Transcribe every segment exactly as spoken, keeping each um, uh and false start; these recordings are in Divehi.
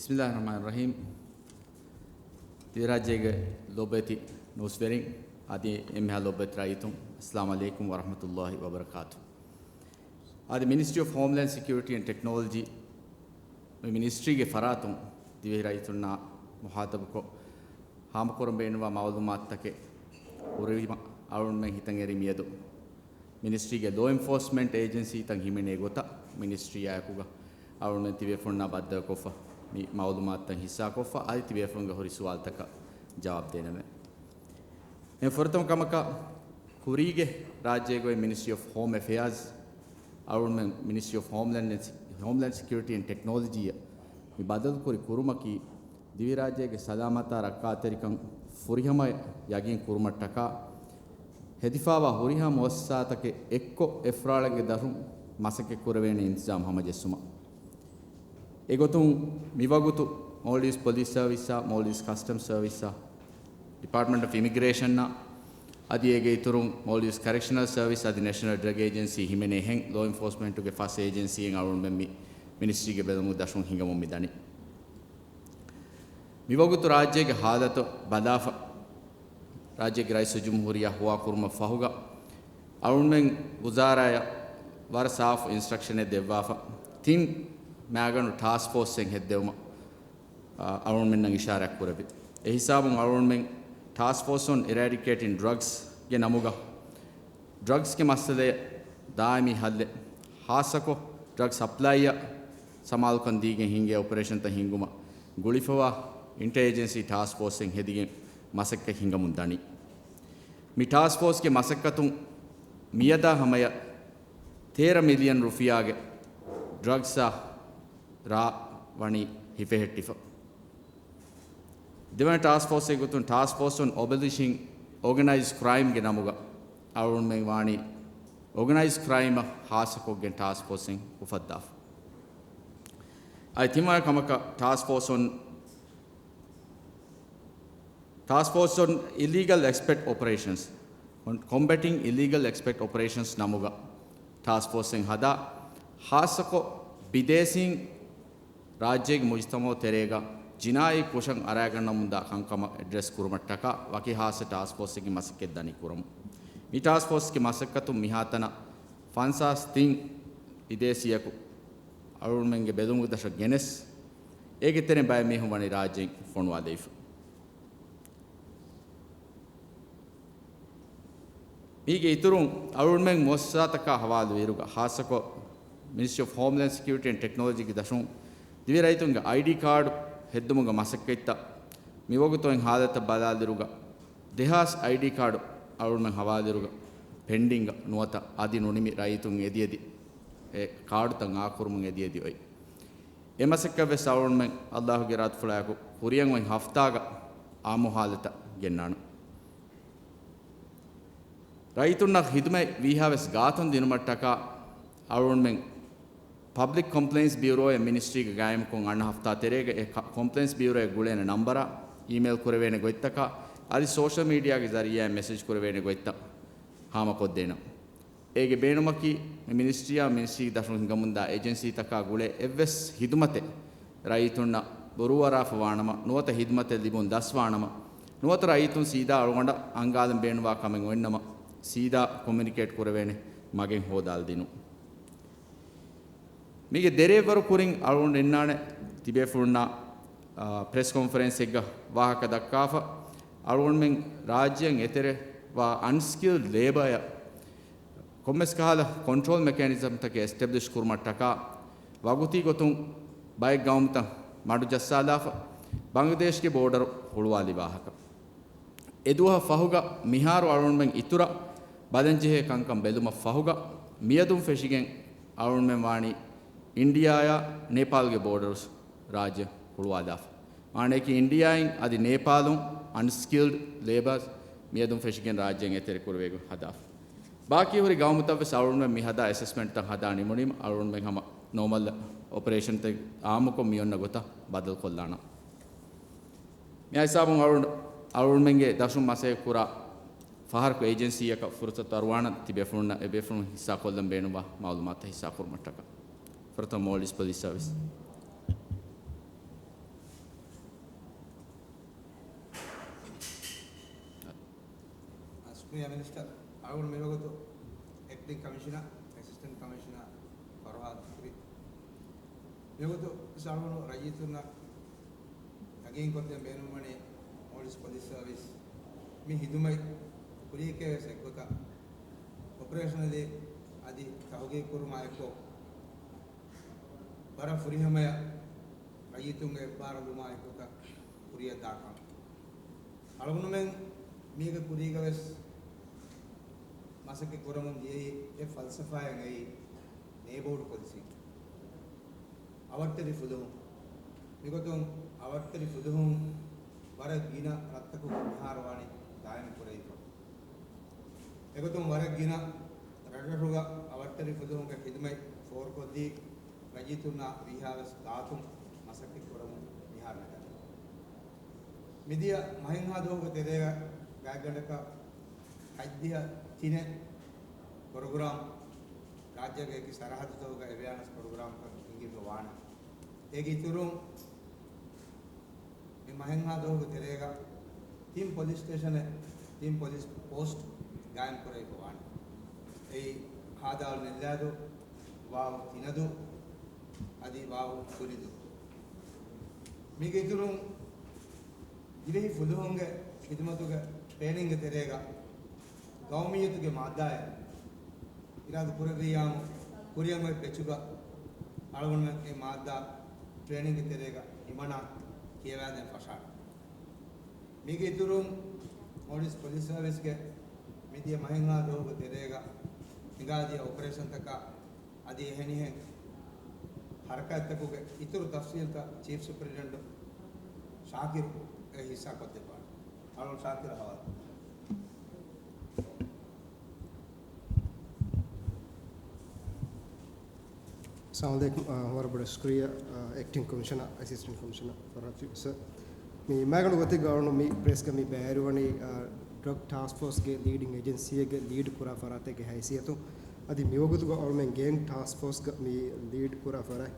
ބިސްމިއްލާހި ރަޙްމާނި ރަޙީމް. ދިވެހިރާއްޖޭގެ ލޮބުވެތި ނޫސްވެރިން، އަދި އެންމެހާ ލޮބުވެތި ރައްޔިތުން، އައްސަލާމު ޢަލައިކުމް ވަރަޙްމަތުﷲި ވަބަރަކާތު. އަދި މިނިސްޓްރީ އޮފް ހޯމްލޭންޑް ސެކިއުރިޓީ އެންޑް ޓެކްނޮލޮޖީ، މި މިނިސްޓްރީގެ ފަރާތުން ދިވެހި ރައްޔިތުންނާ މުޚާޠަބުކޮށް، ހާމަކުރަން ބޭނުންވާ މަޢުލޫމާތުތަކެއް ހުރީމަ، އަޅުގަނޑުމެން ހިތަށް އެރި މިއަދު މިނިސްޓްރީގެ ލޯ އެންފޯސްމަންޓް އޭޖެންސީތައް ހިމެނޭ ގޮތަށް މިނިސްޓްރީއާއެކުގަ އަޅުގަނޑުމެން ތިބޭފުޅުންނާ ބައްދަލުކޮށްފަ މި މަޢުލޫމާތުތައް ހިއްސާކޮށްފަ، އަދި ތިބޭފުޅުންގެ ހުރި ސުވާލުތަކަށް ޖަވާބު ދޭނަމޭ. އެ ފުރަތަމަ ކަމަކަށް، ކުރީގެ ރާއްޖޭގައި މިނިސްޓްރީ އޮފް ހޯމް އެފެއާޒް އަޅުގަނޑުމެން މިނިސްޓްރީ އޮފް ހޯމްލޭންޑް، ހޯމްލޭންޑް ސެކިއުރިޓީ އެންޑް ޓެކްނޮލޮޖީއަށް މި ބަދަލުކުރި ކުރުމަކީ، ދިވެހިރާއްޖޭގެ ސަލާމަތާ ރައްކާތެރިކަން ފުރިހަމަޔަށް ޔަގީން ކުރުމަށްޓަކާ، ހެދިފާވާ ހުރިހާ މުއައްސަސާތަކެއް އެއްކޮށް އެ ފުރާޅެއްގެ ދަށުން މަސައްކަތް ކުރެވޭނެ އިންތިޒާމް ހަމަޖެއްސުމަށް. އެގޮތުން، މިވަގުތު މޯލްޑިވްސް ޕޮލިސް ސަރވިސްއާ، މޯލްޑިވްސް ކަސްޓަމްސް ސަރވިސްއާ، ޑިޕާޓްމަންޓް އޮފް އިމިގްރޭޝަންއާ، އަދި އޭގެ އިތުރުން މޯލްޑިވްސް ކަރެކްޝަނަލް ސަރވިސް އަދި ނޭޝަނަލް ޑްރަގް އޭޖެންސީ ހިމެނޭ ހެން، ލޯ އެންފޯސްމަންޓުގެ ފަސް އޭޖެންސީއެއް އަޅުގަނޑުމެން މި މިނިސްޓްރީގެ ބެލުމުގެ ދަށުން ހިނގަމުން މިދަނީ. މިވަގުތު ރާއްޖޭގެ ހާލަތު ބަލާފަ، ރާއްޖޭގެ ރައީސުލްޖުމްހޫރިއްޔާ ހުވާކުރުމަށް ފަހުގަ، އަޅުގަނޑުމެން ވުޒާރާއަށް ވަރަށް ސާފު އިންސްޓްރަކްޝަނެއް ދެއްވާފަ، ތިން މައިގަނޑު ޓާސްކް ފޯސްއެއް ހެއްދެވުމަށް، އަ، އަޅުގަނޑުމެންނަށް އިޝާރާތް ކުރެއްވި. އެ ހިސާބުން އަޅުގަނޑުމެން ޓާސްކް ފޯސް އޮން އިރެޑިކޭޓިން ޑްރަގްސްގެ ނަމުގަ، ޑްރަގްސްގެ މައްސަލައަށް ދާއިމީ ހައްލެއް، ހާއްސަކޮށް ޑްރަގް ސަޕްލައިއަށް ސަމާލުކަން ދީގެން ހިންގޭ އޮޕަރޭޝަންތައް ހިންގުމަށް ގުޅިފަވާ އިންޓައިޖެންސީ ޓާސްކް ފޯސްއެއް ހެދިގެން މަސައްކަތް ހިނގަމުން ދަނީ. މި ޓާސްކް ފޯސްގެ މަސައްކަތުން މިއަދާ ހަމަޔަށް ތޭރަ މިލިއަން ރުފިޔާގެ ޑްރަގްސްއާ ރާ ވަނީ ހިފެހެއްޓިފަ. ދެވަނަ ޓާސްކް ފޯސްއެއް ގޮތުން ޓާސްކް ފޯސް އޮން އޮބަލިޝިން އޯގަނައިޒް ކްރައިމްގެ ނަމުގަ އަޅުގަނޑުމެން ވާނީ އޯގަނައިޒް ކްރައިމަށް ހާއްސަކޮށްގެން ޓާސްކް ފޯސްއެއް އުފައްދާފަ. އަދި ތިންވަނަ ކަމަކަށް ޓާސްކް ފޯސް އޮން، ޓާސްކް ފޯސް އޮން އިލީގަލް އެކްސްޕެޓް އޮޕަރޭޝަންސް، ކޮމްބެޓިން އިލީގަލް އެކްސްޕެޓް އޮޕަރޭޝަންސް ނަމުގަ ޓާސްކް ފޯސްއެއް ހަދާ، ހާއްސަކޮށް ބިދޭސީން ރާއްޖޭގެ މުޖުތަމަޢު ތެރޭގަ ޖިނާއީ ކުށަށް އަރާގަންނަމުންދާ ކަންކަމަށް އެޑްރެސް ކުރުމަށްޓަކާ ވަކި ހާއްސަ ޓާސްކް ފޯސްއެއްގެ މަސައްކަތް ދަނީ ކުރަމުން. މި ޓާސްކް ފޯސްގެ މަސައްކަތުން މިހާތަނަށް ފަންސާސް ތިން ބިދޭސީއަކު އަޅުގަނޑުމެންގެ ބެލުމުގެ ދަށަށް ގެނެސް، އޭގެ ތެރެއިން ބައެއް މީހުން ވަނީ ރާއްޖެއިން ފޮނުވާލެވިފަ. މީގެ އިތުރުން އަޅުގަނޑުމެން މުއައްސަސާތަކާ ހަވާލުވިއިރުގަ، ހާއްސަކޮށް މިނިސްޓްރީ އޮފް ހޯމްލޭންޑް ސެކިއުރިޓީ އެންޑް ޓެކްނޮލޮޖީގެ ދަށުން ދިވެހި ރައްޔިތުންގެ އައިޑީ ކާޑު ހެއްދުމުގެ މަސައްކަތްތައް މިވަގުތު އޮތް ހާލަތަށް ބަލާލިއިރުގަ، ދެހާސް އައިޑީ ކާޑު އަޅުގަނޑުމެން ހަވާލުވިއިރުގަ ޕެންޑިންގ ނުވަތަ އަދި ނުނިމި ރައްޔިތުން އެދިއެދި، އެ ކާޑުތައް އާކުރުމުން އެދިއެދި އޮތް. އެ މަސައްކަތްވެސް އަޅުގަނޑުމެން ﷲ ގެ އިރާދަފުޅާއެކު ކުރިއަށް އޮތް ހަފްތާގަ އާއްމު ހާލަތަށް ގެންނާނަން. ރައްޔިތުންނަށް ޚިދުމަތް ވީހާވެސް ގާތުން ދިނުމަށްޓަކާ އަޅުގަނޑުމެން ޕަބްލިކް ކޮމްޕްލެއިންސް ބިއުރޯއެއް މިނިސްޓްރީގަ ގާއިމްކޮށް އަންނަ ހަފްތާ ތެރޭގަ އެ ކޮ-، ކޮމްޕްލެއިންސް ބިއުރޯއަށް ގުޅޭނެ ނަންބަރާ، އީމެއިލް ކުރެވޭނެ ގޮތްތަކާ، އަދި ސޯޝަލް މީޑިއާގެ ޒަރީއާއިން މެސެޖް ކުރެވޭނެ ގޮތްތައް ހާމަކޮށްދޭނަން. އޭގެ ބޭނުމަކީ، މި މިނިސްޓްރީއާ މިނިސްޓްރީގެ ދަށުން ހިނގަމުންދާ އޭޖެންސީތަކާ ގުޅޭ އެއްވެސް ހިދުމަތެއް ރައްޔިތުންނަށް ބުރޫއަރާފަ ވާނަމަ، ނުވަތަ ހިދުމަތެއް ލިބުން ދަސްވާނަމަ، ނުވަތަ ރައްޔިތުން ސީދާ އަޅުގަނޑަށް އަންގާލަން ބޭނުންވާ ކަމެއް އޮތްނަމަ، ސީދާ ކޮމިއުނިކޭޓް ކުރެވޭނެ މަގެއް ހޯދާލަދިނުން. މީގެ ދެރަވެރި ކުރިން އަޅުގަނޑު އިންނާނެ ތިބޭފުޅުންނާ، އާ، ޕްރެސް ކޮންފަރެންސެއްގަ ވާހަކަ ދައްކާފަ، އަޅުގަނޑުމެން ރާއްޖެއަށް އެތެރެވާ އަންސްކިލްޑް ލޭބަރއަށް ކޮންމެސް ކަހަލަ ކޮންޓްރޯލް މެކޭނިޒަމްތަކެއް އެސްޓެބްލިޝް ކުރުމަށްޓަކާ ވަގުތީ ގޮތުން ބައެއް ގައުމުތައް މަޑު ޖައްސާލާފަ، ބަނގްލަދޭޝްގެ ބޯޑަރު ހުޅުވާލި ވާހަކަ. އެދުވަހަށް ފަހުގަ މިހާރު އަޅުގަނޑުމެން އިތުރަށް ބަލަންޖެހޭ ކަންކަން ބެލުމަށް ފަހުގަ މިއަދުން ފެށިގެން އަޅުގަނޑުމެން ވާނީ އިންޑިއާއާ ނޭޕާލްގެ ބޯޑަރު ރާއްޖެ ހުޅުވާލާފަ. ވާނެއަކީ އިންޑިއާއިން އަދި ނޭޕާލުން އަންސްކިލްޑް ލޭބަރސް މިއަދުން ފެށިގެން ރާއްޖެއިން އެތެރެކުރެވޭ ގޮތް ހަދާފަ. ބާކީ ހުރި ގައުމުތައްވެސް އަޅުގަނޑުމެން މި ހަދާ އެސެސްމަންޓްތައް ހަދާ ނިމުނީމަ އަޅުގަނޑުމެން ހަމަ ނޯމަލް އޮޕަރޭޝަންތައް އާއްމުކޮށް މިއޮންނަ ގޮތަށް ބަދަލުކޮށްލާނަން. މި ހިސާބުން އަޅު-، އަޅުގަނޑުމެންގެ ދަށުން މަސައްކަތް ކުރާ ފަހަރަކު އޭޖެންސީއަކަށް ފުރުސަތު އަރުވާނަން ތިބޭފުޅުންނަށް އެބޭފުޅުން ހިއްސާކޮށްލަން ބޭނުންވާ މައުލޫމާތުތައް ހިއްސާކުރުމަށްޓަކާ. ފުރަތަމަ މޯލްޑިވްސް ޕޮލިސް ސަރވިސް. މިނިސްޓަރ، އަޅުގަނޑު މިވަގުތު އެކްޓިން ކަމިޝަނަރ، އެސިސްޓެންޓް ކަމިޝަނަރ ފަރުހާދު ފިކްރީ. މިވަގުތު ވެސް އަޅުގަނޑު ރައްޔިތުންނަށް ޔަގީންކޮށްދޭން ބޭނުންވަނީ މޯލްޑިވްސް ޕޮލިސް ސަރވިސް މި ހިދުމަތް ކުރިޔަކޭ ވެސް އެއްގޮތަށް އޮޕަރޭޝަނަލީ އަދި ތަހުގީގު ކުރުމާ އެއްކޮށް، ވަރަށް ފުރިހަމަޔަށް ރައްޔިތުންގެ އެއްބާރުލުމާ އެއްގޮތަށް ކުރިއަށް ދާކަން. އަޅުގަނޑުމެން މީގެ ކުރީގަ ވެސް މަސައްކަތް ކުރަމުން ދިޔައީ އެއް ފަލްސަފާއެއް، އެއީ ނޭބަހުޑް ޕޮލިސީ. އަވަށްޓެރި ފުލުހުން. މިގޮތުން އަވަށްޓެރި ފުލުހުން ވަރަށް ގިނަ ރަށްތަކުގަ މިހާރު ވާނީ ގާއިމް ކުރެވިފަ. އެގޮތުން ވަރަށް ގިނަ ރަށްރަށުގަ އަވަށްޓެރި ފުލުހުންގެ ޚިދުމަތް ފޯރުކޮށްދީ، ރައްޔިތުންނާ ވީހާވެސް ގާތުން މަސައްކަތް ކުރަމުން މިހާރު ނަގަނީ. މިދިޔަ މަހެއްހާ ދުވަހުގެ ތެރޭގަ ގާތްގަނޑަކަށް ހަތްދިހަ ތިނެއް ޕްރޮގްރާމް ރާއްޖޭގެ އެކި ސަރަހައްދުތަކުގަ އެވެއާނަސް ޕްރޮގްރާމްތައް ހިންގިފަ ވާނެ. އޭގެ އިތުރުން މި މަހެއްހާ ދުވަހުގެ ތެރޭގަ ތިން ޕޮލިސް ސްޓޭޝަނެއް، ތިން ޕޮލިސް ޕޯސްޓް ގާއިމް ކުރެވިފަ ވާނެ. އެއީ ހާދާލު ނެއްލާދޫ، ވާވު ތިނަދޫ، އަދި ވާވު ކުރިދޫ. މީގެ އިތުރުން ދިވެހި ފުލުހުންގެ ޚިދުމަތުގެ ޓްރޭނިންގ ތެރޭގަ ގައުމިއްޔަތުގެ މާއްދާއެއް އިރާދަ ކުރެއްވިއްޔާމު، ކުރިއަށް އޮތް ބެޗުގަ އަޅުގަނޑުމެން އެ މާއްދާ ޓްރޭނިންގ ތެރޭގަ ހިމަނާ ކިޔަވާދޭން ފަށާނެ. މީގެ އިތުރުން މޯލްޑިވްސް ޕޮލިސް ސަރވިސްގެ މިދިޔަ މަހެއްހާ ދުވަހުގެ ތެރޭގަ ހިނގާދިޔަ އޮޕަރޭޝަންތަކާ އަދި އެހެނިހެން ހަރަކާތްތަކުގެ އިތުރު ތަފްސީލްތައް ޗީފް ސުޕްރިންޓެންޑެންޓް ޝާކިރު އެ ހިއްސާ ކޮށްދެއްވާނެ. އަޅުގަނޑު ޝާކިރު ހަވާލު. އައްސަލާމު ޢަލައިކުމް. އާ، ވަރަށް ބޮޑަށް ޝުކުރިއްޔާ، އާ، އެކްޓިން ކޮމިޝަނަރ، އެސިސްޓެންޓް ކޮމިޝަނަރ ފަރްހާދު ފިކްރީ ސަރ. މި މާގަނޑު ގޮތެއްގަ އަޅުގަނޑު މި ޕްރެސްގަ މި ބައިވެރިވަނީ، އާ، ޑްރަގް ޓާސްކް ފޯސްގެ ލީޑިން އެޖެންސީއެއްގެ ލީޑް ކުރާ ފަރާތެއްގެ ހައިސިއްޔަތުން. އަދި މިވަގުތުގަ އަޅުމެން ގޭންގް ޓާސްކް ފޯސްގަ މި ލީޑް ކުރާ ފަރާތް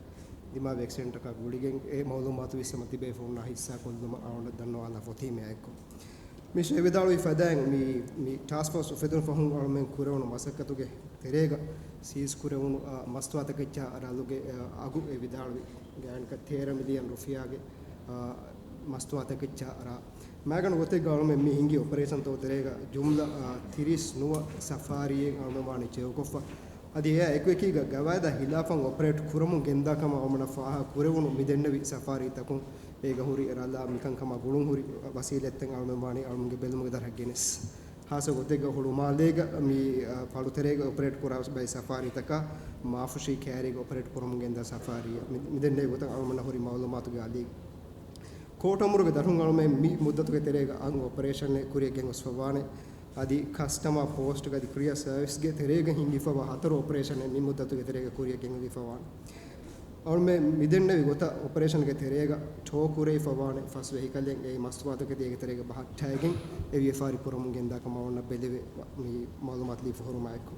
ދިމާވި އެކްސިޑެންޓަކާ ގުޅިގެން އެ މައުލޫމާތު ވިއްސަމަ ތިބޭފުޅުންނާ ހިއްސާ ކޮށްލުމަށް އަޅުގަނޑަށް ދަންނަވާލާ ފޮތީމެއާއެއްކޮށް. މި ޝޭ ވިދާޅުވި ފަދައިން މި، މި ޓާސްކް ފޯސް އުފެދުނު ފަހުން އަޅުމެން ކުރެވުނު މަސައްކަތުގެ ތެރޭގަ ސީޒް ކުރެވުނު، އާ، މަސްތުވާތަކެއްޗާ ރަށްރަށުގެ، އާ، އަގު އެ ވިދާޅުވި ގާތްގަނޑަކަށް ތޭރަ މިލިއަން ރުފިޔާގެ، އާ، މަސްތުވާތަކެއްޗާ ރަށް. މާގަނޑު ގޮތެއްގަ އަޅުމެން މި ހިންގި އޮޕަރޭޝަންތަކުގެ ތެރޭގަ ޖުމްލަ، އާ، ތިރީސް ނުވަ ސަފާރީއެއް އަޅުމެން ވާނީ ޗެއުކޮށްފަ. އަދި އެއާ އެކުއެކީގަ ގަވާއިދާ ހިލާފަށް އޮޕަރޭޓް ކުރަމުން ގެންދާ ކަމަށް އަޅުމެންނަށް ފާހަގަ ކުރެވުނު މި ދެންނެވި ސަފާރީތަކުން އޭގަ ހުރި ރަށްރަށް މިކަންކަމާ ގުޅުން ހުރި ވަސީލަތްތައް އަޅުމެން ވާނީ އަޅުމެންގެ ބެލުމުގެ ދަށަށް ގެނެސް. ހާއްސަ ގޮތެއްގަ ހުޅުމާލޭގަ މި، އާ، ފަޅުތެރޭގަ އޮޕަރޭޓް ކުރާ ބައެއް ސަފާރީތަކާ މާފުށީ ކައިރީގަ އޮޕަރޭޓް ކުރަމުން ގެންދާ ސަފާރީއަށް މި، މި ދެންނެވި ގޮތަށް އަޅުމެންނަށް ހުރި މައުލޫމާތުގެ އަލީގަ ކޯޓު އަމުރުގެ ދަށުން އަޅުމެން މި މުއްދަތުގެ ތެރޭގަ އަށް އޮޕަރޭޝަނެއް ކުރިއަށް ގެންގޮސްފަވާނެ. އަދި ކަސްޓަމާ ޕޯސްޓްގަ އަދި ކުރިއަރ ސަރވިސްގެ ތެރޭގަ ހިންގިފަވާ ހަތަރު އޮޕަރޭޝަނެއް މި މުއްދަތުގެ ތެރޭގަ ކުރިއަށް ގެންގޮސްފަވާނެ. އަޅުމެން މިދެންނެވި ގޮތަށް އޮޕަރޭޝަންގެ ތެރޭގަ ޓޯ ކުރެވިފަވާނެ ފަސް ވެހިކަލެއް އެއީ މަސްތުވާތަކެތި އޭގެ ތެރޭގަ ބަހައްޓައިގެން އެ ވިޔަފާރި ކުރަމުން ގެންދާ ކަމަށް އަޅުމެންނަށް ބެލެވޭ މި މައުލޫމާތު ލިބިފަ ހުރުމާއެކު.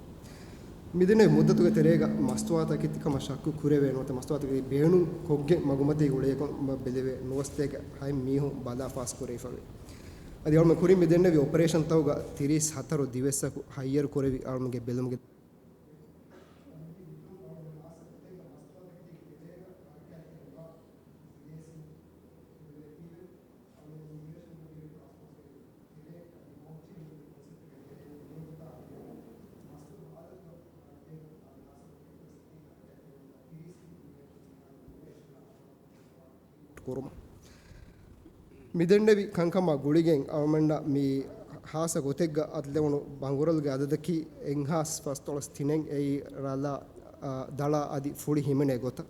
މިދެންނެވި މުއްދަތުގެ ތެރޭގަ މަސްތުވާތަކެތި ކަމަށް ޝައްކު ކުރެވޭ ނުވަތަ މަސްތުވާތަކެތި ބޭނުން ކޮށްގެން މަގުމަތީ ގުޅޭކަން ބެލެވޭ ނުވަސަތޭކަ ހަތް މީހުން ބަލާ ފާސް ކުރެވިފަވޭ. އަދި އަޅުމެން ކުރިން މިދެންނެވި އޮޕަރޭޝަންތަކުގަ ތިރީސް ހަތަރު ދިވެއްސަކު ހައްޔަރު ކުރެވި އަޅުމެންގެ ބެލުމުގެ ކުރުމަށް. މިދެންނެވި ކަންކަމާ ގުޅިގެން އަޅުމެންނަށް މި ހާއްސަ ގޮތެއްގަ އަތުލެވުނު ބަނގުރަލުގެ އަދަދަކީ އެއްހާސް ފަސްދޮޅަސް ތިނެއް އެއީ ރަށްރަށް، އާ، ދަޅާ އަދި ފުޅި ހިމެނޭ ގޮތަށް.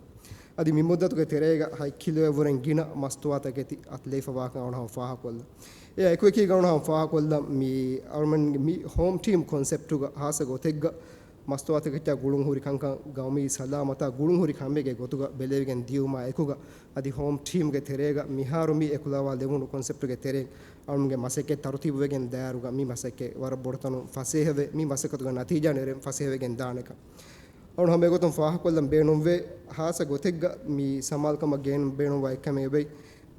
އަދި މި މުއްދަތުގެ ތެރޭގަ ހަތް ކިލޯއަށްވުރެން ގިނަ މަސްތުވާތަކެތި އަތުލެވިފަވާކަން އަޅުގަނޑު ހަމަ ފާހަގަކޮށްލަން. އެއާ އެކުއެކީގަ އަޅުގަނޑު ހަމަ ފާހަގަކޮށްލަން މި އަޅުމެންގެ މި ހޯމް ޓީމް ކޮންސެޕްޓުގަ ހާއްސަ ގޮތެއްގަ މަސްތުވާތަކެއްޗާ ގުޅުން ހުރި ކަންކަން ގައުމީ ސަލާމަތާ ގުޅުން ހުރި ކަމެއްގެ ގޮތުގަ ބެލެވިގެން ދިޔުމާ އެކުގަ އަދި ހޯމް ޓީމްގެ ތެރޭގަ މިހާރު މި އެކުލަވާލެވުނު ކޮންސެޕްޓުގެ ތެރެއިން އަޅުމެންގެ މަސައްކަތް ތަރުތީބުވެގެން ދާއިރުގަ މި މަސައްކަތް ވަރަށް ބޮޑުތަނުން ފަސޭހަވެ، މި މަސައްކަތުގެ ނަތީޖާ ނެރެން ފަސޭހަވެގެން ދާނެކަން. އަޅުގަނޑު ހަމަ އެގޮތުން ފާހަގަކޮށްލަން ބޭނުންވޭ، ހާއްސަ ގޮތެއްގަ މި ސަމާލުކަމަށް ގެން ބޭނުންވާ އެއްކަމެއް އެބައި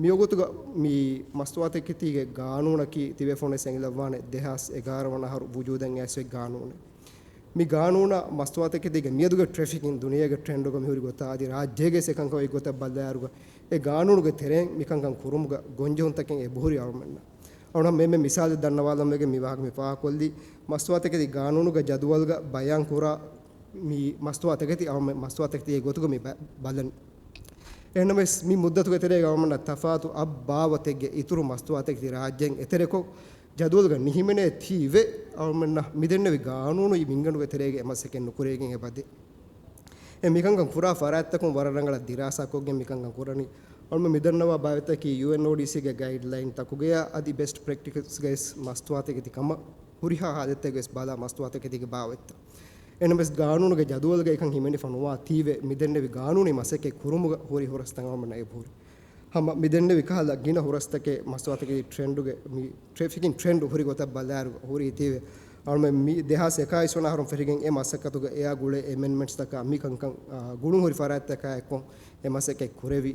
މިވަގުތުގަ މި މަސްތުވާތަކެތީގެ ގާނޫނަކީ ތިބޭފުޅުން ވެސް އެނގިލައްވާނެ ދެހާސް އެގާރަ ވަނަ އަހަރު ވުޖޫދަށް އައިސް އޮތް ގާނޫނެއް. މި ގާނޫނަށް މަސްތުވާތަކެތީގެ މިއަދުގެ ޓްރެފިކިން ދުނިޔޭގެ ޓްރެންޑުގަ މިހުރި ގޮތާ އަދި ރާއްޖޭގެ އެކަންކަމަށް އޮތް ގޮތަށް ބަލާއިރުގަ އެ ގާނޫނުގެ ތެރެއިން މިކަންކަން ކުރުމުގަ ގޮންޖެހުންތަކެއް އެބަހުރި އަޅުމެންނަށް. އަޅުގަނޑު މެންމެ މިސާލެއް ދަންނަވާލަން ވެގެން މި ވާހަކަ މި ފާހަގަކޮށްލީ މަސްތުވާތަކެތި ގާނޫނުގެ ޖަދުވަލްގަ ބަޔާން ކުރާ މި މަސްތުވާތަކެތި އަޅުމެން މަސްތުވާތަކެތީގެ ގޮތުގަ މި ބަ-، ބަލަނީ. އެހެންނަމަވެސް މި މުއްދަތުގެ ތެރޭގަ އަޅުމެންނަށް ތަފާތު އަށް ބާވަތެއްގެ އިތުރު މަސްތުވާތަކެތި ރާއްޖޭން އެތެރެކޮށް، ޖަދުވަލްގަ ނިހިމެނޭ ތީވެ، އަޅުމެންނަށް މިދެންނެވި ގާނޫނު މިންގަނޑުގެ ތެރޭގަ އެ މަސައްކަތް ނުކުރެވިގެން އެބަދޭ. އެ މިކަންކަން ކުރާ ފަރާތްތަކުން ވަރަށް ރަނގަޅަށް ދިރާސާކޮށްގެން މިކަންކަން ކުރަނީ. އަޅުމެން މިދަންނަވާ ބާވަތަކީ ޔޫއެންއޯޑީސީގެ ގައިޑްލައިންތަކުގަޔާ އަދި ބެސްޓް ޕްރެކްޓިސްގައި މަސްތުވާތަކެތި ކަމަށް ހުރިހާ ހާލަތެއްގަވެސް ބަލާ މަސްތުވާތަކެތީގެ ބާވަތްތައް. އެނަމެސް ގާނޫނުގެ ޖަދުވަލްގައި އެކަން ހިމެނިފަ ނުވާ ތީވެ މިދެންނެވި ގާނޫނީ މަސައްކަތް ކުރުމުގަ ހުރި ހުރަސްތައް އަޅުމެންނަށް އެބަހުރި. ހަމަ މިދެންނެވި ކަހަލަ ގިނަ ހުރަސްތަކެއް މަސްތުވާތަކެތި ޓްރެންޑުގެ މި ޓްރެފިކިން ޓްރެންޑް ހުރި ގޮތަށް ބަލާއިރު ހުރީ ތީވެ. އަޅުމެން މި ދެހާސް އެކާވީސް ވަނަ އަހަރުން ފެށިގެން އެ މަސައްކަތުގަ އެއާ ގުޅޭ އެމެންޑްމަންޓްސްތަކާ މި ކަންކަން، އާ، ގުޅުން ހުރި ފަރާތްތަކާ އެއްކޮށް އެ މަސައްކަތް ކުރެވި.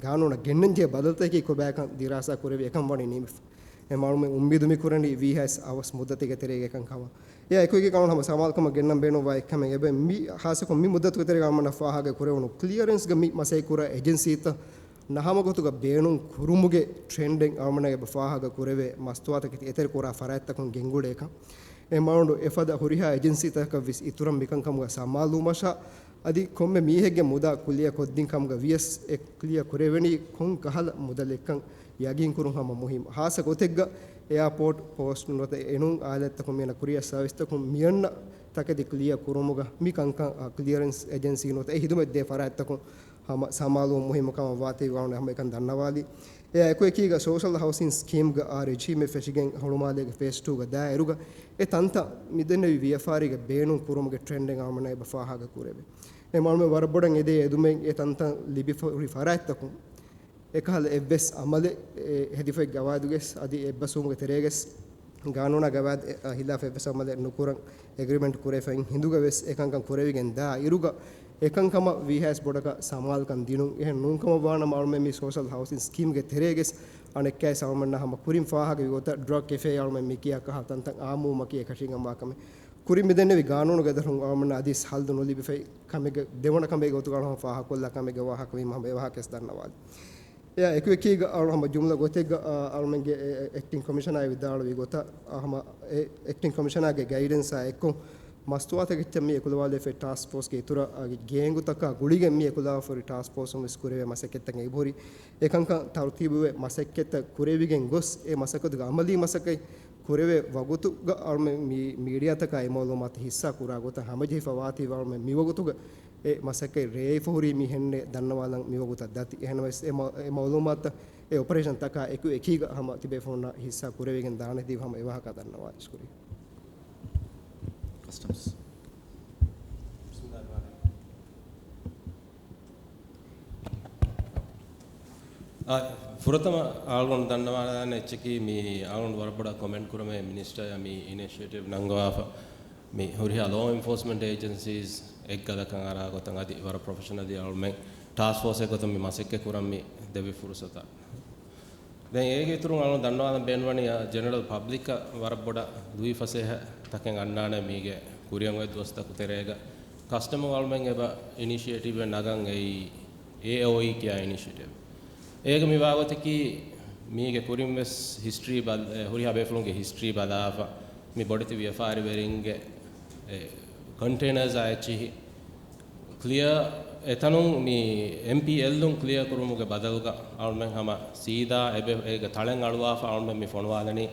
ގާނޫނަށް ގެންނަންޖެހޭ ބަދަލުތަކަކީ ކޮބާކަން ދިރާސާ ކުރެވި އެކަން ވަނީ ނިމިފަ. އެ އަޅުމެން އުއްމީދު މި ކުރަނީ ވީހާވެސް އަވަސް މުއްދަތެއްގެ ތެރޭގަ އެކަން ކަމަށް. އެއާ އެކު އެކީގަ އަޅުން ހަމަ ސަމާލުކަމަށް ގެންނަން ބޭނުންވާ އެއްކަމެއް އެބަ މި ހާއްސަކޮށް މި މުއްދަތުގެ ތެރޭގަ އަޅުމެންނަށް ފާހަގަ ކުރެވުނު ކްލިއަރެންސްގަ މި މަސައްކަތް ކުރާ އެޖެންސީތައް ނަހަމަ ގޮތުގަ ބޭނުން ކުރުމުގެ ޓްރެންޑެއް އަޅުމެންނަށް އެބަ ފާހަގަ ކުރެވޭ މަސްތުވާތަކެތި އެތެރެ ކުރާ ފަރާތްތަކުން ގެންގުޅޭކަން. އެމައުންޓް އެފަދަ ހުރިހާ އެޖެންސީތަކަށް ވެސް އިތުރަށް މިކަންކަމުގަ ސަމާލުވުމަށާ އަދި ކޮންމެ މީހެއްގެ މުދާ ކުލިއަރ ކޮށްދިން ކަމުގަ ވިޔަސް އެ ކްލިއަރ ކުރެވެނީ ކޮން ކަހަލަ މުދަލެއްކަން ޔަގީން ކުރުން ހަމަ މުހިއްމު. ހާއްސަ ގޮތެއްގަ އެއާޕޯޓް ޕޯސްޓް ނުވަތަ އެނޫން އާލާތްތަކުން މިއަންނަ ކުރިއަށް ސާވިސްތަކުން މިއަންނަ ތަކެތި ކްލިއަރ ކުރުމުގަ މި ކަންކަން، އާ، ކްލިއަރެންސް އެޖެންސީ ނުވަތަ އެ ހިދުމަތް ދޭ ފަރާތްތަކުން ހަމަ ސަމާލުވުން މުހިއްމު ކަމަށް ވާތީ އަޅުގަނޑު ހަމަ އެކަން ދަންނަވާލީ. އެއާ އެކު އެކީގަ ސޯޝަލް ހައުސިން ސްކީމްގަ އާ ރެޖީމެއް ފެށިގެން ހޮޅުމާލޭގެ ފޭސް ޓޫގަ ދާއިރުގަ އެ ތަންތަން މިދެންނެވި ވިޔަފާރީގެ ބޭނުން ކުރުމުގެ ޓްރެންޑެއް އަޅުމެންނަށް އެބަ ފާހަގަ ކުރެވޭ. އެ އަޅުމެން ވަރަށް ބޮޑަށް އެދޭ އެދުމެއް އެ ތަންތަން ލިބިފަ ހުރި ފަރާތްތަކުން އެކަހަލަ އެއްވެސް އަމަލެއް އެ ހެދިފައި ގަވާއިދުގެސް އަދި އެއްބަސްވުމުގެ ތެރޭގެސް ގާނޫނާ ގަވާއިދު އަށް ހިލާފަށް އެއްވެސް އަމަލެއް ނުކުރަން އެގްރިމެންޓް ކުރެވިފައި ހިނދުގަ ވެސް އެކަންކަން ކުރެވިގެން ދާ އިރުގަ އެކަންކަމަށް ވީހާވެސް ބޮޑަކަށް ސަމާލުކަން ދިނުން. އެހެން ނޫންކަމަށް ވާނަމަ އަޅުމެން މި ސޯޝަލް ހައުސިން ސްކީމްގެ ތެރޭގެސް އަނެއްކާވެސް އަޅުމެންނަށް ހަމަ ކުރިން ފާހަގަވި ގޮތަށް ޑްރަގް ކެފޭ އަޅުމެން މި ކިޔާ ކަހަލަ ތަންތަން އާއްމުވުމަކީ އެކަށީގެންވާ ކަމެއް. ކުރިން މިދެންނެވި ގާނޫނުގެ ދަށުން އަޅުމެންނަށް އަދިވެސް ހައްލު ނުލިބިފައި ކަމެއްގެ ދެވަނަ ކަމެއްގެ ގޮތުގަ އަޅުގަނޑު ފާހަގަކޮށްލާ ކަމެއްގެ ވާހަކަވީމަ ހަމަ އެވާހަކަވެސް ދަންނަވާލި. އެއާ އެކުއެކީގަ އަޅު ހަމަ ޖުމްލަ ގޮތެއްގަ، އާ، އަޅުމެންގެ އެ، އެ، އެކްޓިން ކޮމިޝަނާ ވިދާޅުވި ގޮތަށް، އާ، ހަމަ އެ، އެކްޓިން ކޮމިޝަނާގެ ގައިޑެންސާ އެއްކޮށް މަސްތުވާތަކެތި މި އެކުލަވާލެވިފައި ޓާސްކް ފޯސްގެ އިތުރަށް ގޭންގުތަކާ ގުޅިގެން މި އެކުލަވާފަ ހުރި ޓާސްކް ފޯސުން ވެސް ކުރެވޭ މަސައްކަތްތަކެއް އެބަހުރި. އެކަންކަން ތަރުތީބުވެ މަސައްކަތްތައް ކުރެވިގެން ގޮސް، އެ މަސައްކަތުގެ އަމަލީ މަސައްކަތް ކުރެވޭ ވަގުތުގަ އަޅުމެން މި މީޑިއާތަކާ އެ މައުލޫމާތު ހިއްސާ ކުރާ ގޮތަށް ހަމަޖެހިފަ ވާތީ އަޅުމެން މިވަގުތުގަ އެ މަސައްކަތް ރޭވިފަ ހުރީ މި ހެންނެ ދަންނަވާލަން މިވަގުތަށް ދަތި. އެހެނަސް އެ މަ-، އެ މައުލޫމާތުތައް އެ އޮޕަރޭޝަން ތަކާ އެކު އެކީގަ ހަމަ ތިބޭފުޅުންނާ ހިއްސާ ކުރެވިގެން ދާނެތީ ހަމަ އެވާހަކަ ދަންނަވާ އިސްކުރީ. ކަސްޓަމްސް. އާ، ފުރަތަމަ އަޅުގަނޑު ދަންނަވާން އެއްޗަކީ މި އަޅުގަނޑު ވަރަށް ބޮޑަށް ކޮމެންޓް ކުރަމޭ މިނިސްޓަރ މި އިނިޝިއޭޓިވް ނަންގަވާފަ. މި ހުރިހާ ލޯ އެންފޯސްމަންޓް އޭޖެންސީސް އެއްގަލަކަށް އަރާ ގޮތަށް އަދި ވަރަށް ޕްރޮފެޝަނަލީ އަޅުމެން ޓާސްކް ފޯސްއެއް ގޮތުން މި މަސައްކަތް ކުރަން މި ދެއްވި ފުރުސަތަށް. ދެން އޭގެ އިތުރުން އަޅުން ދަންނަވާލަން ބޭނުންވަނީ، އާ، ޖެނެރަލް ޕަބްލިކަށް ވަރަށް ބޮޑަށް ލުއިފަސޭހަ ތަކެއް އަންނާނެ މީގެ ކުރިއަށް އޮތް ދުވަސްތަކު ތެރޭގަ. ކަސްޓަމަށް އަޅުމެން އެބަ އިނިޝިއޭޓިވް ނަގަން އެއީ އޭއޯއީ ކިޔާ އިނިޝިއޭޓިވް. އޭގެ މި ވާގޮތަކީ މީގެ ކުރިން ވެސް ހިސްޓްރީ ބަލ-، އެ، ހުރިހާ ބޭފުޅުންގެ ހިސްޓްރީ ބަލާފަ، މި ބޮޑެތި ވިޔަފާރިވެރިންގެ، އެ، ކޮންޓޭނަރސް އާ އެއްޗިހި ކްލިއަރ އެތަނުން މި އެމްޕީއެލްއުން ކްލިއަރ ކުރުމުގެ ބަދަލުގަ އަޅުމެން ހަމަ ސީދާ އެބެ-، އޭގެ ތަޅެއް އަޅުވާފަ އަޅުމެން މި ފޮނުވާލަނީ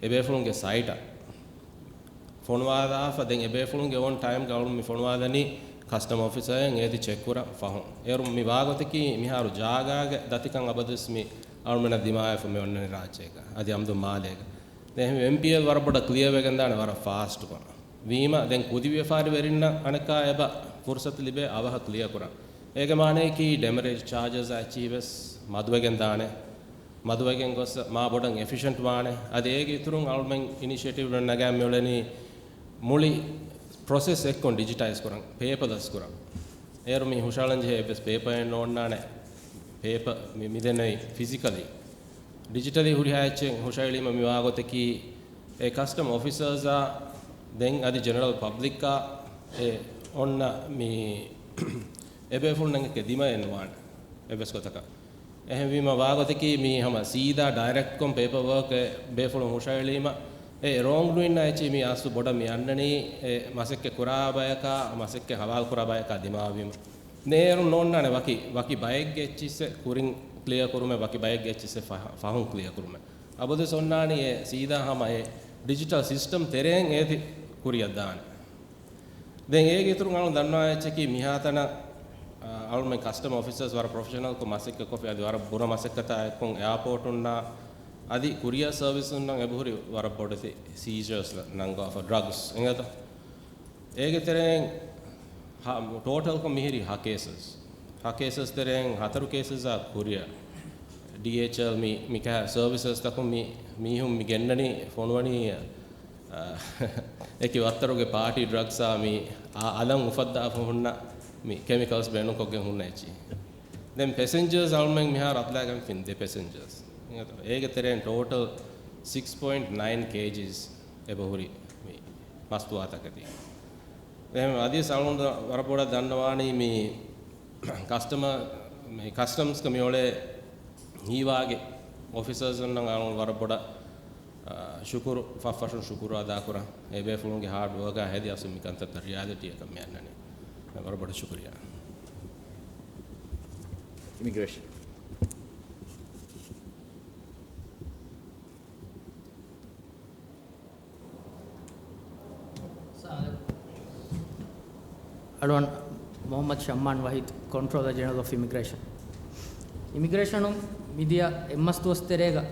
އެބޭފުޅުންގެ ސައިޓަށް. ފޮނުވާލާފަ ދެން އެބޭފުޅުންގެ އޮން ޓައިމްގަ އަޅުން މި ފޮނުވާލަނީ ކަސްޓަމް އޮފިސަރ އެއް އޭތި ޗެކް ކުރަން ފަހުން. އޭރު މި ވާގޮތަކީ މިހާރު ޖާގާގެ ދަތިކަން އަބަދުވެސް މި އަޅުމެންނަށް ދިމާވެފަ މި އޮންނަނީ ރާއްޖޭގަ. އަދި އަމްދު މާލޭގަ. ދެން އެމްޕީއެލް ވަރަށް ބޮޑަށް ކްލިއަރ ވެގެންދާނެ ވަރަށް ފާސްޓްކޮށް. ވީމަ ދެން ކުދި ވިޔަފާރިވެރިންނަށް އަނެއްކާ އެބަ ފުރުސަތު ލިބޭ އަވަހަށް ކްލިއަރ ކުރަން. އޭގެ މާނަޔަކީ ޑެމަރޭޖް ޗާޖަސް އެއްޗިހި ވެސް މަދުވެގެން ދާނެ. މަދުވެގެން ގޮސް މާ ބޮޑަށް އެފިޝަންޓް ވާނެ. އަދި އޭގެ އިތުރުން އަޅުމެން އިނިޝިއޭޓިވް ނަގާ މިއުޅެނީ މުޅި ޕްރޮސެސް އެއްކޮށް ޑިޖިޓައިޒް ކުރަން، ޕޭޕަލެސް ކުރަން. އޭރު މި ހުށަހަޅަން ޖެހޭ އެއްވެސް ޕޭޕަރެއް ނޯންނާނެ. ޕޭޕަ މި، މިދެންނެވި ފިޒިކަލީ. ޑިޖިޓަލީ ހުރިހާ އެއްޗެއް ހުށައެޅީމަ މި ވާގޮތަކީ، އެ ކަސްޓަމް އޮފިސާސްއާ ދެން އަދި ޖެނެރަލް ޕަބްލިކާ އެ އޮންނަ މި އެބޭފުޅުންނަކެ ދިމައެއް ނުވާނެ އެއްވެސް ގޮތަކަށް. އެހެންވީމަ ވާގޮތަކީ މީ ހަމަ ސީދާ ޑައިރެކްޓްކޮށް ޕޭޕަރ ވާކް އެ ބޭފުޅުން ހުށައެޅީމަ، އެ ރޯންގްޑޫއިންއާ އެއްޗެއް މީ އަސްލު ބޮޑަށް މި އަންނަނީ، އެ މަސައްކަތް ކުރާ ބަޔަކާ، މަސައްކަތް ހަވާލު ކުރާ ބަޔަކާ ދިމާވީމަ. އޭރުން ނޯންނާނެ ވަކި، ވަކި ބައެއްގެ އެއްޗިއްސެއް ކުރިން ކްލިއަރ ކުރުމެއް، ވަކި ބައެއްގެ އެއްޗިއްސެއް ފަހ-، ފަހުން ކްލިއަރ ކުރުމެއް. އަބަދުވެސް އޮންނާނީ އެ ސީދާ ހަމަ އެ ޑިޖިޓަލް ސިސްޓަމް ތެރެއިން އޭތި ކުރިއަށް ދާނެ. ދެން އޭގެ އިތުރުން އަޅުން ދަންނަވާ އެއްޗަކީ މިހާތަނަށް، އަ، އަޅުމެން ކަސްޓަމް އޮފިސާސް ވަރަށް ޕްރޮފެޝަނަލްކޮށް މަސައްކަތްކޮށްފި އަދި ވަރަށް ބުރަ މަސައްކަތާ އެއްކޮށް އެއާޕޯޓުންނާ އަދި ކުރިއަރ ސަރވިސުންނަށް އެބަހުރި ވަރަށް ބޮޑެތި ސީޒަރސް ނަންގާފަ ޑްރަގްސް އެނގޭތަ؟ އޭގެ ތެރެއިން ހަ-، ޓޯޓަލްކޮށް މިހިރީ ހަ ކޭސަސް. ހަ ކޭސަސް ތެރެއިން ހަތަރު ކޭސަސްއާ ކުރިއަށް. ޑީއެޗްއެލް މި، މިކަހަ ސަރވިސަސްތަކުން މި، މީހުން މި ގެންނަނީ ފޮނުވަނީ، އަ، އެކި ވައްތަރުގެ ޕާޓީ ޑްރަގްސްއާ މި އަ-، އަލަށް އުފައްދާފަ ހުންނަ މި ކެމިކަލްސް ބޭނުންކޮށްގެން ހުންނަ އެއްޗި. ދެން ޕެސެންޖަރސް އަޅުމެން މިހާރު އަތުލާގެންފިން ދެ ޕެސެންޖަރސް. އޭގެ ތެރެއިން ޓޯޓަލް ސިކްސް ޕޮއިންޓް ނައިން ކޭޖީސް އެބަހުރި މި މަސްތުވާތަކެތި. އެހެން އަދިވެސް އަޅުގަނޑު ވަރަށް ބޮޑަށް ދަންނަވާނީ މި ކަސްޓަމަ-، މި ކަސްޓަމްސްގަ މިއުޅޭ ހީވާގެ އޮފިސަރސް އަޅުގަނޑު ވަރަށް ބޮޑަށް، އާ، ޝުކުރު، ފަށްފަށުން ޝުކުރު އަދާކުރަން. އެބޭފުޅުންގެ ހާޑް ވޯކާ ހެދި އަސްލު މި ކަންތައްތައް ރިއާލިޓީއަކަށް މި އަންނަނީ. ވަރަށް ބޮޑަށް ޝުކުރިއްޔާ. އިމިގްރޭޝަން. އަޅުގަނޑު މުޙައްމަދު ޝައްމާން ވަހީދު، ކޮންޓްރޯލަރ ޖެނެރަލް އޮފް އިމިގްރޭޝަން. އިމިގްރޭޝަނުން މިދިޔަ އެއްމަސް ދުވަސް ތެރޭގަ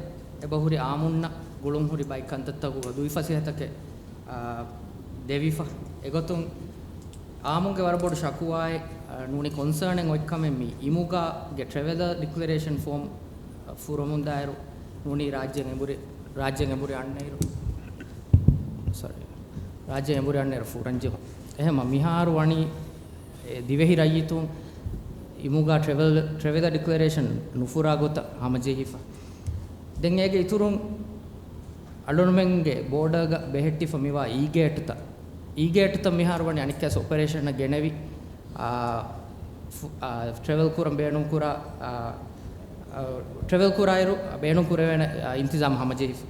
އެބަހުރި އާމުންނަށް ގުޅުންހުރި ބައެއް ކަންތައްތަކުގަ ދުވި ފަސޭހަތަކެއް، އާ، ދެވިފަ. އެގޮތުން އާމުންގެ ވަރަށް ބޮޑު ޝަކުވާއެއް، އާ، ނޫނީ ކޮންސާނެއް އޮތްކަމެއް މި އިމުގާގެ ޓްރެވެލަރ ޑިކްލަރޭޝަން ފޯމް ފުރަމުންދާއިރު ނޫނީ ރާއްޖޭން އެނބުރި، ރާއްޖޭން އެނބުރި އަންނައިރު، ސޮރީ، ރާއްޖޭން އެނބުރި އަންނައިރު ފުރަންޖެހުން. އެހެމަ މިހާރު ވަނީ އެ ދިވެހި ރައްޔިތުން އިމުގާ ޓްރެވެލް، ޓްރެވެލަރ ޑިކްލަރޭޝަން ނުފުރާ ގޮތަށް ހަމަޖެހިފަ. ދެން އޭގެ އިތުރުން އަޅުންމެންގެ ބޯޑަރގަ ބެހެއްޓިފަ މިވާ އީ ގޭޓްތައް، އީ ގޭޓްތައް މިހާރު ވަނީ އަނެއްކާސް އޮޕަރޭޝަނަށް ގެނެވި، އާ، ފު-، އާ، ޓްރެވެލް ކުރަން ބޭނުންކުރާ، އާ، އާ، ޓްރެވެލް ކުރާއިރު ބޭނުން ކުރެވޭނެ، އާ، އިންތިޒާމް ހަމަޖެހިފަ.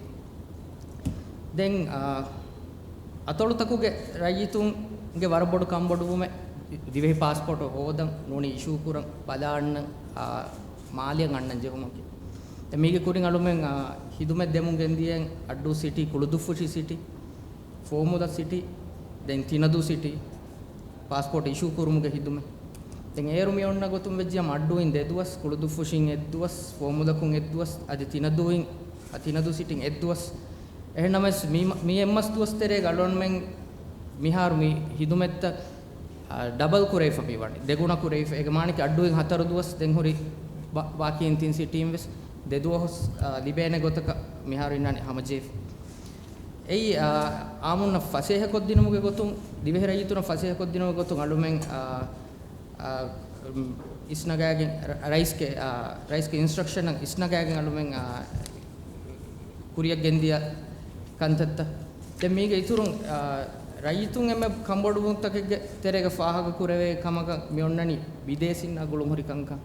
ދެން، އާ، އަތޮޅުތަކުގެ ރައްޔިތުންގެ ވަރަށް ބޮޑު ކަންބޮޑުވުމެއް ދިވެހި ޕާސްޕޯޓު ހޯދަން ނޫނީ އިޝޫ ކުރަން ބަލާންނަން، އާ، މާލެއަށް އަންނަން ޖެހުމަކީ. ދެން މީގެ ކުރިން އަޅުމެން، އާ، ހިދުމަތް ދެމުން ގެންދިޔައިން އައްޑޫ ސިޓީ، ކުޅުދުއްފުށި ސިޓީ، ފޯމުލަ ސިޓީ، ދެން ތިނަދޫ ސިޓީ، ޕާސްޕޯޓް އިޝޫ ކުރުމުގެ ހިދުމަތް. ދެން އޭރު މި އޮންނަ ގޮތުން ވެއްޖިއްޔާ އައްޑޫއިން ދެ ދުވަސް، ކުޅުދުއްފުށިން އެއް ދުވަސް، ފޯމުލަކުން އެއް ދުވަސް، އަދި ތިނަދޫއިން، އަ، ތިނަދޫ ސިޓީން އެއް ދުވަސް. އެހެންނަމަވެސް މި، މި އެއްމަސް ދުވަސް ތެރޭގަ އަޅުގަނޑުމެން މިހާރު މި ހިދުމަތްތައް، އަ، ޑަބަލް ކުރެވިފަ މި ވަނީ. ދެގުނަ ކުރެވިފަ. އޭގެ މާނައަކީ އައްޑޫއިން ހަތަރު ދުވަސް ދެން ހުރި ބާ-، ބާކީ ތިން ސިޓީން ވެސް ދެ ދުވަހުސް، އަ، ލިބޭނެ ގޮތަކަށް މިހާރު އިންނާނެ ހަމަޖެހިފަ. އެއީ، އާ، އާމުންނަށް ފަސޭހަކޮށްދިނުމުގެ ގޮތުން، ދިވެހި ރައްޔިތުންނަށް ފަސޭހަކޮށްދިނުމުގެ ގޮތުން އަޅުމެން، އާ، އާ، އިސްނަގާގެން ރަ-، ރައީސްގެ، އާ، ރައީސްގެ އިންސްޓްރަކްޝަނަށް އިސްނަގާގެން އަޅުމެން، އާ، ކުރިއަށް ގެންދިޔަ ކަންތައްތައް. ދެން މީގެ އިތުރުން، އާ، ރައްޔިތުން އެންމެ ކަންބޮޑުވުންތަކެއްގެ ތެރޭގަ ފާހަގަ ކުރެވޭ ކަމަކަށް މި އޮންނަނީ ބިދޭސީންނާ ގުޅުންހުރި ކަންކަން.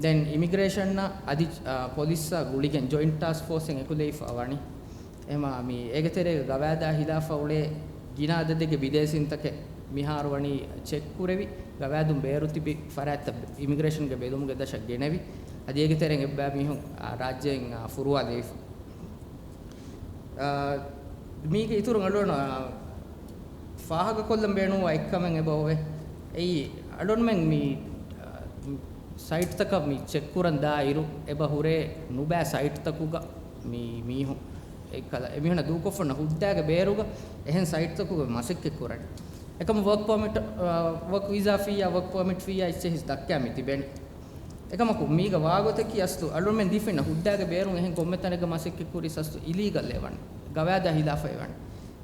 ދެން އިމިގްރޭޝަންއާ އަދި، އާ، ޕޮލިސްއާ ގުޅިގެން ޖޮއިންޓް ޓާސްކް ފޯސްއެއް އެކުލެވިފަ ވަނީ. އެމާ މި އޭގެ ތެރޭގަ ގަވާއިދާ ހިލާފަށް އުޅޭ ގިނަ އަދަދެއްގެ ބިދޭސީންތަކެއް މިހާރު ވަނީ ޗެކް ކުރެވި، ގަވާއިދުން ބޭރު ތިބި ފަރާތްތައް އިމިގްރޭޝަންގެ ބެލުމުގެ ދަށަށް ގެނެވި، އަދި އޭގެ ތެރެއިން އެއްބައި މީހުން، އާ، ރާއްޖެއިން، އާ، ފުރުވާލެވިފަ. އާ، މީގެ އިތުރުން އަޅުގަނޑު، އާ، ފާހަގަކޮށްލަން ބޭނުންވާ އެއްކަމެއް އެބައޮވޭ. އެއީ، އަޅުގަނޑުމެން މި، އާ، ސައިޓްތަކަށް މި ޗެކްކުރަން ދާއިރު، އެބަ ހުރޭ ނުބައި ސައިޓްތަކުގަ މި މީހުން އެއްކަލަ، އެމީހުންނަށް ދޫކޮށްފަ އޮންނަ ހުއްދައިގެ ބޭރުގަ އެހެން ސައިޓްތަކުގަ މަސައްކަތް ކުރަނީ. އެކަމަކު ވަރކް ޕަރމިޓް، އާ، ވަރކް ވީސާ ފީއާ، ވަރކް ޕަރމިޓް ފީއާ އެއްޗެއް ހިސް ދައްކާ މި ތިބެނީ. އެކަމަކު މީގަ ވާގޮތަކީ އަސްލު އަޅުމެން ދީފައިންނަށް ހުއްދައިގެ ބޭރުން އެހެން ކޮންމެ ތަނެއްގަ މަސައްކަތް ކުރިސް އަސްލު އިލީގަލް އެ ވަނީ. ގަވާއިދާ ހިލާފަށް އެ ވަނީ.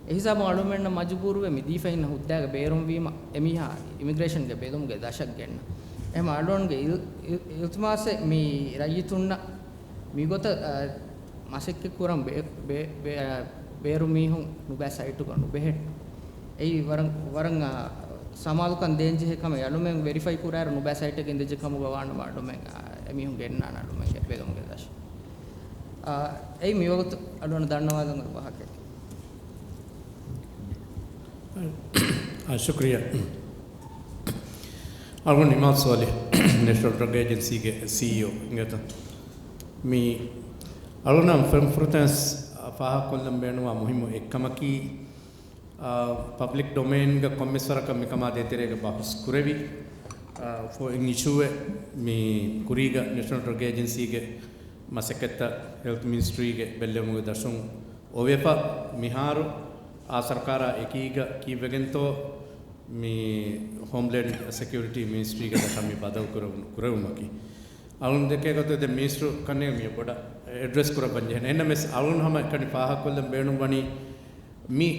އެހިސާބުން އަޅުމެންނަށް މަޖުބޫރުވެ މި ދީފައިންނަށް ހުއްދައިގެ ބޭރުން ވީމަ، އެމީހާ އިމިގްރޭޝަންގެ ބެލުމުގެ ދަށަށް ގެންނަ. އެހެމަ އަޅުގަނޑުގެ އިލް-، އިލް-، އިލްތިމާސެއް މި ރައްޔިތުންނަށް މިގޮތަށް، އަ، މަސައްކަތް ކުރަން ބޭ-، ބޭ-، ބޭ-، އަ، ބޭރު މީހުން ނުބައި ސައިޓުގަ ނުބެހޭ. އެއީ ވަރަށް، ވަރަށް، އަ، ސަމާލުކަން ދޭންޖެހޭ ކަމެއް. އަޅުމެން ވެރިފައި ކުރާއިރު ނުބައި ސައިޓެއް ގެންދިއްޖެ ކަމުގަ ވާނަމަ އަޅުމެން، އަ، އެމީހުން ގެންނާނެ އަޅުމެންގެ ބެލުމުގެ ދަށަށް. އާ، އެއީ މިވަގުތު އަޅުގަނޑު ދަންނަވާލަން އޮތް ވާހަކައެއް. އާ، ޝުކްރިޔާ. އަޅުގަނޑު އިމާމް ސޯލިހް، ނޭޝަނަލް ޑްރަގް އޭޖެންސީގެ ސީއީއޯ އިނގޭތަ؟ މި އަޅުގަނޑަށް ފެން ފުރަތަމަ ފާހަގަކޮށްލަން ބޭނުންވާ މުހިއްމު އެއްކަމަކީ، އާ، ޕަބްލިކް ޑޮމެއިންގަ ކޮންމެސް ވަރަކަށް މިކަމާ ދޭތެރޭގަ ބަހުސް ކުރެވި، އާ، ފޯ އިން އިޝޫއެއް މި ކުރީގަ ނޭޝަނަލް ޑްރަގް އޭޖެންސީގެ މަސައްކަތްތައް ހެލްތް މިނިސްޓްރީގެ ބެއްލެވުމުގެ ދަށުން އޮވެފަ، މިހާރު އާ ސަރުކާރާ އެކީގަ ކީއްވެގެންތޯ މި ހޯމްލޭންޑް ސެކިއުރިޓީ މިނިސްޓްރީގެ ދަށަށް މި ބަދަލު ކުރެވުނު-، ކުރެވުމަކީ. އަޅުން ދެކޭ ގޮތު ދެ މިނިސްޓްރު ކަންނޭނގެ މި ބޮޑަށް އެޑްރެސް ކުރައްވަން ޖެހޭނެ. އެހެންނަމަވެސް އަޅުން ހަމަ އެކަނި ފާހަގަކޮށްލަން ބޭނުންވަނީ މި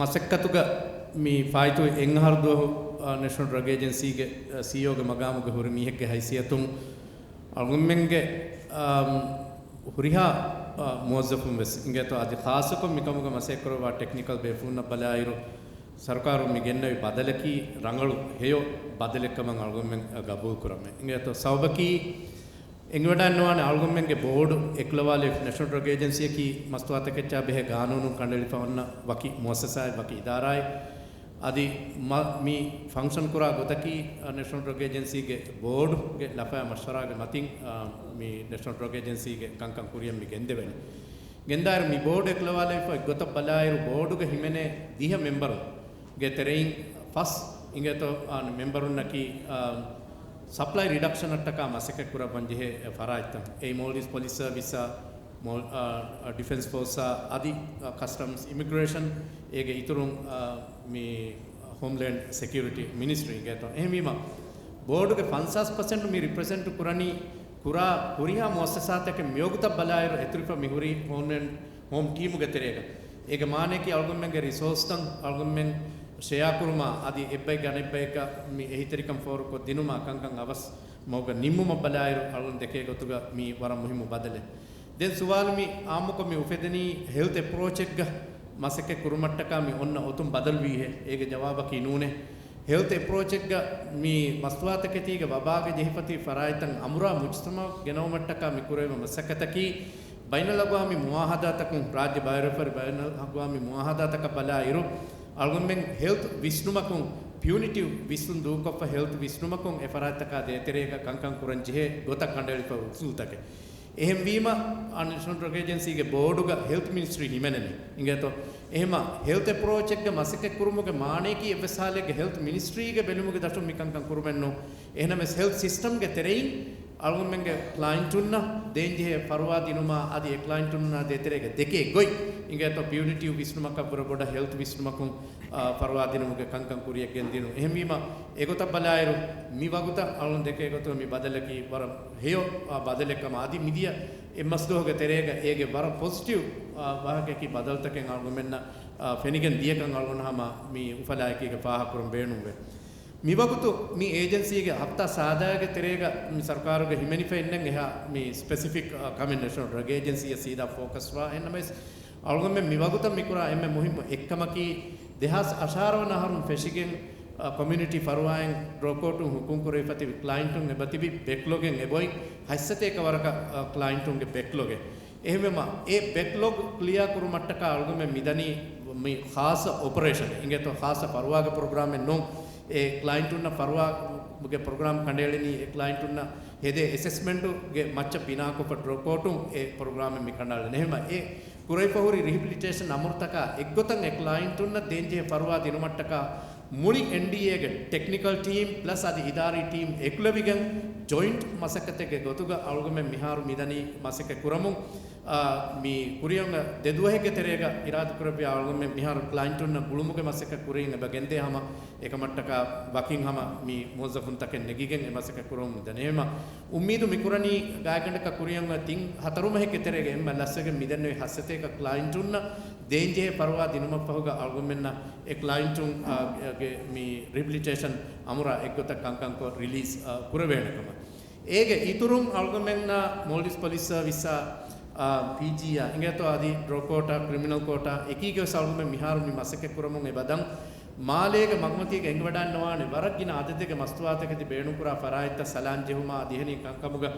މަސައްކަތުގަ މި ފާއިތުވި އެއް އަހަރު ދުވަހު، އާ، ނޭޝަނަލް ޑްރަގް އޭޖެންސީގެ، އާ، ސީއީއޯގެ މަގާމުގަ ހުރި މީހެއްގެ ހައިސިއްޔަތުން އަޅުގަނޑުމެންގެ، އާ، ހުރިހާ، އާ، މުވައްޒަފުން ވެސް އިނގޭތޯ އަދި ޚާއްޞަކޮށް މިކަމުގަ މަސައްކަތް ކުރައްވާ ޓެކްނިކަލް ބޭފުޅުންނަށް ބަލާއިރު، ސަރުކާރުން މި ގެންނެވި ބަދަލަކީ ރަނގަޅު ހެޔޮ ބަދަލެއްކަމަށް އަޅުގަނޑުމެން ގަބޫލު ކުރަމޭ. އިނގޭތޯ ސަބަބަކީ އެނގިވަޑައިންނަވާނެ އަޅުގަނޑުމެންގެ ބޯޑު އެކުލަވާލެވި ނޭޝަނަލް ޑްރަގް އޭޖެންސީއަކީ މަސްތުވާތަކެއްޗާ ބެހޭ ގާނޫނުން ކަނޑައެޅިފަ އޮންނަ ވަކި މުއައްސަސާއެއް، ވަކި އިދާރާއެއް. އަދި މަ-، މި ފަންކްޝަން ކުރާ ގޮތަކީ، އަ، ނޭޝަނަލް ޑްރަގް އޭޖެންސީގެ ބޯޑުގެ ލަފަޔާ މަޝްވަރާގެ މަތިން، އަ، މި ނޭޝަނަލް ޑްރަގް އޭޖެންސީގެ ކަންކަން ކުރިއަށް މި ގެންދެވެނީ. ގެންދާއިރު މި ބޯޑު އެކުލަވާލެވިފަ އެއްގޮތަށް ބަލާއިރު، ބޯޑުގަ ހިމެނޭ ދިހަ މެމްބަރުންގެ ތެރެއިން ފަސް އިނގޭތޯ، އާ، މެމްބަރުންނަކީ، އާ، ސަޕްލައި ރިޑަކްޝަނަށްޓަކާ މަސައްކަތް ކުރައްވަން ޖެހޭ ފަރާތްތައް. އެއީ މޯލްޑިވްސް ޕޮލިސް ސަރވިސްއާ، މޯލް-، އާ، ޑިފެންސް ފޯސްއާ، އަދި، އާ، ކަސްޓަމްސް، އިމިގްރޭޝަން، އޭގެ އިތުރުން، އާ، މި ހޯމްލޭންޑް ސެކިއުރިޓީ މިނިސްޓްރީ އިނގޭތޯ. އެހެންވީމަ، ބޯޑުގެ ފަންސާސް ޕަސެންޓް މި ރިޕްރެޒެންޓް ކުރަނީ ކުރާ ހުރިހާ މުއައްސަސާތަކެއް. މިވަގުތަށް ބަލާއިރު އެތުރިފަ މި ހުރީ ހޯމްލޭންޑް ހޯމް ޓީމުގެ ތެރޭގަ. އޭގެ މާނަޔަކީ އަޅުގަނޑުމެންގެ ރިސޯސްތައް އަޅުގަނޑުމެން ޝެއާ ކުރުމާ އަދި އެއްބައި ގަނެއްބައެއްގަ މި އެހީތެރިކަން ފޯރުކޮށްދިނުމާ ކަންކަން އަވަސް މަގުގަ ނިންމުމަށް ބަލާއިރު އަޅުގަނޑު ދެކޭ ގޮތުގަ މީ ވަރަށް މުހިއްމު ބަދަލެއް. ދެން ސުވާލު މި އާއްމުކޮށް މި އުފެދެނީ ހެލްތް އެޕްރޯޗެއްގަ މަސައްކަތް ކުރުމަށްޓަކާ މި އޮންނަ އޮތުން ބަދަލުވީހޭ؟ އޭގެ ޖަވާބަކީ ނޫނޭ. ހެލްތް އެޕްރޯޗެއްގަ މި މަސްތުވާތަކެތީގެ ވަބާގެ ޖެހިފަތި ފަރާތްތައް އަނބުރާ މުޖްތަމަޢަށް ގެނައުމަށްޓަކާ މި ކުރެވޭ މަސައްކަތަކީ ބައިނަލްއަގްވާމީ މުޢާހަދާތަކުން، ރާއްޖެ ބައިވެރިވެފަ ހުރި ބައިނަލްއަގްވާމީ މުޢާހަދާތަކަށް ބަލާއިރު، އަޅުގަނޑުމެން ހެލްތް ވިސްނުމަކުން، ޕިއުނިޓިވް ވިސްނުން ދޫކޮށްފަ ހެލްތް ވިސްނުމަކުން އެ ފަރާތްތަކާ ދޭތެރޭގަ ކަންކަން ކުރަން ޖެހޭ ގޮތަށް ކަނޑައެޅިފަ އުސޫލުތަކެއް. އެހެންވީމަ، އާ، ނޭޝަނަލް ޑްރަގް އޭޖެންސީގެ ބޯޑުގަ ހެލްތް މިނިސްޓްރީ ހިމެނެނީ. އިނގޭތޯ؟ އެހެމަ ހެލްތް އެޕްރޯޗެއްގަ މަސައްކަތް ކުރުމުގެ މާނަޔަކީ އެއްވެސް ހާލެއްގެ ހެލްތް މިނިސްޓްރީގެ ބެލުމުގެ ދަށުން މި ކަންކަން ކުރުމެއްނޫން. އެހެނަމެސް ހެލްތް ސިސްޓަމްގެ ތެރެއިން އަޅުގަނޑުމެންގެ ކްލައިންޓުންނަށް ދޭންޖެހޭ ފަރުވާ ދިނުމާ އަދި އެ ކްލައިންޓުންނާ ދޭތެރޭގަ ދެކޭ ގޮތް އިނގޭތޯ ޕިއުނިޓިވް ވިސްނުމަކަށްވުރެ ބޮޑަށް ހެލްތް ވިސްނުމަކުން، އާ، ފަރުވާ ދިނުމުގެ ކަންކަން ކުރިއަށް ގެންދިނުން. އެހެންވީމަ، އެގޮތަށް ބަލާއިރު، މި ވަގުތަށް އަޅުން ދެކޭ ގޮތުން މި ބަދަލަކީ ވަރަށް ހެޔޮ، އާ، ބަދަލެއް ކަމަށް އަދި މިދިޔަ އެއްމަސްދުވަހުގެ ތެރޭގަ އޭގެ ވަރަށް ޕޮޒިޓިވް، އާ، ވާހަކައަކީ ބަދަލުތަކެއް އަޅުގަނޑުމެންނަށް، އާ، ފެނިގެން ދިޔަކަން އަޅުގަނޑު ހަމަ މި އުފަލާއެކީގަ ފާހަގަކުރަން ބޭނުންވޭ. މިވަގުތު މި އޭޖެންސީގެ ހަފްތާ ސާދައިގެ ތެރޭގަ މި ސަރުކާރުގެ ހިމެނިފަ އިންނަން އެހާ މި ސްޕެސިފިކް، އަ، ކަމެއް ނޭޝަނަލް ޑްރަގް އޭޖެންސީއަށް ސީދާ ފޯކަސްވާ. އެހެންނަމަވެސް، އަޅުގަނޑުމެން މިވަގުތަށް މިކުރާ އެންމެ މުހިއްމު އެއްކަމަކީ، ދެހާސް އަށާރަ ވަނަ އަހަރުން ފެށިގެން، އަ، ކޮމިއުނިޓީ ފަރުވާއިން ޑްރޮޕްއައުޓުން ހުކުމް ކުރެވިފަތި ކްލައިންޓުން އެބަތިބި ބެކްލޮގެއް އެބައޮތް ހަތްސަތޭކަ ވަރަކަށް، އަ، ކްލައިންޓުންގެ ބެކްލޮގެއް. އެހެންވީމަ، އެ ބެކްލޮގް ކްލިއާ ކުރުމަށްޓަކާ އަޅުގަނޑުމެން މިދަނީ މި ޚާއްޞަ އޮޕަރޭޝަނެއް. އިނގޭތޯ ޚާއްޞަ ފަރުވާގެ ޕްރޮގްރާމެއް ނޫން. އެ ކްލައިންޓުންނަށް ފަރުވާގެ ޕްރޮގްރާމް ކަނޑައެޅެނީ އެ ކްލައިންޓުންނަށް ހެދޭ އެސެސްމެންޓުގެ މައްޗަށް ބިނާކޮށްފަ ޑްރޮޕްއައުޓުން އެ ޕްރޮގްރާމެއް މި ކަނޑައަޅަނީ. އެހެންވީމަ، އެ ކުރެވިފަ ހުރި ރިހެބިލިޓޭޝަން އަމުރުތަކާ އެއްގޮތަށް އެ ކްލައިންޓުންނަށް ދޭންޖެހޭ ފަރުވާ ދިނުމަށްޓަކާ މުޅި އެންޑީއޭގެ ޓެކްނިކަލް ޓީމް ޕްލަސް އަދި އިދާރީ ޓީމް އެކުލެވިގެން ޖޮއިންޓް މަސައްކަތެއްގެ ގޮތުގަ އަޅުގަނޑުމެން މިހާރު މިދަނީ މަސައްކަތް ކުރަމުން. އާ، މި ކުރިއަށް ދެ ދުވަހެއްގެ ތެރޭގަ އިރާދަކުރެއްވިޔާ އަޅުގަނޑުމެން މިހާރު ކްލައިންޓުންނަށް ގުޅުމުގެ މަސައްކަތް ކުރިއަށް އެބަ ގެންދޭ ހަމަ އެކަމަށްޓަކާ ވަކިން ހަމަ މި މުވައްޒަފުންތަކެއް ނެގިގެން އެ މަސައްކަތް ކުރަމުން މިދަނީ. އެހެންވީމަ އުއްމީދު މިކުރަނީ ގާތްގަނޑަކަށް ކުރިއަށް ތިން ހަތަރު މަހެއްގެ ތެރޭގަ އެންމެ ލަސްވެގެން މިދެންނެވި ހަސަތޭކަ ކްލައިންޓުންނަށް ދޭންޖެހޭ ފަރުވާ ދިނުމަށްފަހުގަ އަޅުގަނޑުމެންނަށް އެ ކްލައިންޓުން، އާ، ގެ މި ރިހެބިލިޓޭޝަން އަމުރާ އެއްގޮތަށް ކަންކަންކޮށް ރިލީޒް، އާ، ކުރެވޭނެ ކަމަށް. އޭގެ އިތުރުން އަޅުގަނޑުމެންނަށް މޯލްޑިވްސް ޕޮލިސް ސަރވިސްއާ، އާ، ޕީޖީއާ އިނގޭތޯ އަދި ޑްރޮކޯޓާ، ކްރިމިނަލް ކޯޓާ އެކީގަވެސް އަޅުގަނޑުމެން މިހާރު މި މަސައްކަތް ކުރަމުން އެބަ ދަން. މާލޭގެ މަގުމަތީގަ އެނގިވަޑައިގަންނަވާނެ ވަރަށް ގިނަ އަދަދެއްގެ މަސްތުވާތަކެތި ބޭނުންކުރާ ފަރާތްތައް ސަލާން ޖެހުމާ އަދި އެހެނި ކަންކަމުގަ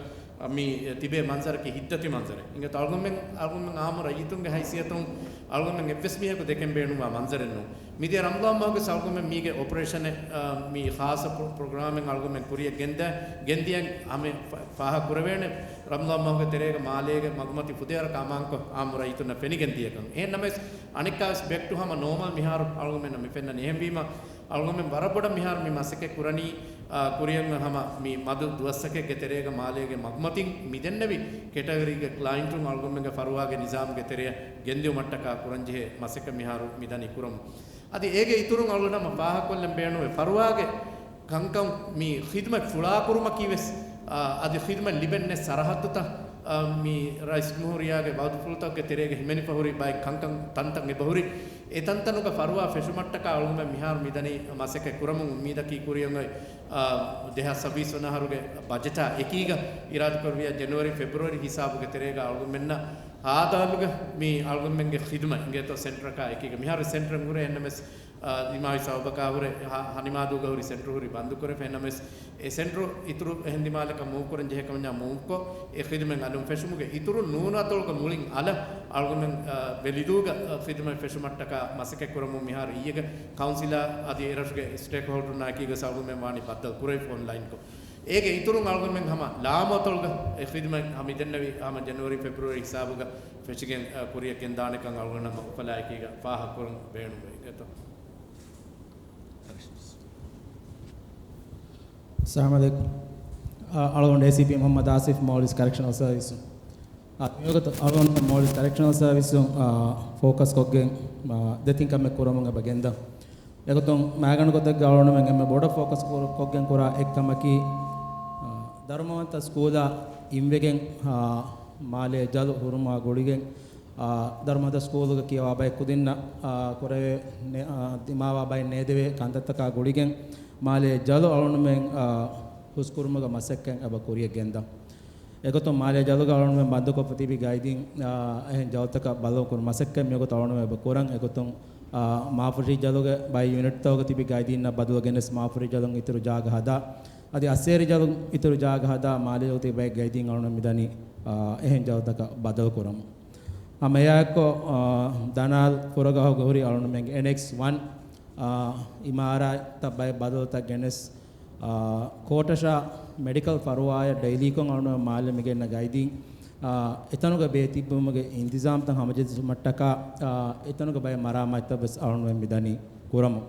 މި ތިބޭ މަންޒަރަކީ ހިތްދަތި މަންޒަރެއް. އިނގޭތޯ އަޅުގަނޑުމެން، އަޅުގަނޑުމެން އާއްމު ރައްޔިތުންގެ ހައިސިއްޔަތުން އަޅުގަނޑުމެން އެއްވެސް މީހަކު ދެކެން ބޭނުންވާ މަންޒަރެއް ނޫން. މިދިޔަ ރަމަޟާން މަހުގެ އަޅުގަނޑުމެން މީގެ އޮޕަރޭޝަނެއް، އާ، މި ޚާއްޞަ ޕްރޮ-، ޕްރޮގްރާމެއް އަޅުގަނޑުމެން ކުރިއަށް ގެންދަ-، ގެންދިޔަން ހަމަ ފަ-، ފާހަ ކުރެވޭނެ. ރަމަޟާން މަހުގެ ތެރޭގަ މާލޭގެ މަގުމަތި ފުދޭވަރަކަށް އަމާންކޮށް އާއްމު ރައްޔިތުންނަށް ފެނިގެން ދިޔަކަން. އެހެންނަމަވެސް، އަނެއްކާވެސް ބެކް ޓު ހަމަ ނޯމަލް މިހާރު އަޅުގަނޑުމެންނަށް މި ފެންނަނީ. އެހެންވީމަ، އަޅުގަނޑުމެން ވަރަށް ބޮޑަށް މިހާރު މި މަސައްކަތް ކުރަނީ، އާ، ކުރިއަށް ހަމަ މި މަދު ދުވަސްތަކެއްގެ ތެރޭގަ މާލޭގެ މަގުމަތިން މި ދެންނެވި ކެޓަގަރީގެ ކްލައިންޓުން އަޅުގަނޑުމެންގެ ފަރުވާގެ ނިޒާމްގެ ތެރެއަށް ގެންދިއުމަށްޓަކާ ކުރަންޖެހޭ މަސައްކަތް މިހާރު މި ދަނީ ކުރަމުން. އަދި އޭގެ އިތުރުން އަޅުގަނޑު ހަމަ ފާހަގަކޮށްލަން ބޭނުންވޭ ފަރުވާގެ ކަންކަން މި ޚިދުމަތް ފުޅާކުރުމަކީ ވެސް، އާ، އަދި ޚިދުމަތް ލިބެން ނެތް ސަރަހައްދުތައް، އާ، މި ރައީސް ޖުމްހޫރިއްޔާގެ ވައުދުފުޅުތަކުގެ ތެރޭގަ ހިމެނިފަ ހުރި ބައެއް ކަންކަން ތަންތަން އެބަހުރި. އެ ތަންތަނުގަ ފަރުވާ ފެށުމަށްޓަކާ އަޅުގަނޑުމެން މިހާރު މިދަނީ މަސައްކަތް ކުރަމުން. އުއްމީދަކީ ކުރިއަށް އޮތް، އާ، ދެހާސް ސައްބީސް ވަނަ އަހަރުގެ ބަޖެޓާ އެކީގަ އިރާދަކުރެއްވިޔާ ޖެނުއަރީ ފެބްރުއަރީ ހިސާބުގެ ތެރޭގަ އަޅުގަނޑުމެންނަށް ހާދަ ހައްލުގަ މި އަޅުގަނޑުމެންގެ ޚިދުމަތް އިނގޭތޯ ސެންޓަރަކާ އެކީގަ މިހާރު ސެންޓަރެއް ހުރޭ. އެހެންނަމަވެސް، އާ، ދިމާވި ސަބަބަކާ ހުރެ ހަ-، ހަނިމާދޫގަ ހުރި ސެންޓަރު ހުރީ ބަންދުކުރެފަ. އެހެންނަމަވެސް، އެ ސެންޓަރު އިތުރު އެހެން ދިމާލަކަށް މޫވްކުރަން ޖެހޭ ކަމަށް މޫވްކޮށް، އެ ޚިދުމަތް އަލުން ފެށުމުގެ އިތުރު ނޫނު އަތޮޅުގަ މުޅިން އަލަށް އަޅުގަނޑުމެން، އާ، ވެލިދޫގަ، އާ، ޚިދުމަތް ފެށުމަށްޓަކާ މަސައްކަތް ކުރަމުން މިހާރު އިއްޔެގެ ކައުންސިލާ އަދި އެރަށުގެ ސްޓޭކް ހޯލްޑަރުންނާ އެކީގަ އަޅުގަނޑުމެން ވާނީ ބައްދަލު ކުރެވިފަ އޮންލައިންކޮށް. އޭގެ އިތުރުން އަޅުގަނޑުމެން ހަމަ ލާމު އަތޮޅުގަ އެ ޚިދުމަތް ހަމަ މިދެންނެވި ހަމަ ޖެނުއަރީ ފެބްރުއަރީ ހިސާބުގަ ފެށިގެން، އާ، ކުރިއަށް ގެންދާނެކަން އަޅުގަނޑަށް މަގުފަލާއެކީގަ ފާހަގަކުރަން ބޭނުންވޭ. އިނގޭތޯ. އައްސަލާމު ޢަލައިކުމް. އަ، އަޅުގަނޑު އޭސީޕީ މުޙައްމަދު އާސިފް، މޯލްޑިވްސް ކަރެކްޝަނަލް ސަރވިސް. އަ، މިވަގުތު އަޅުގަނޑު މޯލްޑިވްސް ކަރެކްޝަނަލް ސަރވިސް، އަ، ފޯކަސް ކޮށްގެން، އަ، ދެތިން ކަމެއް ކުރަމުން އެބަ ގެންދަން. އެގޮތުން މާގަނޑު ގޮތެއްގަ އަޅުގަނޑުމެން އެންމެ ބޮޑަށް ފޯކަސް ކޮށްގެން ކުރާ އެއްކަމަކީ، އަ، ދަރުމަވަންތަ ސްކޫލާ އިންވެގެން، އަ، މާލޭ ޖަލު ހުރުމާ ގުޅިގެން، އާ، ދަރުމަވަންތަ ސްކޫލުގަ ކިޔަވާ ބައެއް ކުދިންނަށް، އާ، ކުރެވޭ ނެ-، އާ، ދިމާވާ ބައެއް ނޭދެވޭ ކަންތައްތަކާ ގުޅިގެން މާލޭ ޖަލު އަޅުނުމެން، އާ، ހުސްކުރުމުގެ މަސައްކަތް އެބަ ކުރިއަށް ގެންދަން. އެގޮތުން މާލޭ ޖަލުގަ އަޅުނުމެން ބަންދުކޮށްފަ ތިބި ގައިދީން، އާ، އެހެން ޖަލުތަކަށް ބަދަލުކުރުމަށް މަސައްކަތް މިވަގުތު އަޅުނުމެން އެބަ ކުރަން. އެގޮތުން، އާ، މާފުށި ޖަލުގެ ބައެއް ޔުނިޓްތަކުގަ ތިބި ގައިދީންނަށް ބަދަލު ގެނެސް މާފުށި ޖަލުން އިތުރު ޖާގަ ހަދާ، އަދި އައްސޭރި ޖަލުން އިތުރު ޖާގަ ހަދާ މާލޭ ޖަލުގަ ތިބި ބައެއް ގައިދީން އަޅުނުމެން މިދަނީ، އާ، އެހެން ޖަލުތަކަށް ބަދަލުކުރަމުން. ހަމަ އެއާއެއްކޮށް، އާ، ދަނާލް ފުރަގަހުގަ ހުރި އަޅުނުމެންގެ އެންއެކްސް ވަން، އާ، އިމާރާތްތައް ބައެއް ބަދަލުތައް ގެނެސް، އާ، ކޯޓަށާ މެޑިކަލް ފަރުވާއަށް ޑެއިލީކޮށް އަޅުނުމެން މާލެ މިގެންނަ ގައިދީން، އާ، އެތަނުގަ ބޭތިއްބުމުގެ އިންތިޒާމްތައް ހަމަޖެއްސުމަށްޓަކާ، އާ، އެތަނުގަ ބައެއް މަރާމާތްތައް ވެސް އަޅުނުމެން މިދަނީ ކުރަމުން.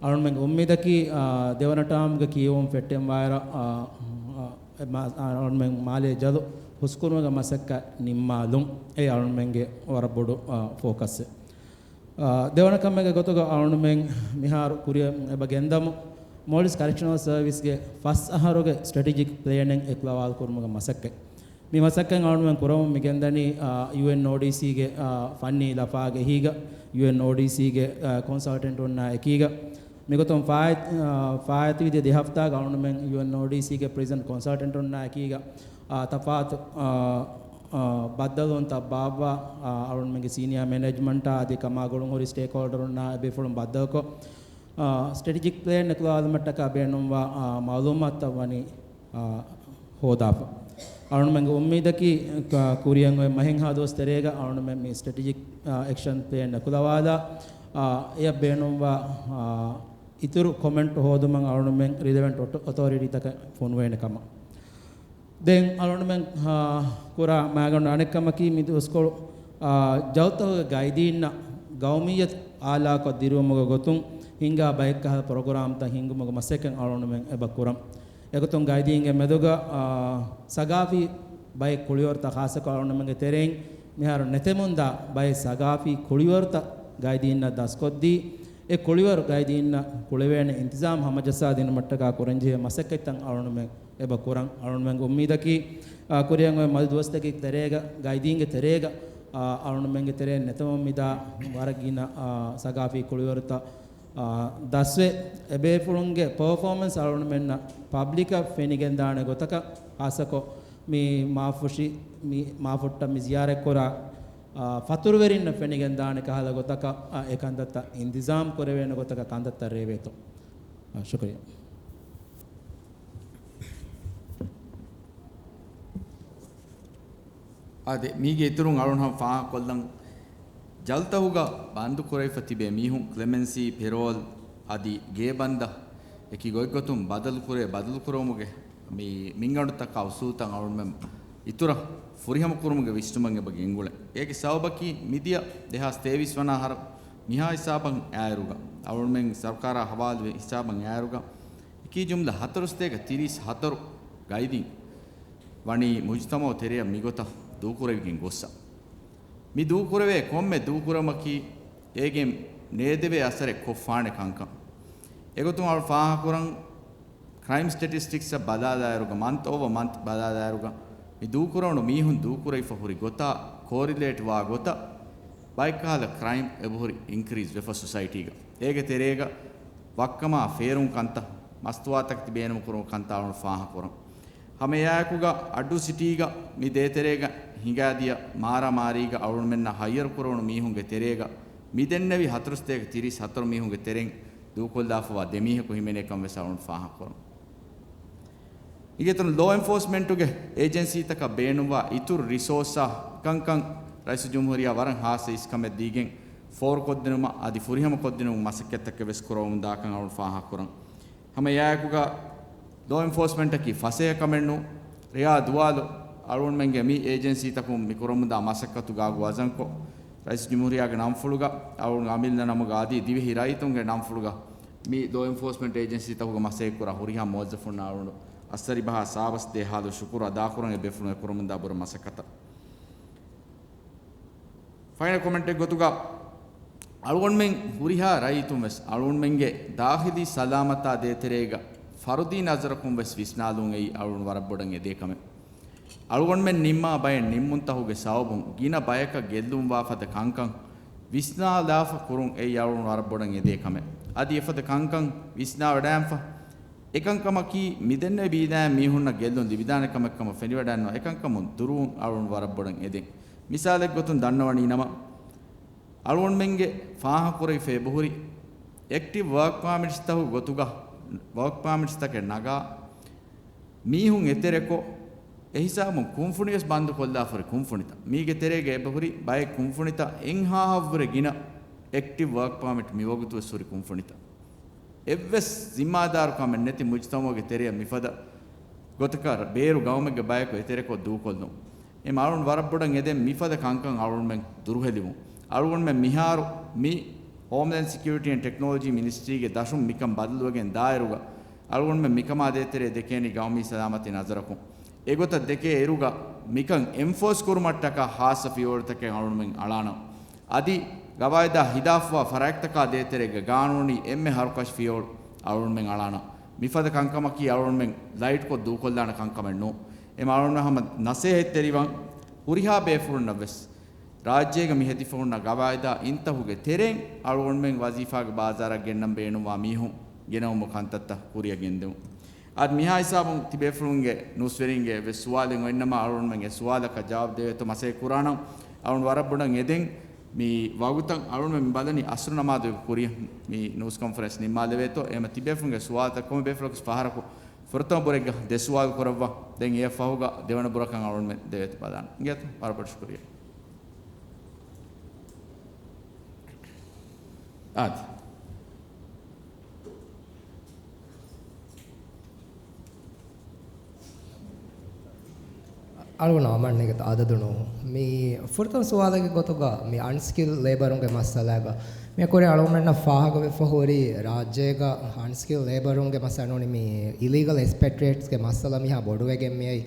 އަޅުނުމެންގެ އުއްމީދަކީ، އާ، ދެވަނަ ޓާމްގެ ކިޔެވުން ފެއްޓެންވާއިރަށް، އާ، އާ، އެ މާ-، އާ، އަޅުނުމެން މާލޭ ޖަލު ހުސްކުރުމުގެ މަސައްކަތް ނިންމާލުން. އެއީ އަޅުނުމެންގެ ވަރަށް ބޮޑު، އާ، ފޯކަސްއެއް. އާ، ދެވަނަ ކަމެއްގެ ގޮތުގަ އަޅުނުމެން މިހާރު ކުރިއަށް އެބަ ގެންދަމު، މޯލްޑިވްސް ކަރެކްޝަނަލް ސަރވިސްގެ ފަސް އަހަރުގެ ސްޓްރެޓެޖިކް ޕްލޭނެއް އެކުލަވާލުކުރުމުގެ މަސައްކަތް. މި މަސައްކަތް އަޅުނުމެން ކުރަމުން މިގެންދަނީ، އާ، ޔޫއެންއޯޑީސީގެ، އާ، ފަންނީ ލަފާގެ އެހީގަ، ޔޫއެންއޯޑީސީގެ، އާ، ކޮންސަލްޓެންޓުންނާ އެކީގަ. މިގޮތުން ފާއިތު-، އާ، ފާއިތުވި ދެ ދެ ހަފްތާގަ އަޅުނުމެން ޔޫއެންއޯޑީސީގެ ޕްރެޒިޑެންޓް ކޮންސަލްޓެންޓުންނާ އެކީގަ، އާ، ތަފާތު، އާ، އާ، ބައްދަލުވުންތައް ބާއްވާ، އާ، އަޅުންމެންގެ ސީނިއާ މެނޭޖްމަންޓާ އަދި ކަމާގުޅުން ހުރި ސްޓޭކްހޯލްޑަރުންނާ އެބޭފުޅުން ބައްދަލުކޮށް، އާ، ސްޓްރެޓެޖިކް ޕްލޭން އެކުލަވާލުމަށްޓަކާ ބޭނުންވާ، އާ، މައުލޫމާތުތައް ވަނީ، އާ، ހޯދާފަ. އަޅުންމެންގެ އުއްމީދަކީ، ކ-، ކުރިއަށް އޮތް މަހެއްހާ ދުވަސް ތެރޭގަ އަޅުންމެން މި ސްޓްރެޓެޖިކް، އާ، އެކްޝަން ޕްލޭން އެކުލަވާލާ، އާ، އެޔަށް ބޭނުންވާ، އާ، އިތުރު ކޮމެންޓް ހޯދުމަށް އަޅުންމެން ރިލެވެންޓް އޮތޯ-، އޮތޯރިޓީތަކަށް ފޮނުވޭނެ ކަމަށް. ދެން އަޅުންމެން، އާ، ކުރާ މާގަނޑު އަނެއްކަމަކީ މި ދުވަސްކޮޅު، އާ، ޖަލުތަކުގެ ގައިދީންނަށް ގައުމިއްޔަތު އާލާކޮށް ދިރިއުޅުމުގެ ގޮތުން ހިންގާ ބައެއްކަހަލަ ޕްރޮގްރާމްތައް ހިންގުމުގެ މަސައްކަތް އަޅުންމެން އެބަ ކުރަން. އެގޮތުން ގައިދީންގެ މެދުގަ، އާ، ސަގާފީ ބައެއް ކުޅިވަރުތައް ޚާއްޞަކޮށް އަޅުންމެންގެ ތެރެއިން މިހާރު ނެތެމުންދާ ބައެއް ސަގާފީ ކުޅިވަރުތައް ގައިދީންނަށް ދަސްކޮށްދީ، އެ ކުޅިވަރު ގައިދީންނަށް ކުޅެވޭނެ އިންތިޒާމް ހަމަޖައްސާދިނުމަށްޓަކާ ކުރަންޖެހޭ މަސައްކަތްތައް އަޅުންމެން އެބަ ކުރަން. އަޅުންމެންގެ އުއްމީދަކީ، އާ، ކުރިއަށް އޮތް މަދު ދުވަސްތަކެއްގެ ތެރޭގަ ގައިދީންގެ ތެރޭގަ އާ، އަޅުންމެންގެ ތެރެއިން ނެތަމަ މިދާ ވަރަށް ގިނަ، އާ، ސަގާފީ ކުޅިވަރުތައް، އާ، ދަސްވެ، އެބޭފުޅުންގެ ޕަރފޯމަންސް އަޅުންމެންނަށް ޕަބްލިކަށް ފެނިގެންދާނެ ގޮތަކަށް ހާއްސަކޮށް މި މާފުށި، މި މާފުއްޓަށް މި ޒިޔާރަތްކުރާ، އާ، ފަތުރުވެރިންނަށް ފެނިގެންދާނެ ކަހަލަ ގޮތަކަށް، އާ، އެ ކަންތައްތައް އިންތިޒާމް ކުރެވޭނެ ގޮތަކަށް ކަންތައްތައް ރޭވޭތޯ. އާ، ޝުކުރިއްޔާ. އާދެ، މީގެ އިތުރުން އަޅުން ހަމަ ފާހަގަކޮށްލަން. ޖަލްތަހުގަ ބަންދުކުރެވިފަ ތިބޭ މީހުން ކްލެމެންސީ، ޕެރޯލް އަދި ގޭބަންދަށް އެކި ގޮތްގޮތުން ބަދަލުކުރޭ، ބަދަލުކުރުމުގެ މި މިންގަނޑުތަކާ އުސޫލުތައް އަޅުމެން އިތުރަށް ފުރިހަމަ ކުރުމުގެ ވިސްނުމެއް އެބަ ގެންގުޅޭ. އޭގެ ސަބަބަކީ މިދިޔަ ދެހާސް ތޭވީސް ވަނަ އަހަރު މިހާ ހިސާބަށް އައިއިރުގަ އަޅުމެން ސަރުކާރާ ހަވާލުވި ހިސާބަށް އައިއިރުގަ އެކީ ޖުމްލަ ހަތަރުސަތޭކަ ތިރީސް ހަތަރު ގައިދިން ވަނީ މުޖުތަމަޢު ތެރެއަށް މިގޮތަށް ދޫކުރެވިގެން ގޮއްސަ. މި ދޫކުރެވޭ ކޮންމެ ދޫކުރަމަކީ އޭގެން ނޭދެވޭ އަސަރެއް ކޮށްފާނެ ކަންކަން. އެގޮތުން އަޅު ފާހަކުރަން ކްރައިމް ސްޓެޓިސްޓިކްސްއަށް ބަލާލާއިރުގަ، މަންތް އޯވަ މަންތް ބަލާލާއިރުގަ، މި ދޫކުރެވުނު މީހުން ދޫކުރެވިފަ ހުރި ގޮތާ ކޯރިލޭޓް ވާ ގޮތަށް ބައެއްކަހަލަ ކްރައިމް އެބަހުރި އިންކްރީޒް ވެފަ ސޮސައިޓީގަ. އޭގެ ތެރޭގަ ވައްކަމާ ފޭރުން ކަންތައް، މަސްތުވާތަކެތި ބޭނުން ކުރުމު ކަންތައް އަޅުން ފާހަކުރަން. ހަމައެއާއެކުގަ އައްޑޫ ސިޓީގަ މި ދޭތެރޭގަ ހިނގާދިޔަ މާރާމާރީގަ އަޅުންމެންނަށް ހައްޔަރު ކުރެވުނު މީހުންގެ ތެރޭގަ މި ދެންނެވި ހަތަރުސަތޭކަ ތިރީސް ހަތަރު މީހުންގެ ތެރެއިން ދޫކޮށްލާފަވާ ދެ މީހަކު ހިމެނޭކަން ވެސް އަޅުން ފާހަގަކުރަން. އިގޭތުން ލޯ އެންފޯސްމަންޓުގެ އޭޖެންސީތަކަށް ބޭނުންވާ އިތުރު ރިސޯސްއާ ކަންކަން ރައީސުލްޖުމްހޫރިއްޔާ ވަރަށް ހާއްސަ އިސްކަމެއް ދީގެން ފޯރުކޮށްދިނުމަށް އަދި ފުރިހަމަކޮށްދިނުމަށް މަސައްކަތްތަކެއް ވެސް ކުރަމުންދާކަން އަޅުން ފާހަގަކުރަން. ހަމަ އެއާއެކުގަ ލޯ އެންފޯސްމަންޓަކީ ފަސޭހަ ކަމެއް ނޫން. ރެޔާ ދުވާލު އަޅުގަނޑުމެންގެ މި އޭޖެންސީތަކުން މި ކުރަމުންދާ މަސައްކަތުގަ އަގު ވަޒަންކޮށް، ރައީސުލްޖުމްހޫރިއްޔާގެ ނަންފުޅުގަ އަޅުގަނޑު އަމިއްލަ ނަމުގަ އަދި ދިވެހި ރައްޔިތުންގެ ނަންފުޅުގަ މި ލޯ އެންފޯސްމަންޓް އޭޖެންސީތަކުގަ މަސައްކަތްކުރާ ހުރިހާ މުވައްޒަފުންނަށް އަޅުގަނޑު އައްސަރިބަހާ ސާވަސްދޭހާލު ޝުކުރު އަދާކުރަން އެބޭފުޅުން އެކުރަމުންދާ ބުރަ މަސައްކަތަށް. ފައިނަލް ކޮމެންޓެއް ގޮތުގަ އަޅުގަނޑުމެން ހުރިހާ ރައްޔިތުން ވެސް އަޅުގަނޑުމެންގެ ދާޚިލީ ސަލާމަތާ ދޭތެރޭގަ ފަރުދީ ނަޒަރަކުން ވެސް ވިސްނާލުން އެއީ އަޅުގަނޑު ވަރަށް ބޮޑަށް އެދޭ ކަމެއް. އަޅުގަނޑުމެން ނިންމާ ބައެއް ނިންމުންތަކުގެ ސަބަބުން ގިނަ ބަޔަކަށް ގެއްލުންވާ ފަދަ ކަންކަން ވިސްނާލާފަ ކުރުން އެއީ އަޅުގަނޑު ވަރަށް ބޮޑަށް އެދޭ ކަމެއް. އަދި އެފަދަ ކަންކަން ވިސްނާވަޑައިންފަ އެކަންކަމަކީ މިދެންނެވި ބީދާއިން މީހުންނަށް ގެއްލުން ލިބިދާނެ ކަމެއް ކަމަށް ފެނިވަޑައިންނަވާ އެކަންކަމުން ދުރުވުން އަޅުގަނޑު ވަރަށް ބޮޑަށް އެދެން. މިސާލެއްގޮތުން ދަންނަވަނީ ނަމަ، އަޅުގަނޑުމެންގެ ފާހަގަކުރެވިފަ އެބަހުރި އެކްޓިވް ވަރކް ޕާމިޓްސްތަކުގެ ގޮތުގަ ވަރކް ޕާމިޓްސްތަކެއް ނަގާ، މީހުން އެތެރެކޮށް، އެހިސާބުން ކުންފުނިވެސް ބަންދުކޮށްލާފަ ހުރި ކުންފުނިތައް. މީގެ ތެރޭގަ އެބަހުރި ބައެއް ކުންފުނިތައް އެއްހާހަށްވުރެ ގިނަ އެކްޓިވް ވަރކް ޕާމިޓް މިވަގުތުވެސް ހުރި ކުންފުނިތައް. އެއްވެސް ޒިންމާދާރުކަމެއް ނެތި މުޖުތަމަޢުގެ ތެރެއަށް މިފަދަ ގޮތަކަށް ބޭރު ގައުމެއްގެ ބަޔަކު އެތެރެކޮށް ދޫކޮށްލުން. އެމް އަޅުން ވަރަށް ބޮޑަށް އެދެން މިފަދަ ކަންކަން އަޅުންމެން ދުރުހެލިވުން. އަޅުގަނޑުމެން މިހާރު މި ހޯމްލޭންޑް ސެކިއުރިޓީ އެންޑް ޓެކްނޮލޮޖީ މިނިސްޓްރީގެ ދަށުން މިކަން ބަދަލުވެގެން ދާއިރުގަ، އަޅުގަނޑުމެން މިކަމާ ދޭތެރޭ ދެކޭނީ ގައުމީ ސަލާމަތީ ނަޒަރަކުން. އެގޮތަށް ދެކޭ އިރުގަ މިކަން އެންފޯސް ކުރުމަށްޓަކާ ހާއްސަ ފިޔަވަޅުތަކެއް އަޅުގަނޑުމެން އަޅާނަން. އަދި ގަވާއިދާ ހިލާފުވާ ފަރާތްތަކާ ދޭތެރޭގަ ގާނޫނީ އެންމެ ހަރުކަށި ފިޔަވަޅު އަޅުގަނޑުމެން އަޅާނަން. މިފަދަ ކަންކަމަކީ އަޅުގަނޑުމެން ލައިޓްކޮށް ދޫކޮށްލާނެ ކަންކަމެއް ނޫން. އެމް އަޅުގަނޑުމެން ހަމަ ނަސޭހަތްތެރިވަން ހުރިހާ ބޭފުޅުންނަށް ވެސް ރާއްޖޭގަ މި ހެދިފަ ހުންނަ ގަވާއިދާ އިންތަހުގެ ތެރެއިން އަޅުގަނޑުމެން ވަޒީފާގެ ބާޒާރަށް ގެންނަން ބޭނުންވާ މީހުން ގެނައުމު ކަންތައްތައް ކުރިއަށް ގެންދެވުން. އަދި މިހާ ހިސާބުން ތިބޭފުޅުންގެ ނޫސްވެރިންގެ ވެސް ސުވާލެއް އޮތްނަމަ އަޅުގަނޑުމެން އެ ސުވާލަކަށް ޖަވާބު ދެވޭތޯ މަސައްކަތް ކުރާނަން. އަޅުން ވަރަށް ބޮޑަށް އެދެން މި ވަގުތަށް އަޅުން މި ބަލަނީ އަސްރު ނަމާދުގެ ކުރިއަށް މި ނޫސް ކޮންފަރެންސް ނިންމާލެވޭތޯ. އެހެމަ ތިބޭފުޅުންގެ ސުވާލުތައް ކޮންމެ ބޭފުޅަކު ފަހަރަކު ފުރަތަމަ ބުރެއްގަ ދެ ސުވާލު ކުރައްވާ. ދެން އެއަށް ފަހުގަ ދެވަނަ ބުރަކަށް އަޅުން މި ދެވޭތޯ ބަލާނަން. އިނގޭތޯ؟ ވަރަށް ބޮޑަށް ޝުކުރިއްޔާ. އާދެ. އަޅުގަނޑަށް އަމަންނޭގެ އަދަދު ނޫން. މި ފުރަތަމަ ސުވާލެއްގެ ގޮތުގަ މި އަންސްކިލް ލޭބަރުންގެ މައްސަލާގަ މި ކުރިން އަޅުގަނޑަށް ފާހަގަވެފަ ހުރި ރާއްޖޭގަ އަންސްކިލް ލޭބަރުންގެ މައްސަލަ ނޫނީ މި އިލީގަލް އެކްސްޕެޓްރިއޭޓްސްގެ މައްސަލަ މިހާ ބޮޑުވެގެން މިއައީ.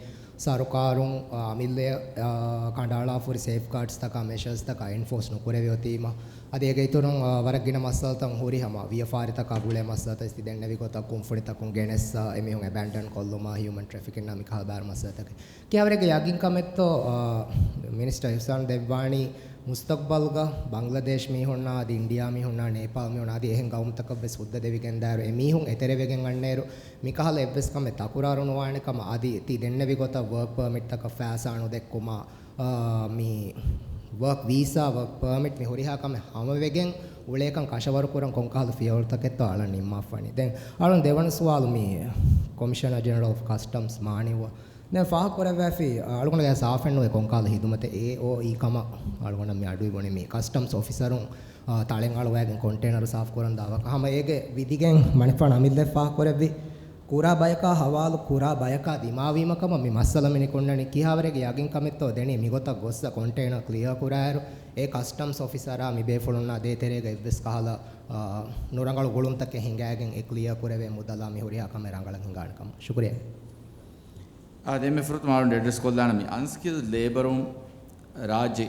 ސަރުކާރުން، އާ، އަމިއްލައަށް، އާ، ކަނޑައަޅާފަހުރި ސޭފްގާޑްސްތަކާ، މެޝާސްތަކާ އެންފޯސް ނުކުރެވި އޮތީމަ، އަދި އޭގެ އިތުރުން، އާ، ވަރަށް ގިނަ މައްސަލަތައް ހުރި ހަމަ ވިޔަފާރިތަކާ ގުޅޭ މައްސަލަތައް ތި ދެންނެވި ގޮތަށް ކުންފުނިތަކުން ގެނެސް، އާ، އެމީހުން އެބެންޑަން ކޮށްލުމާ، ހިއުމަން ޓްރެފިކިންނާ މިކަހަލަ ބާރު މައްސަލަތަކެއް. ކިހާވަރެއްގެ ޔަގީންކަމެއްތޯ، އާ، މިނިސްޓަރ އިޙްސާން ދެއްވާނީ މުސްތަޤްބަލްގަ ބަންގްލަދޭޝް މީހުންނާ އަދި އިންޑިޔާ މީހުންނާ ނޭޕާލް މީހުންނާ އަދި އެހެން ގައުމުތަކަށްވެސް ހުއްދަ ދެވިގެންދާއިރު އެމީހުން އެތެރެވެގެން އަންނައިރު މިކަހަލަ އެއްވެސް ކަމެއް ތަކުރާރު ނުވާނެ ކަމަށް އަދި ތި ދެންނެވި ގޮތަށް ވަރކް ޕަރމިޓްތަކަށް ފައިސާ ނުދެއްކުމާ، އާ، މި ވަރކް ވީސާ، ވަރކް ޕަރމިޓް މި ހުރިހާ ކަމެއް ހަމަވެގެން އުޅޭކަން ކަށަވަރު ކުރަން ކޮންކަހަލަ ފިޔަވަޅުތަކެއްތޯ އަޅަން ނިންމާފަނީ. ދެން އަޅުން ދެވަނަ ސުވާލު މި ކޮމިޝަނަރ ޖެނެރަލް އޮފް ކަސްޓަމްސް މާނިއްވާ ދެން ފާހަގަކުރެއްވާފި، އަޅުގަނޑުގެ ސާފެއްނުވޭ ކޮންކަހަލަ ހިދުމަތެއް އޭ އޯ އީ ކަމަށް އަޅުގަނޑަށް މި އަޑުއިވުނީ މި ކަސްޓަމްސް އޮފިސަރުން، އާ، ތަޅެއް އަޅުވައިގެން ކޮންޓޭނަރު ސާފުކުރަން ދާ ވަގުތު. ހަމަ އޭގެ ވިދިގެން މަނިފާން އަމިއްލަ ފާހަގަކުރެއްވި ކުރާ ބަޔަކާ ހަވާލު ކުރާ ބަޔަކާ ދިމާވީމަ ކަމަށް މި މައްސަލަ މި ނިކުންނަނީ. ކިހާވަރެއްގެ ޔަގީންކަމެއްތޯ ދެނީ މިގޮތަށް ގޮއްސަ ކޮންޓޭނަރ ކްލިއާ ކުރާއިރު އެ ކަސްޓަމްސް އޮފިސަރާ މި ބޭފުޅުންނާ ދޭތެރޭގަ އެއްވެސް ކަހަލަ، އާ، ނުރަނގަޅު ގުޅުންތަކެއް ހިނގައިގެން އެ ކްލިއާ ކުރެވޭ މުދަލާ މި ހުރިހާ ކަމެއް ރަނގަޅަށް ހިނގާނެ ކަމަށް. ޝުކުރިއްޔާ. އާ، ދެންމެ ފުރަތަމަ އަޅުގަނޑު އެޑްރެސް ކޮށްލާނަން މި އަންސްކިލްޑް ލޭބަރުން ރާއްޖެ،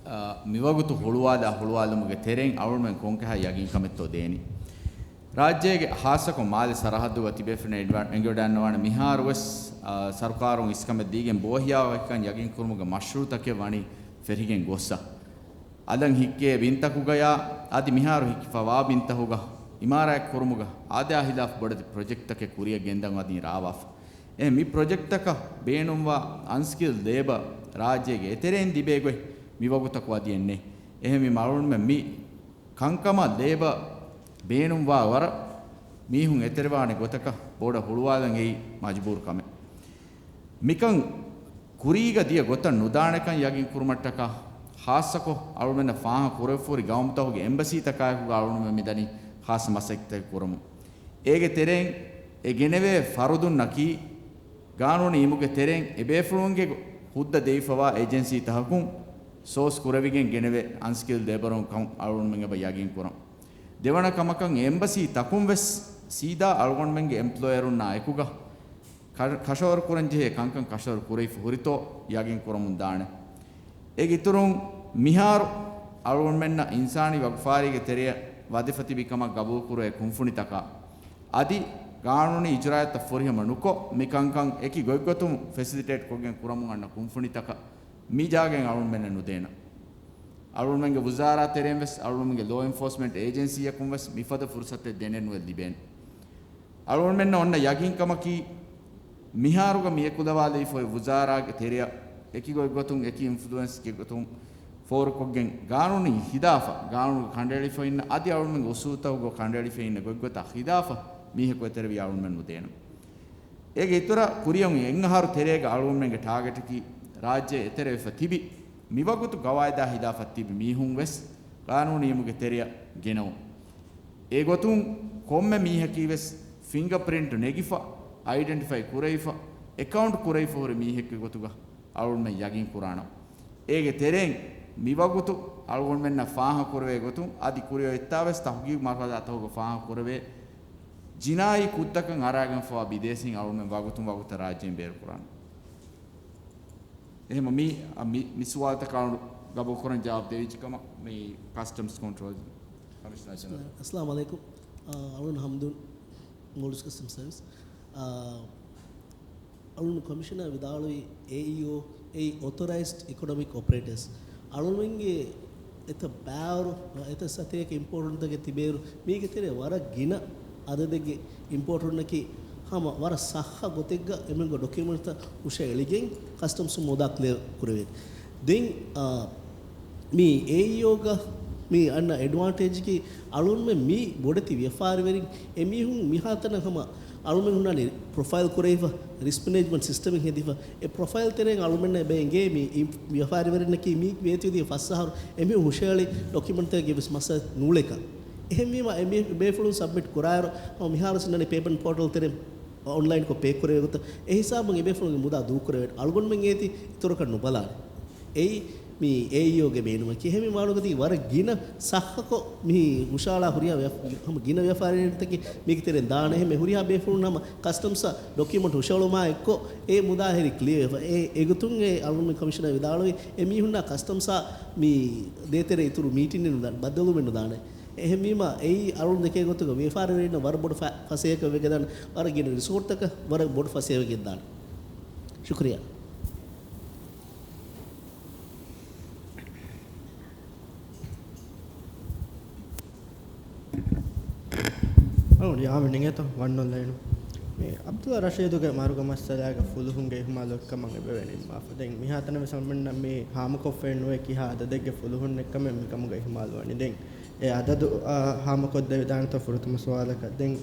އާ، މިވަގުތު ހުޅުވާލާ ހުޅުވާލުމުގެ ތެރެއިން އަޅުގަނޑުމެން ކޮންކަހަލަ ޔަގީންކަމެއްތޯ ދޭނީ. ރާއްޖޭގެ ހާއްސަކޮށް މާލެ ސަރަހައްދުގަ ތިބޭފުޅުން އެޑްވާ-، އެނގިވަޑައިގަންނަވާނެ މިހާރުވެސް، އާ، ސަރުކާރުން އިސްކަމެއް ދީގެން ބޯހިޔާވަކިކަން ޔަގީންކުރުމުގެ މަޝްރޫއުތަކެއް ވަނީ ފެށިގެން ގޮއްސަ. އަލަށް ހިއްކޭ ބިންތަކުގަޔާ އަދި މިހާރު ހިއްކިފަވާ ބިންތަކުގަ އިމާރާތް ކުރުމުގަ އާދަޔާ ހިލާފް ބޮޑެތި ޕްރޮޖެކްޓްތަކެއް ކުރިއަށް ގެންދަން އަދި ރާވާފަ. އެހެން މި ޕްރޮޖެކްޓްތަކަށް ބޭނުންވާ އަންސްކިލް ލޭބަ ރާއްޖޭގެ އެތެރެއިން ލިބޭ ގޮތް މިވަގުތަކު އަދި އެއްނެއް. އެހެންވީމަ އަޅުގަނޑުމެން މި ކަންކަމަށް ލޭބަ ބޭނުންވާ ވަރަށް މީހުން އެތެރެވާނެ ގޮތަކަށް ބޮޑަށް ހުޅުވާލަން އެއީ މަޖުބޫރު ކަމެއް. މިކަން ކުރީގަ ދިޔަ ގޮތަށް ނުދާނެކަން ޔަގީން ކުރުމަށްޓަކާ، ޚާއްޞަކޮށް އަޅުމެންނަށް ފާހަގަ ކުރެވިފަހުރި ގައުމުތަކުގެ އެމްބަސީތަކާއެކުގަ އަޅުމެން މިދަނީ ޚާއްޞަ މަސައްކަތްތަކެއް ކުރަމުން. އޭގެ ތެރެއިން އެ ގެނެވޭ ފަރުދުންނަކީ، ގާނޫނީ އިމުގެ ތެރެއިން އެބޭފުޅުންގެ ހުއްދަ ދެވިފަވާ އޭޖެންސީތަކަކުން ސޯސް ކުރެވިގެން ގެނެވޭ އަންސްކިލް ލޭބަރުން ކަމަށް އަޅުގަނޑުމެން އެބަ ޔަގީން ކުރަން. ދެވަނަ ކަމަކަށް އެމްބަސީ ތަކުން ވެސް ސީދާ އަޅުގަނޑުމެންގެ އެމްޕްލޯޔަރުންނާ އެކުގަ ކަ-، ކަށަވަރު ކުރަން ޖެހޭ ކަންކަން ކަށަވަރު ކުރެވިފަ ހުރިތޯ ޔަގީން ކުރަމުން ދާނެ. އޭގެ އިތުރުން މިހާރު އަޅުގަނޑުމެންނަށް އިންސާނީ ވަގުފާރީގެ ތެރެއަށް ވަދެފަ ތިބި ކަމަށް ގަބޫލު ކުރެވޭ ކުންފުނިތަކާ އަދި ގާނޫނީ އިޖުރާއަތްތައް ފުރިހަމަ ނުކޮށް، މި ކަންކަން އެކި ގޮތްގޮތުން ފެސިލިޓޭޓް ކޮށްގެން ކުރަމުން އަންނަ ކުންފުނިތަކަށް މި ޖާގައިން އަޅުގަނޑުމެންނަށް ނުދޭނަން. އަޅުގަނޑުމެންގެ ވުޒާރާ ތެރެއިން ވެސް، އަޅުގަނޑުމެންގެ ލޯ އެންފޯސްމަންޓް އޭޖެންސީއަކުން ވެސް މިފަދަ ފުރުސަތެއް ދެނެއްނުވެ ލިބޭނެ. އަޅުގަނޑުމެންނަށް އޮންނަ ޔަގީންކަމަކީ، މިހާރުގަ މި އެކުލަވާލެވިފައި ވުޒާރާގެ ތެރެއަށް އެކި ގޮތްގޮތުން، އެކި އިންފްލުއެންސްގެ ގޮތުން ފޯރުކޮށްގެން، ގާނޫނީ ހިލާފަށް، ގާނޫނުގެ ކަނޑައެޅިފަ އިންނަ އަދި އަޅުގަނޑުމެންގެ އުސޫލުތަކުގެ ކަނޑައެޅިފަ އިންނަ ގޮތްގޮތާ ހިލާފަށް މީހަކު އެތެރެވީ އަޅުގަނޑުމެން ނުދޭނަން. އޭގެ އިތުރަށް ކުރިއަށް އެއް އަހަރު ތެރޭގަ އަޅުގަނޑުމެންގެ ޓާގެޓަކީ ރާއްޖެ އެތެރެވެފަ ތިބި، މިވަގުތު ގަވާއިދާ ހިލާފަށް ތިބި މީހުން ވެސް ގާނޫނީ އިމުގެ ތެރެއަށް ގެނައުން. އެގޮތުން ކޮންމެ މީހަކީ ވެސް ފިންގަ ޕްރިންޓް ނެގިފަ، އައިޑެންޓިފައި ކުރެވިފަ، އެކައުންޓް ކުރެވިފަ ހުރި މީހެއްގެ ގޮތުގަ އަޅުގަނޑުމެން ޔަގީން ކުރާނަން. އޭގެ ތެރެއިން މިވަގުތު އަޅުގަނޑުމެންނަށް ފާހަގަ ކުރެވޭ ގޮތުން އަދި ކުރިއަށް އޮތްތާ ވެސް ތަހުގީގު މަރުހަލާތަކުގަ ފާހަގަ ކުރެވޭ ޖިނާއީ ކުށްތަކަށް އަރާގެންފަވާ ބިދޭސީން އަޅުގަނޑުމެން ވަގުތުން ވަގުތަށް ރާއްޖޭން ބޭރުކުރާނަން. އެހެންވީމަ މި، މި، މި ސުވާލުތަކަށް ގަބޫލުކުރަން ޖަވާބު ދެވިއްޖެ ކަމަށް މި ކަސްޓަމްސް ކޮންޓްރޯލް ކަމިޝަނަރ ޖެނެރަލް. އައްސަލާމު ޢަލައިކުމް. އާ، އަޅުން ހަމްދުން، މޯލްޑިވްސް ކަސްޓަމްސް ސަރވިސް. އާ، އަޅުން ކޮމިޝަނަރ ވިދާޅުވީ އޭއީއޯ، އެއީ އޮތަރައިޒްޑް އިކޮނޮމިކް އޮޕަރޭޓަރސް. އަޅުންގެ އެތައް ބާރު، އެތައް ސަތޭކަ އިމްޕޯޓުންތަކެއް ތިބޭއިރު، މީގެ ތެރޭ ވަރަށް ގިނަ އަދަދެއްގެ އިމްޕޯޓުންނަކީ ހަމަ ވަރަށް ސައްހަ ގޮތެއްގަ އެމެންގެ ޑޮކިއުމެންޓްތައް ހުށައެޅިގެން ކަސްޓަމްސް މުދާ ކްލިއާ ކުރެވޭ. ދެން، އާ، މި އޭއީއޯގަ މި އަންނަ އެޑްވާންޓޭޖަކީ އަޅުންމެން މި ބޮޑެތި ވިޔަފާރިވެރިން އެމީހުން މިހާތަނަށް ހަމަ އަޅުމެން ހުންނާނީ ޕްރޮފައިލް ކުރެވިފަ، ރިސްކް މެނޭޖްމަންޓް ސިސްޓަމެއް ހެދިފަ، އެ ޕްރޮފައިލް ތެރެއިން އަޅުމެންނަށް އެބަ އެނގޭ މި ވިޔަފާރިވެރިންނަކީ މީ ވޭތުވެދިޔަ ފަސް އަހަރު އެމީހުން ހުށައެޅި ޑޮކިއުމެންޓްތަކެއްގެ ވެސް މައްސަލަ ނޫޅޭކަން. އެހެންވީމަ އެ މީ-، ބޭފުޅުން ސަބްމިޓް ކުރާއިރު ހަމަ މިހާރު ސިންނަނީ ޕޭމަންޓް ޕޯޓަލް ތެރެއިން އޮންލައިންކޮށް ޕޭ ކުރެވޭ ގޮތަށް. އެ ހިސާބުން އެބޭފުޅުންގެ މުދާ ދޫކުރެވޭ. އަޅުގަނޑުމެން އޭތި އިތުރަކަށް ނުބަލާނެ. އެއީ މި އޭއީއޯގެ ބޭނުމަކީ. އެހެންވީމާ ވާނުގަތީ ވަރަށް ގިނަ ސައްހަކޮށް މި ހުށަހަޅާ ހުރިހާ ވިޔަފ-، ހަމަ ގިނަ ވިޔަފާރިވެރިންތަކެއް މީގެ ތެރެއިން ދާނެ. އެހެންވެ ހުރިހާ ބޭފުޅުން ހަމަ ކަސްޓަމްސްއަށް ޑޮކިއުމަންޓް ހުށަހެޅުމާ އެއްކޮށް އެ މުދާ ހެރި ކްލިއަރ ވެފަ. އެ، އެގޮތުން އެ އަޅުގަނޑު ކޮމިޝަނަރ ވިދާޅުވީ އެ މީހުންނާ ކަސްޓަމްސްއާ މި ދޭތެރޭ އިތުރު މީޓިންއެއް ނުދާނެ، ބައްދަލުވުމެއް ނުދާނެ. އެހެންވީމާ އެއީ އަޅުގަނޑު ދެކޭ ގޮތުގަ ވިޔަފާރިވެރިންނަށް ވަރަށް ބޮޑު ފަ-، ފަސޭހަކަށް ވެގެންދާނެ، ވަރަށް ގިނަ ރިސޯޓްތަކަށް ވަރަށް ބޮޑު ފަސޭހަ ވެގެންދާނެ. ޝުކުރިއްޔާ. އަޅުގަނޑު ޔާމިން ނިނގޭތޯ ވަން އޮންލައިނު. މި ޢަބްދުﷲ ރަޝީދުގެ މަރުގެ މައްސަލާގަ ފުލުހުންގެ އިހުމާލު އެއްކަމަށް އެބަވޭ ނިންމާފަ. ދެން މިހާތަނަށް ވެސް އަޅުމެންނަށް މި ހާމަކޮށްފައެއް ނުވޭ ކިހާ އަދަދެއްގެ ފުލުހުން އެއްކަމެއް މިކަމުގަ އިހުމާލުވަނީ. ދެން އެ އަދަދު، އާ، ހާމަކޮށްދެވިދާނެތޯ ފުރަތަމަ ސުވާލަކަށް. ދެން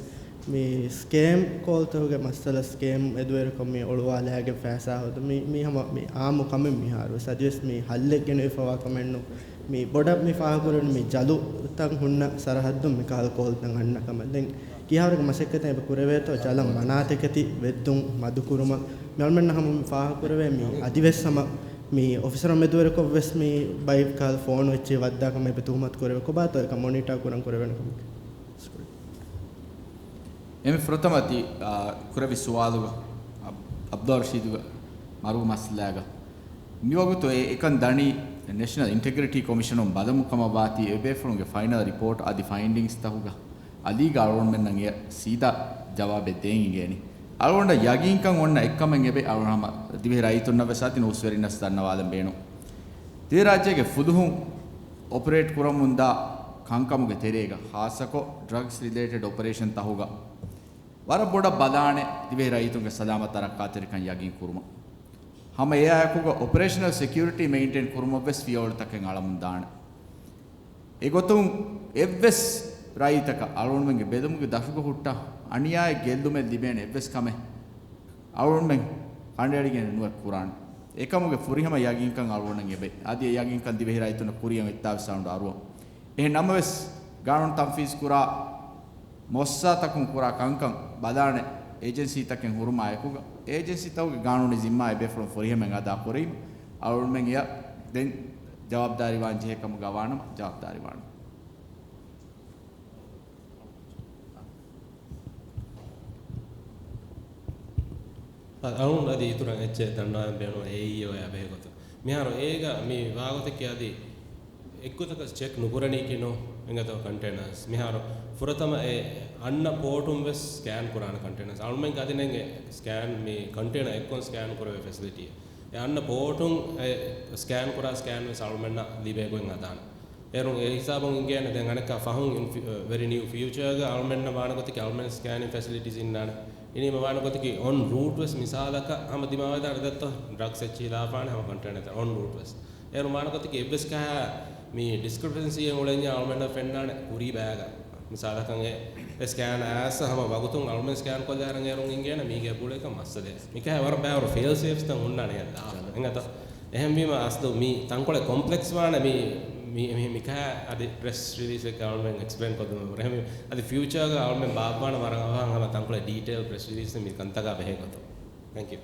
މި ސްކޭމް ކޯލްތަކުގެ މައްސަލަ، ސްކޭމް އެދުވެރިކޮށް މި އޮޅުވާލާގެން ފައިސާ ހޯދުން، މި، މީ ހަމަ މި އާއްމު ކަމެއް މިހާރުވެސް. އަދިވެސް މި ހައްލެއް ގެނެވިފަވާ ކަމެއް ނޫން. މި ބޮޑަށް މި ފާހަގަކުރެވެނީ މި ޖަލުތައް ހުންނަ ސަރަހައްދުން މިކަހަލަ ކޯލްތައް އަންނަ ކަމަށް. ދެން ކިހާވަރެއްގެ މަސައްކަތެއް އެބަ ކުރެވޭތޯ ޖަލަށް މަނާތަކެތި ވެއްދުން މަދުކުރުމަށް މި އަޅުމެންނަށް ހަމަ މި ފާހަގަކުރެވޭ. މި އަދިވެސް ހަމަ މި އޮފިސަރުން މެދުވެރިކޮށްވެސް މި ބައި ކަހަލަ ފޯނު އެއްޗެއް ވައްދާކަމަށް އެބަ ތުހުމަތު ކުރެވޭ. ކޮބާތޯ އެކަން މޮނިޓާ ކުރަން ކުރެވޭނެ ކަމެއް؟ އެންމެ ފުރަތަމަ ތި، އާ، ކުރެއްވި ސުވާލުގަ، އަބް-، ޢަބްދުﷲ ރަޝީދުގެ މަރުގެ މައްސަލާގަ މިވަގުތު އެ އެކަން ދަނީ ނޭޝަނަލް އިންޓެގްރިޓީ ކޮމިޝަނުން ބަލަމުން ކަމަށް ވާތީ އެބޭފުޅުންގެ ފައިނަލް ރިޕޯޓް އަދި ފައިންޑިންގްސް ތަކުގަ އަލީގަ އަޅުގަނޑުމެންނަށް އެ ސީދާ ޖަވާބެއް ދޭން އިނގޭނީ. އަޅުގަނޑަށް ޔަގީންކަން އޮންނަ އެއްކަމެއް އެބައި އަޅުގަނޑު ހަމަ ދިވެހި ރައްޔިތުންނަށް ވެސް އަދި ނޫސްވެރިންނަށް ދަންނަވާލަން ބޭނުން. ދިވެހިރާއްޖޭގެ ފުލުހުން އޮޕަރޭޓް ކުރަމުންދާ ކަންކަމުގެ ތެރޭގަ ޚާއްޞަކޮށް ޑްރަގްސް ރިލޭޓެޑް އޮޕަރޭޝަން ތަކުގަ ވަރަށް ބޮޑަށް ބަލާނެ ދިވެހި ރައްޔިތުންގެ ސަލާމަތް ރައްކާތެރިކަން ޔަގީން ކުރުމަށް. ހަމަ އެއާއެކުގަ އޮޕަރޭޝަނަލް ސެކިއުރިޓީ މެއިންޓެން ކުރުމަށް ވެސް ފިޔަވަޅުތަކެއް އަޅަމުން ދާނެ. އެގޮތުން އެއްވެސް ރައްޔިތަކަށް އަޅުގަނޑުމެންގެ ބެލުމުގެ ދަށުގަ ހުއްޓާ އަނިޔާއެއް ގެއްލުމެއް ލިބޭނެ އެއްވެސް ކަމެއް އަޅުގަނޑުމެން ކަނޑައެޅިގެން ނުވެ ކުރާނެ. އެކަމުގެ ފުރިހަމަ ޔަގީންކަން އަޅުގަނޑަށް އެބައި. އަދި އެ ޔަގީންކަން ދިވެހި ރައްޔިތުންނަށް ކުރިއަށް އޮތްތާވެސް އަޅުގަނޑު އަރުވަން. އެހެން ނަމަވެސް، ގާނޫނު ތަންފީޒު ކުރާ މުއައްސަސާތަކުން ކުރާ ކަންކަން ބަލާނެ އޭޖެންސީތަކެއް ހުރުމާ އެކުގަ، އޭޖެންސީތަކުގެ ގާނޫނީ ޒިންމާ އެބޭފުޅުން ފުރިހަމައިން އަދާކުރީމަ، އަޅުގަނޑުމެން އެއަށް ދެން ޖަވާބުދާރީވާން ޖެހޭ ކަމުގަ ވާނަމަ ޖަވާބުދާރީވާނަމަ. އަ-، އަޅުން އަދި އިތުރަށް އެއްޗެއް ދަންނަވަން ބޭނުން އޭއީއޯއާ ބެހޭގޮތުން. މިހާރު އޭގަ މި ވާގޮތަކީ އަދި އެއްގޮތަކަށް ޗެކް ނުކުރަނީކީ ނޫން އެނގޭތޯ ކަންޓޭނަރސް. މިހާރު ފުރަތަމަ އެ އަންނަ ޕޯޓުން ވެސް ސްކޭން ކުރާނެ ކަންޓޭނަރސް. އަޅުމެން އަދި ނެންގެ ސްކޭން މި ކަންޓޭނަރ އެއްކޮން ސްކޭން ކުރެވޭ ފެސިލިޓީ. އެ އަންނަ ޕޯޓުން އެ ސްކޭން ކުރާ ސްކޭން ވެސް އަޅުމެންނަށް ލިބޭ ގޮތް ހަދާނެ. އޭރުން އެ ހިސާބުން އިނގޭނެ ދެން އަނެއްކާ ފަހުން އިން ފި-، ވެރި ނިއު ފިއުޗާގަ އަޅުމެންނަށް ވާނެ ގޮތަކީ އަޅުމެން ސްކޭނިން ފެސިލިޓީސް އިންނާނެ. އިނީމަ ވާނެ ގޮތަކީ އޮން ރޫޓް ވެސް މިސާލަކަށް ހަމަ ދިމާވެދާނެ ދެއްތޯ ޑްރަގްސް އެއްޗިހި ލާފާނެ ހަމަ ކަންޓޭނަރ އޮން ރޫޓް ވެސް. އޭރުން ވާނެ ގޮތަކީ އެއްވެސް ކަހަ މި ޑިސްކްރިޕެންސީއެއް އުޅެންޏާ އަޅުމެންނަށް ފެންނާނެ ކުރީ ބައިގަ. މިސާލަކަށް އެ، އެ ސްކޭން އައިސް ހަމަ ވަގުތުން އަޅުމެން ސްކޭން ކޮށްލާ އަރަން އޭރުން އިނގޭނެ މީގެ ބުޅޭކަން މައްސަލައެއް. މިކަހަ ވަރަށް ބައިވަރު ފެއިލް ސޭފްސްތައް ހުންނާނެ އެއްލާ. އެނގޭތޯ؟ އެހެންވީމަ އަސްލު މި ތަންކޮޅެއް ކޮމްޕްލެކްސް ވާނެ މި، މި، މި، މިކަހަ އަދި ޕްރެސް ރިލީސްއެއްގަ އަޅުމެން އެކްސްޕްލެއިން ކޮށްދުން. އެހެންވީމަ އަދި ފިއުޗާގަ އަޅުމެން ބާއްވާނެ ވަރަށް އަވަހަށް ހަމަ ތަންކޮޅެއް ޑީޓެއިލް ޕްރެސް ރިލީސް މި ކަންތަކާ ބެހޭ ގޮތުން. ތެންކް ޔޫ.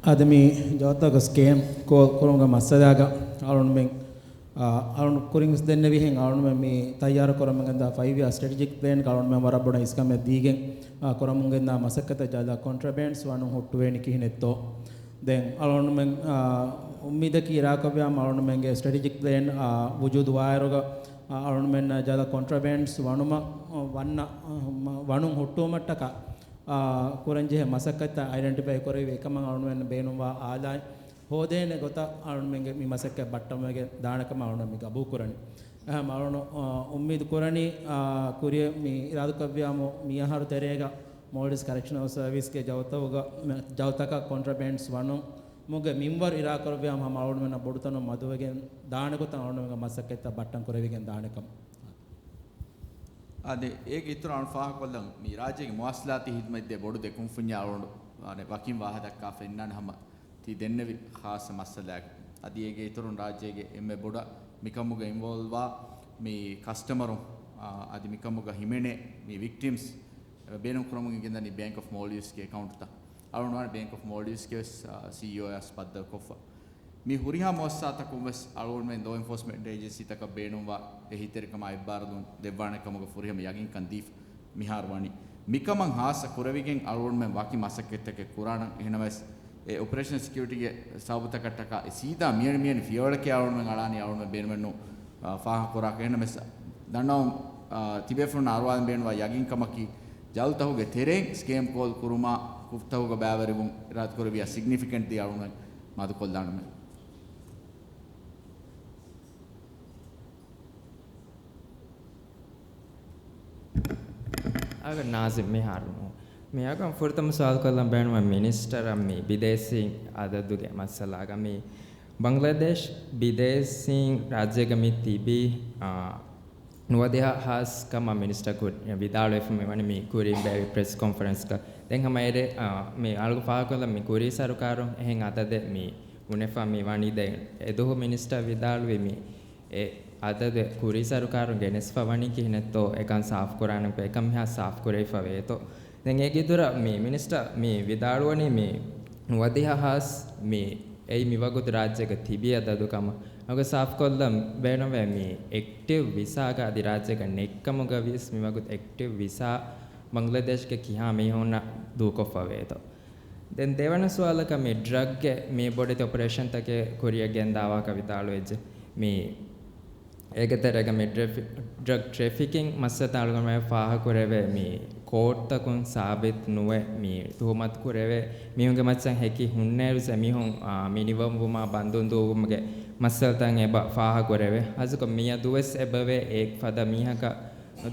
އަދި މި ޖަވާބުތަކަށް ސްކޭމް ކޯލް ކުރުމުގެ މައްސަލާގަ އަޅުންމެން، އާ، އަޅުން ކުރިން ވެސް ދެންނެވިހެން އަޅުންމެން މި ތައްޔާރު ކުރަމުން ގެންދާ ފައިވް އިޔާ ސްޓްރެޓެޖިކް ޕްލޭންގަ އަޅުންމެން ވަރަށް ބޮޑަށް އިސްކަމެއް ދީގެން، އާ، ކުރަމުން ގެންދާ މަސައްކަތަށް ޖަލަށް ކޮންޓްރަބޭންޑްސް ވަނުން ހުއްޓުވޭނީ ކިހިނެއްތޯ؟ ދެން އަޅުންމެން، އާ، އުއްމީދަކީ އިރާކޮށްވިޔާމަ އަޅުންމެންގެ ސްޓްރެޓެޖިކް ޕްލޭން، އާ، ވުޖޫދު ވާއިރުގަ، އަޅުންމެންނަށް ޖަލަށް ކޮންޓްރަބޭންޑްސް ވަނުމަށް، ވަންނަ، ވަނުން ހުއްޓުވުމަށްޓަކާ، އާ، ކުރަންޖެހޭ މަސައްކަތްތައް އައިޑެންޓިފައި ކުރެވި އެކަމަށް އަޅުންމެން ބޭނުންވާ އާލާތް ހޯދޭނެ ގޮތަށް އަޅުންމެންގެ މި މަސައްކަތް ބައްޓަންވެގެން ދާނެކަމަށް އަޅުން މި ގަބޫލު ކުރަނީ. އެހެން އަޅުން، އާ، އުއްމީދު ކުރަނީ، އާ، ކުރިއަށް މި އިރާދަކުރެއްވިޔާމު މި އަހަރު ތެރޭގަ މޯލްޑިވްސް ކަރެކްޝަނަލް ސަރވިސްގެ ޖަލުތަކަށް ކޮންޓްރަބޭންޑްސް ވަނުމުގެ މިންވަރު އިރާކުރެއްވިޔާމު ހަމަ އަޅުންމެންނަށް ބޮޑުތަނުން މަދުވެގެން ދާނެ ގޮތަށް އަޅުންމެންގެ މަސައްކަތްތައް ބައްޓަން ކުރެވިގެން ދާނެކަމަށް. އާދެ، އޭގެ އިތުރަށް އަޅުން ފާހަގަކޮށްލަން މި ރާއްޖޭގެ މުވާސަލާތީ ހިދުމަތްދޭ ބޮޑު ދެ ކުންފުންޏާ އަޅުން ވަކިން ވާހަކަ ދައްކާފަ އިންނާނެ ހަމަ ތި ދެންނެވި ޚާއްޞަ މައްސަލައިގެ. އަދި އޭގެ އިތުރުން ރާއްޖޭގެ އެންމެ ބޮޑަށް މިކަމުގަ އިންވޯލްވްވާ މި ކަސްޓަމަރު، އާ، އަދި މިކަމުގަ ހިމެނޭ މި ވިކްޓިމްސް ބޭނުން ކުރަމުން ގެންދަނީ ބޭންކް އޮފް މޯލްޑިވްސްގެ އެކައުންޓްތައް. އަޅުގަނޑު ވާނީ ބޭންކް އޮފް މޯލްޑިވްސްގެ ވެސް، އާ، ސީއީއޯއާ ވެސް ބައްދަލުކޮށްފަ. މި ހުރިހާ މުއައްސަސާތަކުން ވެސް އަޅުގަނޑުމެން ލޯ އެންފޯސްމަންޓް އޭޖެންސީތަކަށް ބޭނުންވާ އެހީތެރިކަމާ އެއްބާރުލުން ދެއްވާނެ ކަމުގެ ފުރިހަމަ ޔަގީންކަން ދީފަ މިހާރު ވަނީ. މިކަމަށް ހާއްސަ ކުރެވިގެން އަޅުގަނޑުމެން ވަކި މަސައްކަތްތަކެއް ކުރާނަން. އެހެނަމަވެސް، އެ އޮޕަރޭޝަނަލް ސެކިއުރިޓީގެ ސަބަބުތަކަށްޓަކާ ސީދާ މިއަނި މިއަނި ފިޔަވަޅަކީ އަޅުގަނޑުމެން އަޅާނީ އަޅުގަނޑުމެން ބޭނުމެއްނު، އާ، ފާހަގަކުރާކަށް. އެހެނަމަވެސް، ދަންނަވަން، އާ، ތިބޭފުޅުންނަށް އަރުވާލަން ބޭނުންވާ ޔަގީންކަމަކީ، ޖަލުތަކުގެ ތެރެއިން ސްކޭމް ކޯލް ކުރުމާ، ކުށްތަކުގަ ބައިވެރިވުން އިރާދަކުރެއްވިޔާ ސިގްނިފިކެންޓް ދީ އަޅުގަނޑުމެން މަދުކޮށްލާނަމޭ. އަގަ ނާޒިމް މިހާރު ނޫން. މިއަގަށް ފުރަތަމަ ސުވާލު ކޮށްލަން ބޭނުންވާ މިނިސްޓަރަށް މި ބިދޭސީން އަދަދުގެ މައްސަލާގަ މި ބަންގްލަދޭޝް ބިދޭސީން ރާއްޖޭގަ މި ތިބީ، އާ، ނުވަދިހަ ހާސް ކަމަށް މިނިސްޓަރ ކުރި-، ވިދާޅުވެފަ މި ވަނީ މި ކުރިން ބޭއްވި ޕްރެސް ކޮންފަރެންސްގަ. ދެން ހަމަ އެރޭ، އާ، މި އަޅުގަ ފާހަގަކޮށްލަން މި ކުރީ ސަރުކާރުން އެހެން އަދަދެއް މި ބުނެފަ މި ވަނީ. ދެން އެދުވަހު މިނިސްޓަރ ވިދާޅުވި މި އެ އަދަދެއް ކުރީ ސަރުކާރުން ގެނެސްފަ ވަނީ ކިހިނެއްތޯ އެކަން ސާފުކުރާނެ އެކަން މިހާ ސާފުކުރެވިފަ ވޭތޯ. ދެން އޭގެ އިތުރަށް މި މިނިސްޓަރ މި ވިދާޅުވަނީ މި ނުވަދިހަ ހާސް މި އެއީ މިވަގުތު ރާއްޖޭގަ ތިބި އަދަދު ކަމަށް. އަގަ ސާފުކޮށްލަން ބޭނުންވޭ މި އެކްޓިވް ވިސާގަ އަދި ރާއްޖޭގަ ނެތްކަމުގަ ވިޔަސް މިވަގުތު އެކްޓިވް ވިސާ ބަންގްލަދޭޝްގެ ކިހާ މީހުންނަށް ދޫކޮށްފަ ވޭތޯ. ދެން ދެވަނަ ސުވާލަކަށް މި ޑްރަގްގެ މި ބޮޑެތި އޮޕަރޭޝަންތަކެއް ކުރިއަށް ގެންދާވާކަށް ވިދާޅުވެއްޖެ. މި އޭގެ ތެރޭގަ މި ޑްރެފި-، ޑްރަގް ޓްރެފިކިން މައްސަލަތައް އަޅުގަނޑުމެން ފާހަގަކުރެވޭ މި ކޯޓްތަކުން ސާބިތު ނުވެ މި ތުހުމަތު ކުރެވޭ މީހުންގެ މައްޗަށް ހެކި ހުންނައިރު އެމީހުން، އާ، މިނިވަންވުމާ ބަންދުން ދޫވުމުގެ މައްސަލަތައް އެބަ ފާހަގަކުރެވޭ. ހާއްސަކޮށް މިއަދުވެސް އެބަވޭ އެއް ފަދަ މީހަކަށް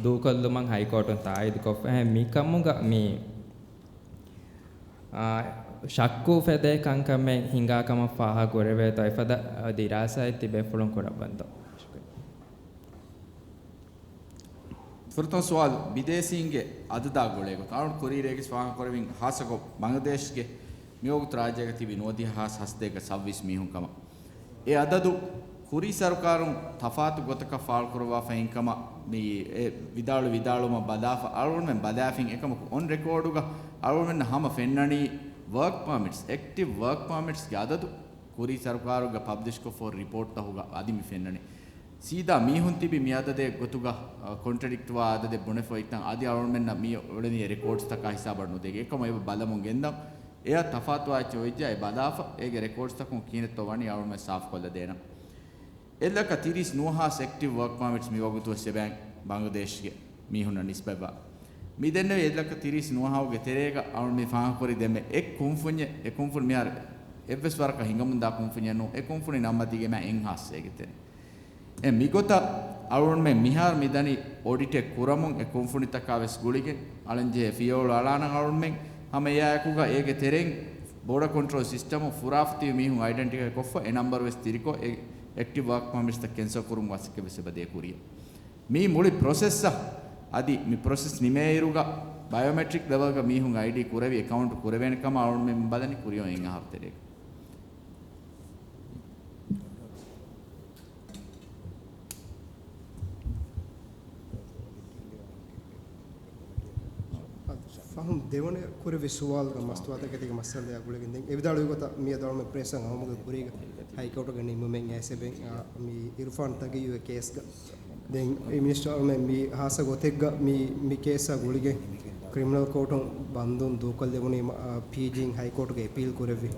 ދޫކޮށްލުމަށް ހައިކޯޓުން ތާއީދުކޮށްފަ. އެހެން މިކަމުގަ މި އާ، ޝައްކު އުފެދޭ ކަންކަމެއް ހިނގާ ކަމަށް ފާހަގަކުރެވޭތޯ އެފަދަ ދިރާސާއެއް ތިބޭފުޅުން ކުރައްވަންތޯ؟ ފުރަތަމަ ސުވާލު، ބިދޭސީންގެ އަދަދާ ގުޅޭގޮތުން. އަޅުގަނޑު ކުރީ ރޭގަސް ފާހަގަކުރެވިން ހާއްސަކޮށް ބަނގްލަދޭޝްގެ މިވަގުތު ރާއްޖޭގަ ތިބި ނުވަދިހަ ހާސް ހަސަތޭކަ ސައްވީސް މީހުން ކަމަށް. އެ އަދަދު ކުރީ ސަރުކާރުން ތަފާތު ގޮތަކަށް ފާޅުކުރައްވާފައިން ކަމަށް މި އެ ވިދާޅު ވިދާޅުވުމަށް ބަލާފަ، އަޅުގަނޑުމެން ބަލާފިން އެކަމަކު އޮން ރެކޯޑުގަ އަޅުގަނޑުމެންނަށް ހަމަ ފެންނަނީ ވަރކް ޕާމިޓްސް، އެކްޓިވް ވަރކް ޕާމިޓްސްގެ އަދަދު ކުރީ ސަރުކާރުގަ ޕަބްލިޝްކޮށްފަ ހުރި ރިޕޯޓްތަކުގަ އަދި މި ފެންނަނީ. ސީދާ މީހުން ތިބި މި އަދަދެއް ގޮތުގަ، އަ، ކޮންޓްރަޑިކްޓްވާ އަދަދެއް ބުނެފަ އޮތްތަން އަދި އަޅުގަނޑުމެންނަށް މި އުޅެނީ އެ ރެކޯޑްސްތަކާ ހިސާބަށް ނުދޭ. އެކަމަށް އެބަ ބަލަމުން ގެންދަން. އެއަށް ތަފާތުވާ އެއްޗެއް އޮތްޖާ އެ ބަލާފަ، އޭގެ ރެކޯޑްސްތަކުން ކިހިނެއްތޯ ވަނީ އަޅުގަނޑުމެން ސާފުކޮށްލަ ދޭނަން. އެއްލައްކަ ތިރީސް ނުވަހާސް އެކްޓިވް ވަރކް ޕާމިޓްސް މިވަގުތު ވެސް އެބައިން ބަނގްލަދޭޝްގެ މީހުންނަށް ނިސްބަތްވާ. މި ދެންނެވި އެއްލައްކަ ތިރީސް ނުވަހާގެ ތެރޭގަ އަޅުގަނޑު މި ފާހަގަކުރި ދެންމެ އެއް ކުންފުންޏެއް، އެ ކުންފުނި މިހާރު އެއްވެސް ވަރަކަށް ހިނގަމުންދާ ކުންފުންޏެއް ނޫން، އެ ކުންފުނި ނަންމަތީގެ މާ އެއްހާސް އޭގެ ތެރޭ. އެ މިގޮތަށް އަޅުގަނޑުމެން މިހާރު މިދަނީ އޮޑިޓެއް ކުރަމުން އެ ކުންފުނިތަކާ ވެސް ގުޅިގެން އަޅަންޖެހޭ ފިޔަވަޅު އަޅާނަން އަޅުގަނޑުމެން. ހަމަ އެއާއެކުގަ އޭގެ ތެރެއިން ބޯޑަ ކޮންޓްރޯލް ސިސްޓަމު ފުރާފަ ތިބި މީހުން އައިޑެންޓިފައި ކޮށްފަ އެ ނަމްބަރު ވެސް ތިރިކޮށް އެ އެކްޓިވް ވާކް ޕާމިޓްސްތައް ކެންސަލް ކުރުމުގެ މަސައްކަތް ވެސް އެބަ ދޭ ކުރިއަށް. މި މުޅި ޕްރޮސެސްއަށް އަދި މި ޕްރޮސެސް ނިމޭއިރުގަ ބަޔޮމެޓްރިކް ލެވަލްގަ މީހުން އައިޑީ ކުރެވި އެކައުންޓް ކުރެވޭނެ ކަމަށް އަޅުގަނޑުމެން ބަލަނީ ކުރިއަށް އެއް އަހަރު ތެރޭގަ. ފަހުން ދެވަނަ ކުރެވި ސުވާލުގަ މަސްތުވާތަކެތީގެ މައްސަލައާ ގުޅިގެން ދެން އެ ވިދާޅުވި ގޮތަށް މިއަދު އަޅުމެ ޕްރެސްއަށް އައުމުގެ ކުރީގަ ހައިކޯޓުގެ ނިންމުމެއް އައިސް އެބައިން، އާ، މި އިރުފާން ތަގިޔުއެ ކޭސްގަ. ދެން އެ މިނިސްޓަރ އަޅުމެ މި ހާއްސަ ގޮތެއްގަ މި، މި ކޭސްއާ ގުޅިގެން ކްރިމިނަލް ކޯޓުން ބަންދުން ދޫކޮށްލެވުނީމަ، އާ، ޕީޖީން ހައިކޯޓުގެ އެޕީލް ކުރެއްވި.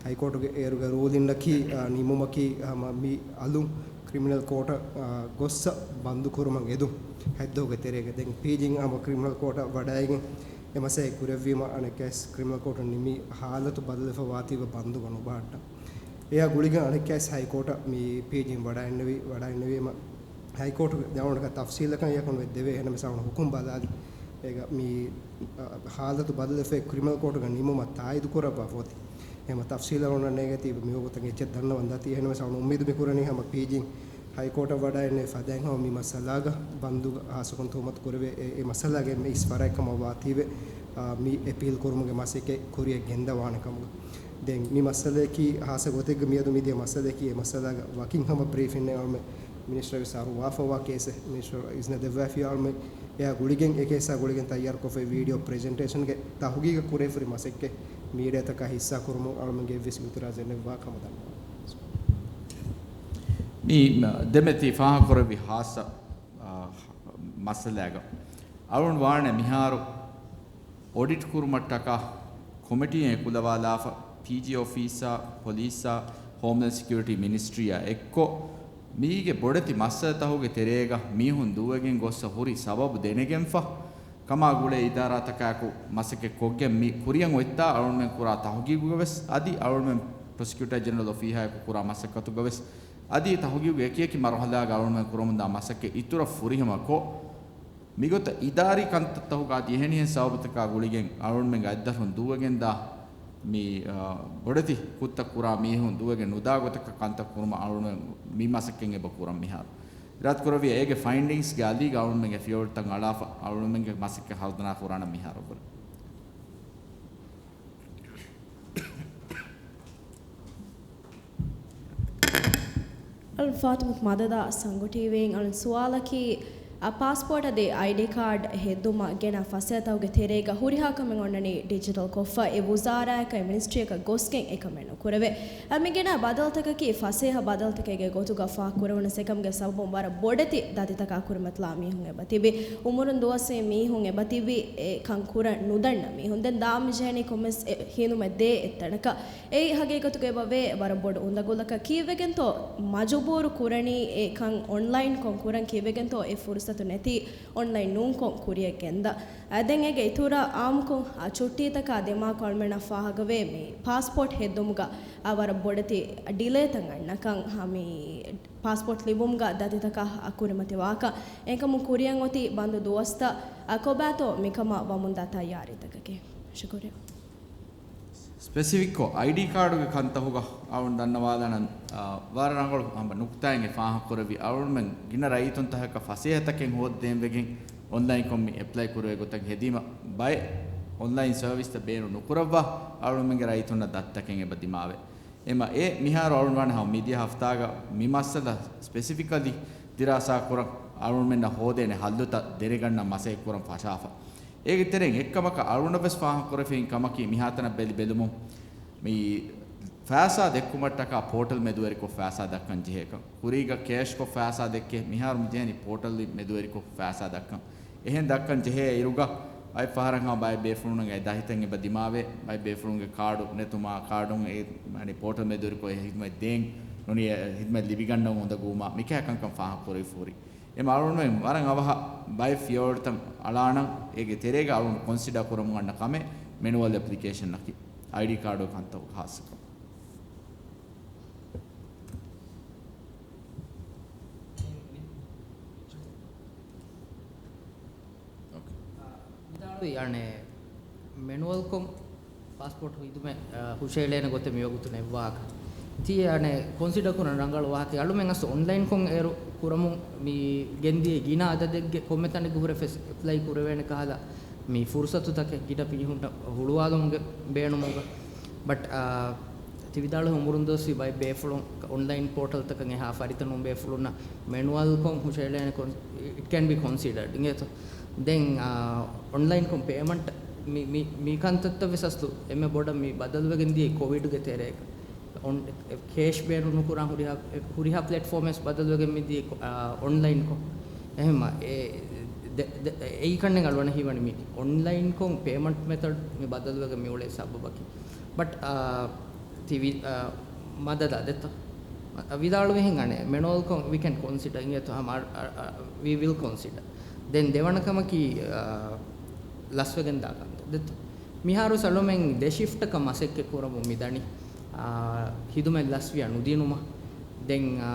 ހައިކޯޓުގެ އޭރުގެ ރޫލިންއަކީ، އާ، ނިންމުމަކީ ހަމަ މި އަލުން ކްރިމިނަލް ކޯޓަށް، އާ، ގޮއްސަ ބަންދުކުރުމަށް އެދުން ހައްދަހުގެ ތެރޭގަ. ދެން ޕީޖީން ހަމަ ކްރިމިނަލް ކޯޓަށް ވަޑައިގެން އެ މަސައްކަތް ކުރެއްވީމަ އަނެއްކާސް ކްރިމިނަލް ކޯޓުން ނިމި ހާލަތު ބަދަލުވެފަ ވާތީވެ ބަންދުގަ ނުބަހައްޓަން. އެއާ ގުޅިގެން އަނެއްކާސް ހައިކޯޓަށް މި ޕީޖީން ވަޑައިންނެވި، ވަޑައިންނެވީމަ ހައިކޯޓުގެ ދެވަނަކަ ތަފްސީލަކަށް އެކުން ވެއްދެވޭ. އެހެންނަމަ ސައުން ހުކުމް ބަލާލި. އޭގަ މި، އަ، ހާލަތު ބަދަލުވެފައި ކްރިމިނަލް ކޯޓުގަ ނިމުމަށް ތާއީދު ކުރައްވާފަ އޮތީ. އެހެންމަ ތަފްސީލަށް އޮންނަން ނޭނގޭތީ މިވަގުތަށް އެއްޗެއް ދަންނަވަން ދާތީ. އެހެންނަމަ ސައުން އުއްމީދު މި ކުރަނީ ހަމަ ޕީޖީން ހައިކޯޓަށް ވަޑައިންނެވި ފަދައިން ހަމަ މި މައްސަލާގަ ބަންދުގަ ހާއްސަކޮށް ތުހުމަތު ކުރެވޭ އެ، އެ މައްސަލާގެ އެންމެ އިސް ފަރާތް ކަމަށް ވާތީވެ، އާ، މި އެޕީލް ކުރުމުގެ މަސައްކަތް ކުރިއަށް ގެންދަވާނެ ކަމުގަ. ދެން މި މައްސަލަޔަކީ ހާއްސަ ގޮތެއްގަ މިއަދު މިދިޔަ މައްސަލަޔަކީ އެ މައްސަލާގަ ވަކިން ހަމަ ބްރީފިން އަޅުމެ މިނިސްޓަރ ވެސް އަރުވާފަ ވާ ކޭސެއް މިނިސްޓަރ އިޒްނަ ދެއްވާފި އަޅުމެ އެއާ ގުޅިގެން އެ ކޭސާ ގުޅިގެން ތައްޔާރުކޮށްފައި ވީޑިއޯ ޕްރެޒެންޓޭޝަންގެ ތަހުގީގަށް ކުރެވިފައި މަސައްކަތް މީޑިއާތަކާ ހިއްސާ ކުރުމުން އަޅުމެންގެ އެއްވެސް އިތުރާޒެއް ނެއްވާ ކަމަށް ދަންނަވަން. މި، މަ، ދެމެތި ފާހަގަކުރެއްވި ހާއްސަ، އާ، މައްސަލައިގަ އަޅުން ވާނެ މިހާރު އޮޑިޓް ކުރުމަށްޓަކާ ކޮމިޓީއެއް އެކުލަވާލާފަ، ޕީޖީ އޮފީސާ، ޕޮލީސާ، ހޯމްލޭންޑް ސެކިއުރިޓީ މިނިސްޓްރީއާ އެއްކޮށް، މީގެ ބޮޑެތި މައްސަލަތަކުގެ ތެރޭގަ މީހުން ދޫވެގެން ގޮއްސަ ހުރި ސަބަބު ދެނެގެންފަ، ކަމާ ގުޅޭ އިދާރާތަކާއެކު މަސައްކަތް ކޮށްގެން މި ކުރިއަށް އޮތްތާ އަޅުންމެން ކުރާ ތަހުގީގުގަވެސް އަދި އަޅުންމެން ޕްރޮސިކިއުޓަރ ޖެނެރަލް އޮފީހާއެކު ކުރާ މަސައްކަތުގަވެސް އަދި ތަހުގީގު އެކިއެކި މަރުހަލާގަ އަޅުންމެން ކުރަމުންދާ މަސައްކަތް އިތުރަށް ފުރިހަމަކޮށް، މިގޮތަށް އިދާރީ ކަންތައްތަކުގަ އަދި އެހެނިހެން ސަބަބުތަކާ ގުޅިގެން އަޅުންމެންގެ އަތްދަށުން ދޫވެގެންދާ މި، އާ، ބޮޑެތި ކުށްތައް ކުރާ މީހުން ދޫވެގެން ނުދާ ގޮތަކަށް ކަންތައް ކުރުމަށް އަޅުންމެން މި މަސައްކަތް އެބަ ކުރަން މިހާރު. އިރާދަކުރެއްވިއްޔާ އޭގެ ފައިންޑިންގްސްގެ އަލީގަ އަޅުންމެންގެ ފިޔަވަޅުތައް އަޅާފަ، އަޅުންމެންގެ މަސައްކަތް ހަރުދަނާ ކުރާނަން މިހާރު އެބަހުރި. އަޅުން ފާތިމަތު މަދަދާ ސަންގޮ ޓީވީއިން އަޅުން ސުވާލަކީ، އަ، ޕާސްޕޯޓް އަދި އައިޑީ ކާޑް ހެއްދުމަށް ގެނަ ފަސޭހަތަކުގެ ތެރޭގަ ހުރިހާ ކަމެއް އޮންނަނީ ޑިޖިޓަލް ކޮށްފަ، އެ ވުޒާރާއަކަށް މިނިސްޓްރީއަކަށް ގޮސްގެން އެކަމެއް ނުކުރެވޭ. އަ، މި ގެނަ ބަދަލުތަކަކީ ފަސޭހަ ބަދަލުތަކެއްގެ ގޮތުގަ ފާހަގަކުރެވުނަސް އެކަމުގެ ސަބަބުން ވަރަށް ބޮޑެތި ދަތިތަކާ ކުރިމަތިލާ މީހުން އެބަ ތިބި. އުމުރުން ދުވަސްވީ މީހުން އެބަ ތިބި އެ ކަން ކުރަން ނުދަންނަ މީހުން. ދެން ދާން މިޖެހެނީ ކޮންމެސް އެ ހިނދުމެއް ދޭ އެއްތަނަކަށް. އެއީ ހަގީގަތުގަ އެބަ ވޭ ވަރަށް ބޮޑު އުނދަގުލަކަށް. ކީއްވެގެންތޯ މަޖުބޫރު ކުރަނީ އެ ކަން އޮންލައިންކޮށް ކުރަން؟ ކީއްވެގެންތޯ އެ ފުރުސަތު ނެތީ އޮންލައިން ނޫންކޮށް ކުރިއަށް ގެންދަން؟ އަ، ދެން އޭގެ އިތުރަށް އާއްމުކޮށް، އަ، ޗުއްޓީތަކާ ދިމާކޮށް އަޅުމެންނަށް ފާހަގަވޭ މި ޕާސްޕޯޓް ހެއްދުމުގަ، އަ، ވަރަށް ބޮޑެތި ޑިލޭތައް އަންނަކަން. ހަ، މި ޕާސްޕޯޓް ލިބުމުގަ ދަތިތަކާ، އަ، ކުރިމަތިވާކަން. އެކަމުން ކުރިއަށް އޮތީ ބަންދު ދުވަސްތައް، އަ، ކޮބާތޯ މިކަމަށް ވަމުންދާ ތައްޔާރީތަކަކީ؟ ޝުކުރިއްޔާ. ސްޕެސިފިކްކޮށް އައިޑީ ކާޑުގެ ކަންތަކުގަ އަޅުން ދަންނަވާލާނަން، އާ، ވަރަށް ރަނގަޅު ހަމަ ނުކުތާއެއް ފާހަގަކުރެއްވި. އަޅުންމެން ގިނަ ރައްޔިތުންތަކަކަށް ފަސޭހަތަކެއް ހޯއްދޭންވެގެން އޮންލައިންކޮށް މި އެޕްލައި ކުރެވޭ ގޮތަށް ހެދީމަ ބައެއް އޮންލައިން ސަރވިސްތައް ބޭނުން ނުކުރައްވާ އަޅުންމެންގެ ރައްޔިތުންނަށް ދަތިތަކެއް އެބަ ދިމާވޭ. އެމަ އެ މިހާރު އަޅުން ވާނެ ހަމަ މިދިޔަ ހަފްތާގަ މި މައްސަލަ ސްޕެސިފިކަލީ ދިރާސާ ކުރަން އަޅުންމެންނަށް ހޯދޭނެ ހައްލުތައް ދެނެގަންނަން މަސައްކަތް ކުރަން ފަށާފަ. އޭގެ ތެރެއިން އެއްކަމަކަށް އަޅުނަށް ވެސް ފާހަގަކުރެފިން ކަމަކީ މިހާތަނަށް ބެލި ބެލުމުން މި ފައިސާ ދެއްކުމަށްޓަކާ ޕޯޓަލް މެދުވެރިކޮށް ފައިސާ ދައްކަން ޖެހޭކަން. ކުރީގަ ކޭޝްކޮށް ފައިސާ ދެއްކޭ، މިހާރު މި ޖެހެނީ ޕޯޓަލް މެދުވެރިކޮށް ފައިސާ ދައްކަން. އެހެން ދައްކަން ޖެހޭ އިރުގަ އައި ފަހަރަށް ހަމަ ބައެއް ބޭފުޅުންނަށް އެ ދަތިތައް އެބަ ދިމާވޭ، ބައެއް ބޭފުޅުންގެ ކާޑު ނެތުމާ، ކާޑުން އެ، އަނެއް ޕޯޓަލް މެދުވެރިކޮށް އެ ހިދުމަތް ދޭން ނޫނީ، އެ ހިދުމަތް ލިބިގަންނަ އުނދަގޫމާ މިކަހަލަ ކަންކަން ފާހަގަކުރެވިފަ ހުރި. އެމަ އަޅުގަނޑުމެން ވަރަށް އަވަހަށް ބައެއް ފިޔަވަޅުތައް އަޅާނަން، އޭގެ ތެރޭގަ އަޅުގަނޑު ކޮންސިޑާ ކުރަމުން އަންނަ ކަމެއް މެނުއަލް އެޕްލިކޭޝަންއަކީ އައިޑީ ކާޑުގެ ކަންތައް ހާއްސަކޮށް. އޯކޭ. ވިދާޅުވި އަނެއް މެނުއަލްކޮށް ޕާސްޕޯޓް ހިދުމަތް، އާ، ހުށައެޅޭނެ ގޮތެއް މިވަގުތު ނެއްވާކަށް. ތިޔަ އަނެއް ކޮންސިޑަ ކުރަން ރަނގަޅު ވާހަކަ. އަޅުމެން އަސް އޮންލައިންކޮށް އޭރު ކުރަމުން މި ގެންދިޔަ ގިނަ އަދަދެއްގެ ކޮންމެ ތަނެއްގެ ހުރެ ފެސް އެޕްލައި ކުރެވޭނެ ކަހަލަ މި ފުރުސަތުތަކެއް ގިނަ މީހުންނަށް ހުޅުވާލުމުގެ ބޭނުމުގަ. ބަޓް، އާ، ތި ވިދާޅުވި އުމުރުން ދުވަސްވީ ބައެއް ބޭފުޅުން އޮންލައިން ޕޯޓަލްތަކަށް އެހާ ފަރިތަ ނޫން ބޭފުޅުންނަށް މެނުއަލްކޮށް ހުށައެޅޭނެ ކޮން، it can be considered އިނގޭތޯ. ދެން، އާ، އޮންލައިންކޮށް ޕޭމަންޓް މި، މި، މި ކަންތައްތައް ވެސް އަސްލު އެންމެ ބޮޑަށް މި ބަދަލުވެގެން ދިޔައީ ކޮވިޑްގެ ތެރޭގަ. އޮން، ކޭޝް ބޭނުން ނުކުރާ ހުރިހާ، ހުރިހާ ޕްލެޓްފޯމެއް ވެސް ބަދަލުވެގެން މި ދިޔަ، އާ، އޮންލައިންކޮށް. އެހެންމަ އެ، ދެ، ދެ، އެއީ ކަންނެން އަޅުގަނޑަށް ހީވަނީ މި އޮންލައިންކޮށް ޕޭމަންޓް މެތަޑް މި ބަދަލުވެގެން މި އުޅޭ ސަބަބަކީ. ބަޓް، އާ، ތި ވި، އާ، މަދަދާ ދެއްތޯ؟ ވިދާޅުވިހެން އަނެއް މެނުއަލްކޮށް we can consider އިނގޭތޯ ހަމަ، އަ، އަ، އަ، we will consider. ދެން ދެވަނަ ކަމަކީ، އާ، ލަސްވެގެން ދާ ކަންތައް ދެއްތޯ؟ މިހާރު ސަލުމެން ދެ ޝިފްޓަކަށް މަސައްކަތް ކުރަމުން މިދަނީ، އާ، ހިދުމަތް ލަސްވިޔާ ނުދިނުމަށް. ދެން، އާ،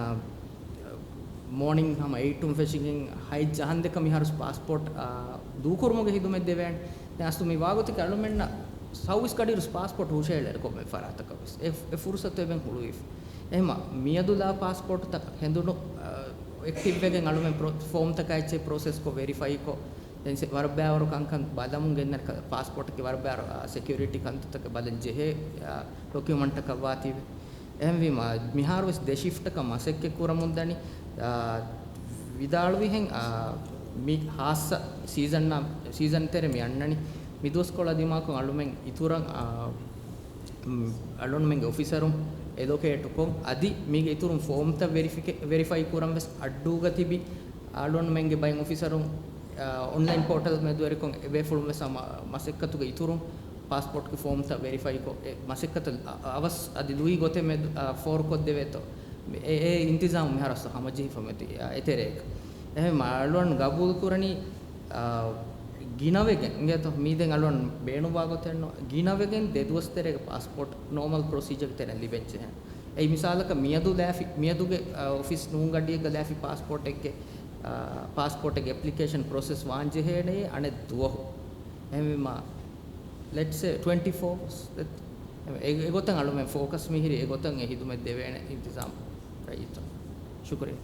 މޯނިން ހަމަ އެއިޓުން ފެށިގެން ހައެއް ޖަހަންދެކަ މިހާރު ޕާސްޕޯޓް، އާ، ދޫކުރުމުގެ ހިދުމަތް ދެވޭނެ. ދެން އަސްލު މި ވާގޮތަކީ އަޅުމެންނަށް ސައުވީސް ގަޑިއިރު ޕާސްޕޯޓް ހުށައެޅޭ ކޮންމެ ފަރާތަކަށް ވެސް އެ، އެ ފުރުސަތު އެބަ ހުޅުވިފަ. އެހެމަ މިއަދު ލާ ޕާސްޕޯޓްތައް ހެނދުނު، އެކްޓިވް ވެގެން އަޅުމެން ޕްރޮ، ފޯމްތަކާ އެއްޗެއް ޕްރޮސެސްކޮށް ވެރިފައިކޮށް، ދެން ސެ، ވަރަށް ބައިވަރު ކަންކަން ބަލަމުން ގެންދަން ކަ، ޕާސްޕޯޓްގެ ވަރަށް ބައިވަރު، އާ، ސެކިއުރިޓީ ކަންތައްތަކަށް ބަލަން ޖެހޭ، އާ، ޑޮކިއުމަންޓަކަށް ވާތީވެ. އެހެންވީމަ، މިހާރު ވެސް ދެ ޝިފްޓަކަށް މަސައްކަތް ކުރަމުންދަނީ، އާ، ވިދާޅުވިހެން، އާ، މި ހާއްސަ ސީޒަން، ސީޒަން ތެރެ މި އަންނަނީ. މި ދުވަސްކޮޅަށް ދިމާކޮށް އަޅުމެން އިތުރަށް، އާ، އަޅުންމެންގެ އޮފިސަރުން އެލޮކޭޓުކޮށް، އަދި މީގެ އިތުރުން ފޯމްތައް ވެރިފިކެ-، ވެރިފައި ކުރަން ވެސް އައްޑޫގަ ތިބި އަޅުންމެންގެ ބައެއް އޮފިސަރުން، އާ، އޮންލައިން ޕޯޓަލް މެދުވެރިކޮށް އެބޭފުޅުން ވެސް ހަމަ މަސައްކަތުގެ އިތުރުން ޕާސްޕޯޓްގެ ފޯމްތައް ވެރިފައިކޮށް، އެ މަސައްކަތަށް އަ-، އަވަސް އަދި ލުއި ގޮތެއް މެދު-، އާ، ފޯރުކޮށްދެވޭތޯ. އެ، އެ އިންތިޒާމު މިހާރު ހަމަޖެހިފަ މެދު، އާ، އެތެރޭގަ. އެހެން އަޅުން ގަބޫލު ކުރަނީ، އާ، ގިނަވެގެން، އިނގޭތޯ، މީދެން އަޅުން ބޭނުންވާ ގޮތެއްނު، ގިނަވެގެން ދެ ދުވަސް ތެރޭގަ ޕާސްޕޯޓް ނޯމަލް ޕްރޮސީޖަރގެ ތެރެއިން ލިބެންޖެހޭ. އެއީ މިސާލަކަށް މިއަދު ލާފި-، މިއަދުގެ، އާ، އޮފީސް ނޫންގަޑިއެއްގަ ލާފި ޕާސްޕޯޓެއްގެ، އާ، ޕާސްޕޯޓެއްގެ އެޕްލިކޭޝަން ޕްރޮސެސް ވާންޖެހޭނެ އަނެއް ދުވަހު. އެހެންވީމާ، let's say twenty-four hours. އެ-، އެގޮތަށް އަޅުމެން ފޯކަސް މިހިރީ އެގޮތަށް އެ ހިދުމަތް ދެވޭނެ އިންތިޒާމް ރައްޔިތުން. ޝުކުރިއްޔާ.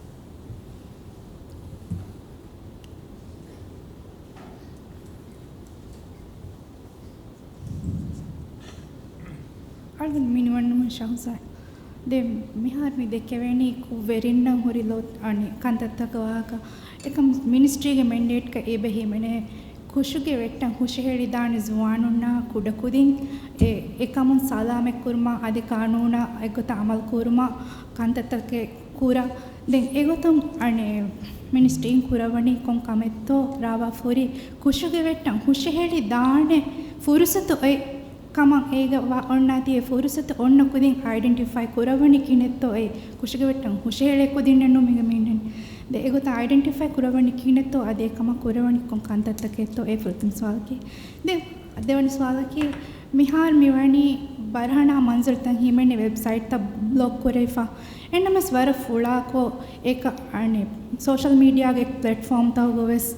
އަޅުގަނޑު މިނިވަންނަމުން ޝަހުޒާދް. ދެން މިހާރު މި ދެއްކެވޭނީ ކުށްވެރިންނަށް ހުރި ލޯ-، އަނެއް ކަންތައްތަކަށް ވާހަކަ. އެކަމް މިނިސްޓްރީގެ މެންޑޭޓްގަ އެބަ ހިމެނޭ ކުށުގެ ވެއްޓަށް ހުށަހެޅިދާނެ ޒުވާނުންނާ ކުޑަކުދިން އެ، އެކަމުން ސަލާމަތްކުރުމަށް އަދި ޤާނޫނާ އެއްގޮތަށް ޢަމަލުކުރުމަށް ކަންތައްތަކެއް ކުރަން. ދެން އެގޮތުން އަނެއް މިނިސްޓްރީން ކުރައްވަނީ ކޮން ކަމެއްތޯ ރާވާފަހުރި ކުށުގެ ވެއްޓަށް ހުށަހެޅިދާނެ ފުރުސަތު އޮތް ކަމަށް އޭގަ ވާ އޮންނާތީ އެ ފުރުސަތު އޮންނަ ކުދިން އައިޑެންޓިފައި ކުރައްވަނީ ކިހިނެއްތޯ އެ ކުށުގެ ވެއްޓަށް ހުށަހެޅޭ ކުދިންނެއްނު މީގަ މީނަން. ދެ އެގޮތަށް އައިޑެންޓިފައި ކުރައްވަނީ ކިހިނެއްތޯ އަދި އެ ކަމަށް ކުރެވެނީ ކޮން ކަންތައްތަކެއްތޯ އެ ފުރަތަމަ ސުވާލަކީ. ދެ ދެވަނަ ސުވާލަކީ، މިހާރު މިވަނީ ބަރަހަނާ މަންޒަރުތައް ހިމެނޭ ވެބްސައިޓްތައް ބްލޮކް ކުރެވިފަ. އެންނަމަސް ވަރަށް ފުޅާކޮށް އެކަ-، އަނެއް ސޯޝަލް މީޑިއާގެ ޕްލެޓްފޯމްތަކުގަ ވެސް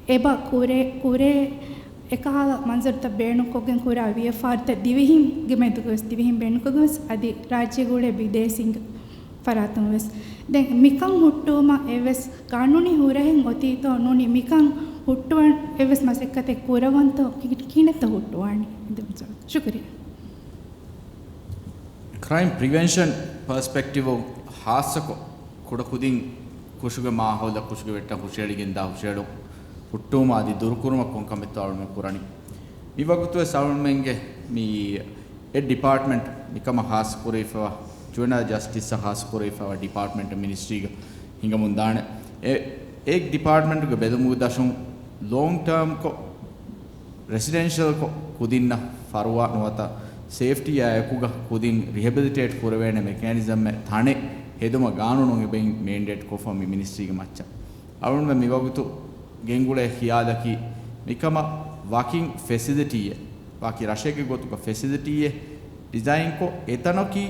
އެބަ ކުރޭ، ކުރޭ އެކަހަލަ މަންޒަރުތައް ބޭނުންކޮށްގެން ކުރާ ވިޔަފާރިތައް ދިވެހިންގެ މެދުގަ ވެސް، ދިވެހިން ބޭނުންކޮށްގެން ވެސް އަދި ރާއްޖޭގަ އުޅޭ ބިދޭސީންގެ ފަރާތުން ވެސް. ދެން މިކަން ހުއްޓުވުމަށް އެވެސް ގާނޫނީ ހުރަހެއް އޮތީތޯ ނޫނީ މިކަން ހުއްޓުވަން އެވެސް މަސައްކަތެއް ކުރަވަންތޯ ކި-، ކިހިނެއްތޯ ހުއްޓުވާނީ؟ ޝުކުރިއްޔާ. ކްރައިމް ޕްރިވެންޝަން ޕަރސްޕެކްޓިވް ހާއްސަކޮށް ކުޑަކުދިން ކުށުގެ މާހައުލަށް ކުށުގެ ވެއްޓަށް ހުށަހެޅިގެންދާ ހުށަހެޅުން ހުއްޓުވުމަށް އަދި ދުރުކުރުމަށް ކޮން ކަމެއްތޯ އަޅުމެން ކުރަނީ. މި ވަގުތުވެސް އަޅުމެންގެ މި އެ ޑިޕާޓްމަންޓް މިކަމަށް ހާއްސަ ކުރެވިފައިވާ، ޖުވެނައިލް ޖަސްޓިސްއަށް ހާއްސަ ކުރެވިފައިވާ ޑިޕާޓްމަންޓް މިނިސްޓްރީގަ ހިނގަމުން ދާނެ. އެ، އެ ޑިޕާޓްމަންޓުގެ ބެލުމުގެ ދަށުން ލޯންގް ޓާމްކޮށް، ރެސިޑެންޝަލްކޮށް ކުދިންނަށް ފަރުވާ ނުވަތަ ސޭފްޓީއާ އެކުގަ ކުދިން ރިހެބިލިޓޭޓް ކުރެވޭނެ މެކޭނިޒަމެއް ތަނެއް ހެދުމަށް ގާނޫނުން އެބައިން މޭންޑޭޓް ކޮށްފަ މި މިނިސްޓްރީގެ މައްޗަށް. އަޅުންމެ މިވަގުތު ގެންގުޅޭ ޚިޔާލަކީ މިކަމަށް ވަކިން ފެސިލިޓީއެއް، ވަކި ރަށެއްގެ ގޮތުގަ ފެސިލިޓީއެއް ޑިޒައިންކޮށް، އެތަނަކީ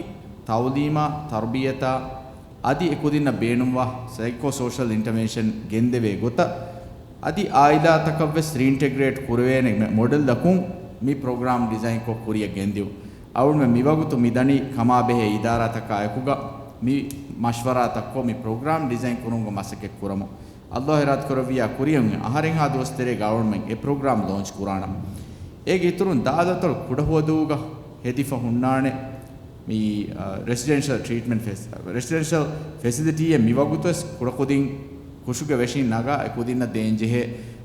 ތައުލީމާ، ތަރުބިޔަތާ، އަދި އެކުދިންނަށް ބޭނުންވާ ސައިކޯ ސޯޝަލް އިންޓަވެންޝަން ގެންދެވޭ ގޮތަށް، އަދި އާއިލާތަކަށްވެސް ރީއިންޓެގްރޭޓް ކުރެވޭނެ މެ-، މޮޑެލްއަކުން މި ޕްރޮގްރާމް ޑިޒައިންކޮށް ކުރިއަށް ގެންދިއުން. އަޅުންމެ މިވަގުތު މިދަނީ ކަމާބެހޭ އިދާރާތަކާއެކުގަ މި މަޝްވަރާތައްކޮށް މި ޕްރޮގްރާމް ޑިޒައިން ކުރުމުގެ މަސައްކަތް ކުރަމުން. ﷲ އިރާދަކުރެއްވިއްޔާ ކުރިއަށް އަހަރެއްހާ ދުވަސް ތެރޭގަ އަޅުންމެން އެ ޕްރޮގްރާމް ލޯންޗް ކުރާނަމު. އޭގެ އިތުރުން ދާލަތޮޅު ކުޑަހުވަދޫގަ ހެދިފަ ހުންނާނެ މި، އަ، ރެސިޑެންޝަލް ޓްރީޓްމަންޓް ފެސި-، ރެސިޑެންޝަލް ފެސިލިޓީއެއް މިވަގުތުވެސް ކުޑަކުދިން ކުށުގެ ވެށިން ނަގާ އެކުދިންނަށް ދޭންޖެހޭ،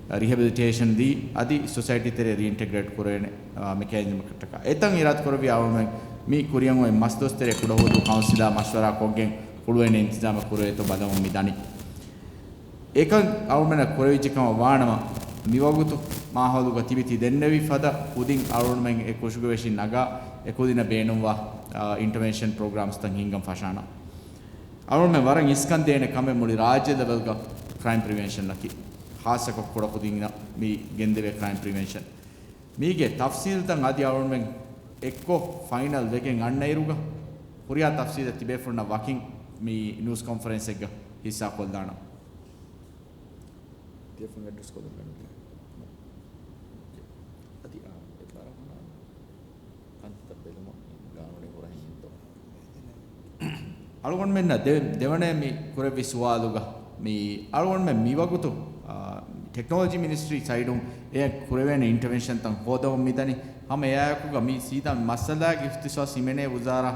އަ، ރިހެބިލިޓޭޝަން ދީ އަދި ސޮސައިޓީ ތެރޭ ރީއިންޓެގްރޭޓް ކުރެވޭނެ، އަ، މެކޭނިޒަމަކަށްޓަކާ. އެތަން އިރާދަ ކުރެއްވި އަޅުމެން މި ކުރިއަށް އޮތް މަސްދުވަސް ތެރޭ ކުޑަހުވަދޫ ކައުންސިލާ މަޝްވަރާ ކޮށްގެން ހުޅުވޭނެ އިންތިޒާމެއް ކުރެވޭތޯ ބަލަމުން މި ދަނީ. އެކަން އަޅުމެންނަށް ކުރެވިއްޖެ ކަމަށް ވާނަމަ، މިވަގުތު މާހައުލުގަ ތިބި ތި ދެންނެވި ފަދަ ކުދިން އަޅުމެން އެ ކުށުގެ ވެށިން ނަގާ، އެ ކުދިންނަށް ބޭނުންވާ، އާ، އިންޓަވެންޝަން ޕްރޮގްރާމްސްތައް ހިންގަން ފަށާނަން. އަޅުމެން ވަރަށް އިސްކަން ދޭނެ ކަމެއް މުޅި ރާއްޖެ ލެވެލްގަ ކްރައިމް ޕްރިވެންޝަންއަކީ، ހާއްސަކޮށް ކުޑަކުދިންނަށް މި ގެންދެވޭ ކްރައިމް ޕްރިވެންޝަން. މީގެ ތަފްސީލްތައް އަދި އަޅުމެން އެއްކޮށް ފައިނަލް ވެގެން އަންނައިރުގަ، ހުރިހާ ތަފްސީލެއް ތިބޭފުޅުންނަށް ވަކިން މި ނޫސް ކޮންފަރެންސެއްގަ ހިއްސާކޮށްލާނަން. ތިޔަފުން އެޑްރެސް ކޮށްލަން ބޭނުންތަ؟ އޯކޭ. އަދި، އާ، އެ ބަރަހަނާ ކަންތައް ބެލުމަށް ގާނޫނީ ހުރަހެއް ނެތްތޯ؟ އަޅުގަނޑުމެންނަށް ދެ-، ދެވަނަ މި ކުރެއްވި ސުވާލުގަ މި އަޅުގަނޑުމެން މިވަގުތު، އާ، ޓެކްނޮލޮޖީ މިނިސްޓްރީ ސައިޑުން އެ ކުރެވޭނެ އިންޓަވެންޝަންތައް ހޯދަމުން މިދަނީ. ހަމަ އެއާއެކުގަ މި ސީދާ މައްސަލާގެ އިޚްތިޞާޞް ހިމެނޭ ވުޒާރާ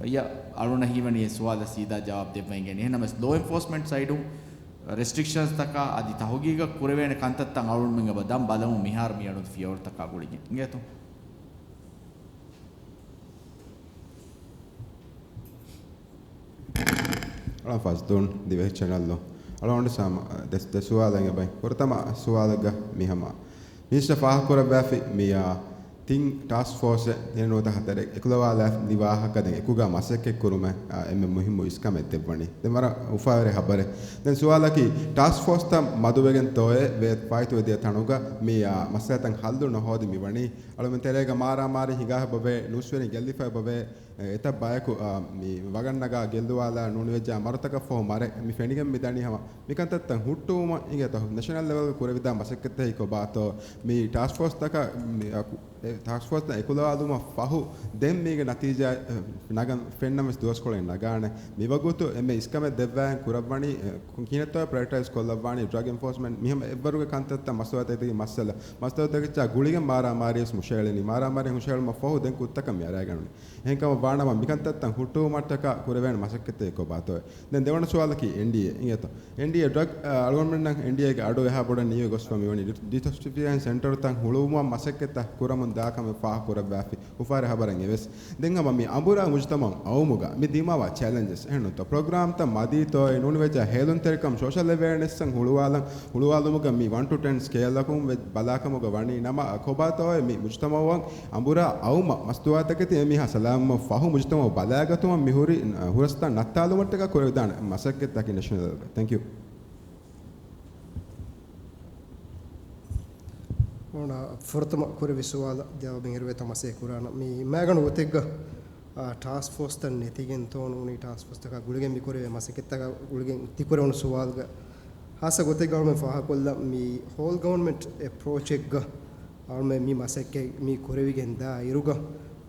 އަށް އަޅުނަށް ހީވަނީ އެ ސުވާލަށް ސީދާ ޖަވާބު ދެއްވައިގެން. އެހެންނަމަވެސް ލޯ އެންފޯސްމަންޓް ސައިޑުން ރެސްޓްރިކްޝަންސްތަކާ އަދި ތަހުގީގަށް ކުރެވޭނެ ކަންތައްތައް އަޅުންމެން އެބަ ދަން ބަލަމުން މިހާރު މި އަޑުން ފިޔަވަޅުތަކާ ގުޅިގެން. އިނގޭތޯ؟ އަޅާ ފަޒްދޫން ދިވެހި ޗެނަލް އަޅުގަނޑު ސާމަ ދެ، ދެ ސުވާލެއް އެބައި. ފުރަތަމަ ސުވާލެއްގަ މިހަމަ މިނިސްޓަރ ފާހަގަކުރައްވާފި މިއާ ތިން ޓާސްކް ފޯސްއެއް ނުވަތަ ހަތަރެއް އެކުލަވާލާ ދިވާހަކަ ދެން އެކުގަ މަސައްކަތް ކުރުމަށް އާ، އެންމެ މުހިއްމު އިސްކަމެއް ދެއްވަނީ. ދެން ވަރަށް އުފާވެރި ހަބަރެއް. ދެން ސުވާލަކީ ޓާސްކް ފޯސްތައް މަދުވެގެންތޯއޭ ވޭތު ފާއިތުވެދިޔަ ތަނުގަ މިއާ މައްސަލަތައް ހައްލު ނުހޯދި މިވަނީ. އަޅުމެން ތެރޭގަ މާރާމާރީ ހިނގާ އެބަވޭ، ނޫސްވެރިން ގެއްލިފަ އެބަވޭ، އެ، އެތައް ބަޔަކު، އާ، މި ވަގަށް ނަގާ ގެއްލުވާލާ ނޫނިވެއްޖާ މަރުތަކަށް ފަހު މަރެއް މި ފެނިގެން މިދަނީ ހަމަ މިކަންތައްތައް ހުއްޓުވުމަށް އިނގޭތޯ؟ ނެޝަނަލް ލެވެލްގަ ކުރެވިދާ މަސައްކަތްތަކީ ކޮބާތޯ؟ މި ޓާސްކް ފޯސްތަކަށް މި އަކު-، އެ، ޓާސްކް ފޯސްތައް އެކުލަވާލުމަށް ފަހު ދެން މީގެ ނަތީޖާ، އެ، ނަގަން ފެންނަން ވެސް ދުވަސްކޮޅެއް ނަގާނެ. މިވަގުތު އެންމެ އިސްކަމެއް ދެއްވާއިން ކުރައްވަނީ، އެ، ކިހިނެއްތޯ ޕްރައިއޮރިޓައިޒް ކޮށްލައްވާނީ ޑްރަގް އެންފޯސްމަންޓް މިހަމަ އެއްވަރުގެ ކަންތައްތައް މަސްތުވާތަކެތީގެ މައްސަލަ. މަސްތުވާތަކެއްޗާ ގުޅިގެން މާރާމާރީ ވެސް ހުށައެޅެނީ. މާރާމާރީ ހުށައެޅުމަށް ފަހު ދެން ކުށްތަކަށް މި އަރައިގަންނަނީ. އެހެންކަމަށް ވާނަމަ މިކަންތައްތައް ހުއްޓުވުމަށްޓަކާ ކުރެވޭނެ މަސައްކަތެއް ކޮބާތޯއޭ؟ ދެން ދެވަނަ ސުވާލަކީ އެންޑީއޭ އިނގޭތޯ؟ އެންޑީއޭ ޑްރަގް، އަ، އަޅުގަނޑުމެންނަށް އެންޑީއޭގެ އަޑު އެހާ ބޮޑަށް ނިޔު ގޮސްފަ މިވަނީ ޑި-، ޑިޓޮކްސިފިކޭޝަން ސެންޓަރުތައް ހުޅުވުމަށް މަސައްކަތްތައް ކުރަމުން ދާކަމެއް ފާހަގަކުރައްވާފި. އުފާވެރި ހަބަރެއް އެވެސް. ދެން ހަމަ މި އަނބުރާ މުޖުތަމައު އައުމުގަ މި ދިމާވާ ޗެލެންޖެސް އެހެންނުތޯ؟ ޕްރޮގްރާމްތައް މަދީތޯއޭ ނޫނިވެއްޖާ ހޭލުންތެރިކަން ސޯޝަލް އެވެއަރނެސްއަށް ހުޅުވާލަން، ހުޅުވާލުމުގަ މި ވަން ޓު ޓެން ސްކޭލަކުން ވެ ބަލާކަމުގަ ވަނީ. ނަމަ ކޮބާތޯއޭ މި މުޖުތަމައުއަށް އަނބުރާ އައުމަށް މަސްތުވާތަކެތި އެމީހާ ސަލާމަތް ފަހު މުޖުތަމައު ބަލާގަތުމަށް މި ހުރި ހުރަސްތައް ނައްތާލުމަށްޓަކާ ކުރެވިދާނެ މަސައްކަތްތަކެއް ނެޝަނަލް ލެވެލްގަ. ތެންކް ޔޫ. އޮންނަ ފުރަތަމަ ކުރެވި ސުވާލަށް ޖަވާބެއް އެރުވޭތޯ މަސައްކަތް ކުރާނަން. މި މާގަނޑު ގޮތެއްގަ، އާ، ޓާސްކް ފޯސްތައް ނެތިގެންތޯ ނޫނީ ޓާސްކް ފޯސްތަކާ ގުޅިގެން މި ކުރެވޭ މަސައްކަތްތަކާ ގުޅިގެން ތިކުރެވުނު ސުވާލުގަ ހާއްސަ ގޮތެއްގަ އަޅުމެން ފާހަގަކޮށްލަން މި ހޯލް ގަވަރންމަންޓް އެޕްރޯޗެއްގަ އަޅުމެން މި މަސައްކަތް މި ކުރެވިގެން ދާ އިރުގަ،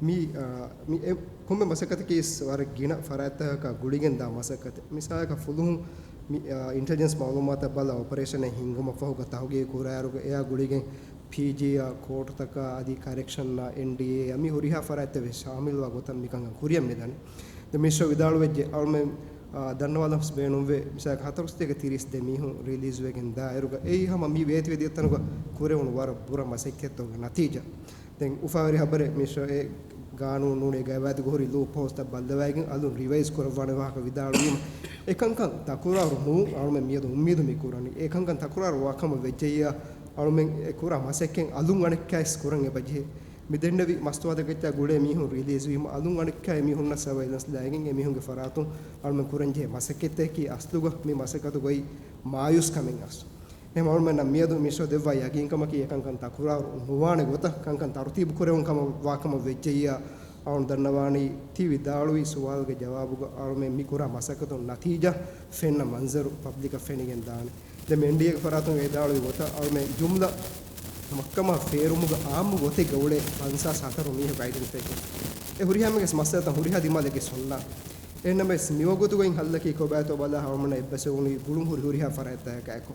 މި، އާ، މި އެ ކޮންމެ މަސައްކަތަކީ ވަރަށް ގިނަ ފަރާތްތަކަކާ ގުޅިގެން ދާ މަސައްކަތެއް. މިސާލަކަށް ފުލުހުން މި، އާ، އިންޓެލިޖެންސް މައުލޫމާތަށް ބަލާ އޮޕަރޭޝަނެއް ހިންގުމަށް ފަހުގަ ތަހުގީގު ކުރާއިރުގަ އެއާ ގުޅިގެން ޕީޖީއާ ކޯޓުތަކާ އަދި ކަރެކްޝަންއާ އެންޑީއޭއާ މި ހުރިހާ ފަރާތްތައް ވެސް ޝާމިލްވާ ގޮތަށް މިކަންކަން ކުރިއަށް މިދަނީ. ދެން މިނިސްޓަރ ވިދާޅުވެއްޖެ އަޅުމެން އާ، ދަންނަވާލަން ވެސް ބޭނުންވޭ، މިސާލަކަށް ހަތަރުސަތޭކަ ތިރީސް ދެ މީހުން ރިލީޒް ވެގެން ދާއިރުގަ އެއީ ހަމަ މި ވޭތުވެދިޔަ ތަނުގަ ކުރެވުނު ވަރަށް ބުރަ މަސައްކަތްތަކުގެ ނަތީޖާ. ދެން އުފާވެރި ހަބަރެއް މި ޝޯ އެ ގާނޫނު ނޫނޭ ގައިވާދިގު ހުރި ލޫޕް ހޯލްސްތައް ބައްލަވައިގެން އަލުން ރިވައިޒް ކުރައްވާނެ ވާހަކަ ވިދާޅުވީމަ، އެ ކަންކަން ތަކުރާރު ނޫން. އަޅުމެން މިއަދު އުއްމީދު މި ކުރަނީ އެ ކަންކަން ތަކުރާރު ވާކަމަށް ވެއްޖެއްޔާ އަޅުމެން އެ ކުރާ މަސައްކަތް އަލުން އަނެއްކާވެސް ކުރަން އެބަޖެހޭ. މި ދެންނެވި މަސްތުވާތަކެއްޗާ ގުޅޭ މީހުން ރިލީޒް ވީމަ، އަލުން އަނެއްކާ އެމީހުންނަށް ސަވައިލަންސް ލައިގެން އެމީހުންގެ ފަރާތުން އަޅުމެން ކުރަންޖެހޭ މަސައްކަތްތަކަކީ އަސްލުގަ މި މަސައްކަތުގައި މާޔޫސް ކަމެއް އަސް. އެހެން އަޅުމެންނަށް މިއަދު މިޝޯ ދެއްވާ ޔަގީންކަމަކީ އެކަންކަން ތަކުރާރު ނުވާނެ ގޮތަށް ކަންކަން ތަރުތީބު ކުރެވުން ކަމަށް ވާކަމަށް ވެއްޖެއްޔާ، އަޅުން ދަންނަވާނީ ތި ވިދާޅުވި ސުވާލުގެ ޖަވާބުގަ އަޅުމެން މި ކުރާ މަސައްކަތުން ނަތީޖާ ފެންނަ މަންޒަރު ޕަބްލިކަށް ފެނިގެން ދާނެ. ދެން އެންޑީއޭގެ ފަރާތުން ވިދާޅުވި ގޮތަށް އަޅުމެން ޖުމްލަ މައްކަމާ ފޭރުމުގަ އާއްމު ގޮތެއްގަ އުޅޭ ފަންސާސް ހަތަރު މީހަކު އައިޑެންޓިފައި ކުރި. އެ ހުރިހާ މީހެއްގެ މައްސަލަތައް ހުރިހާ ދިމާލެއްގެ ހުންނާނެ. އެހެންނަމަވެސް މިވަގުތުގައި ހައްލަކީ ކޮބާތޯ ބަލާ އަޅުމެންނަށް އެއްބަސްވެވުނީ ގުޅުން ހުރި ހުރިހާ ފަރާތްތަކާއެކު.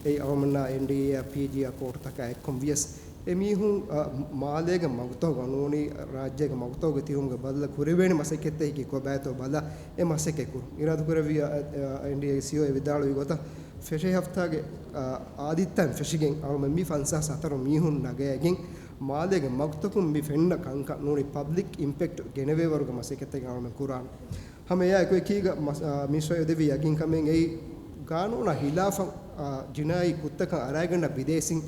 އެއީ އަޅުމެންނާ އެންޑީއޭއާ ޕީޖީއާ ކޯޓުތަކާ އެއްކޮށް ވިޔަސް އެމީހުން، އަ، މާލޭގެ މަގުތަކުގަ ނޫނީ ރާއްޖޭގެ މަގުތަކުގަ ތިބުމުގެ ބަދަލަށް ކުރެވޭނެ މަސައްކަތްތަކަކީ ކޮބާތޯ ބަލާ އެ މަސައްކަތް ކުރުން. އިރާދަކުރެއްވި، އަ، އެ، އެންޑީއޭގެ ސީއީއޯ ވިދާޅުވި ގޮތަށް ފެށޭ ހަފްތާގެ، އާ، އާދިއްތައިން ފެށިގެން އަޅުމެން މި ފަންސާސް ހަތަރު މީހުން ނަގައިގެން މާލޭގެ މަގުތަކުން މި ފެންނަ ކަންކަން ނޫނީ ޕަބްލިކް އިމްޕެކްޓް ގެނެވޭވަރުގެ މަސައްކަތްތަކެއް އަޅުމެން ކުރާނެ. ހަމަ އެއާ އެކު އެކީގަ މަސް-، އާ، މި ޝޯ ދެއްވި ޔަގީންކަމެއް އެއީ ގާނޫނާ ހިލާފަށް، އާ، ޖިނާއީ ކުށްތަކަށް އަރައިގަންނަ ބިދޭސީން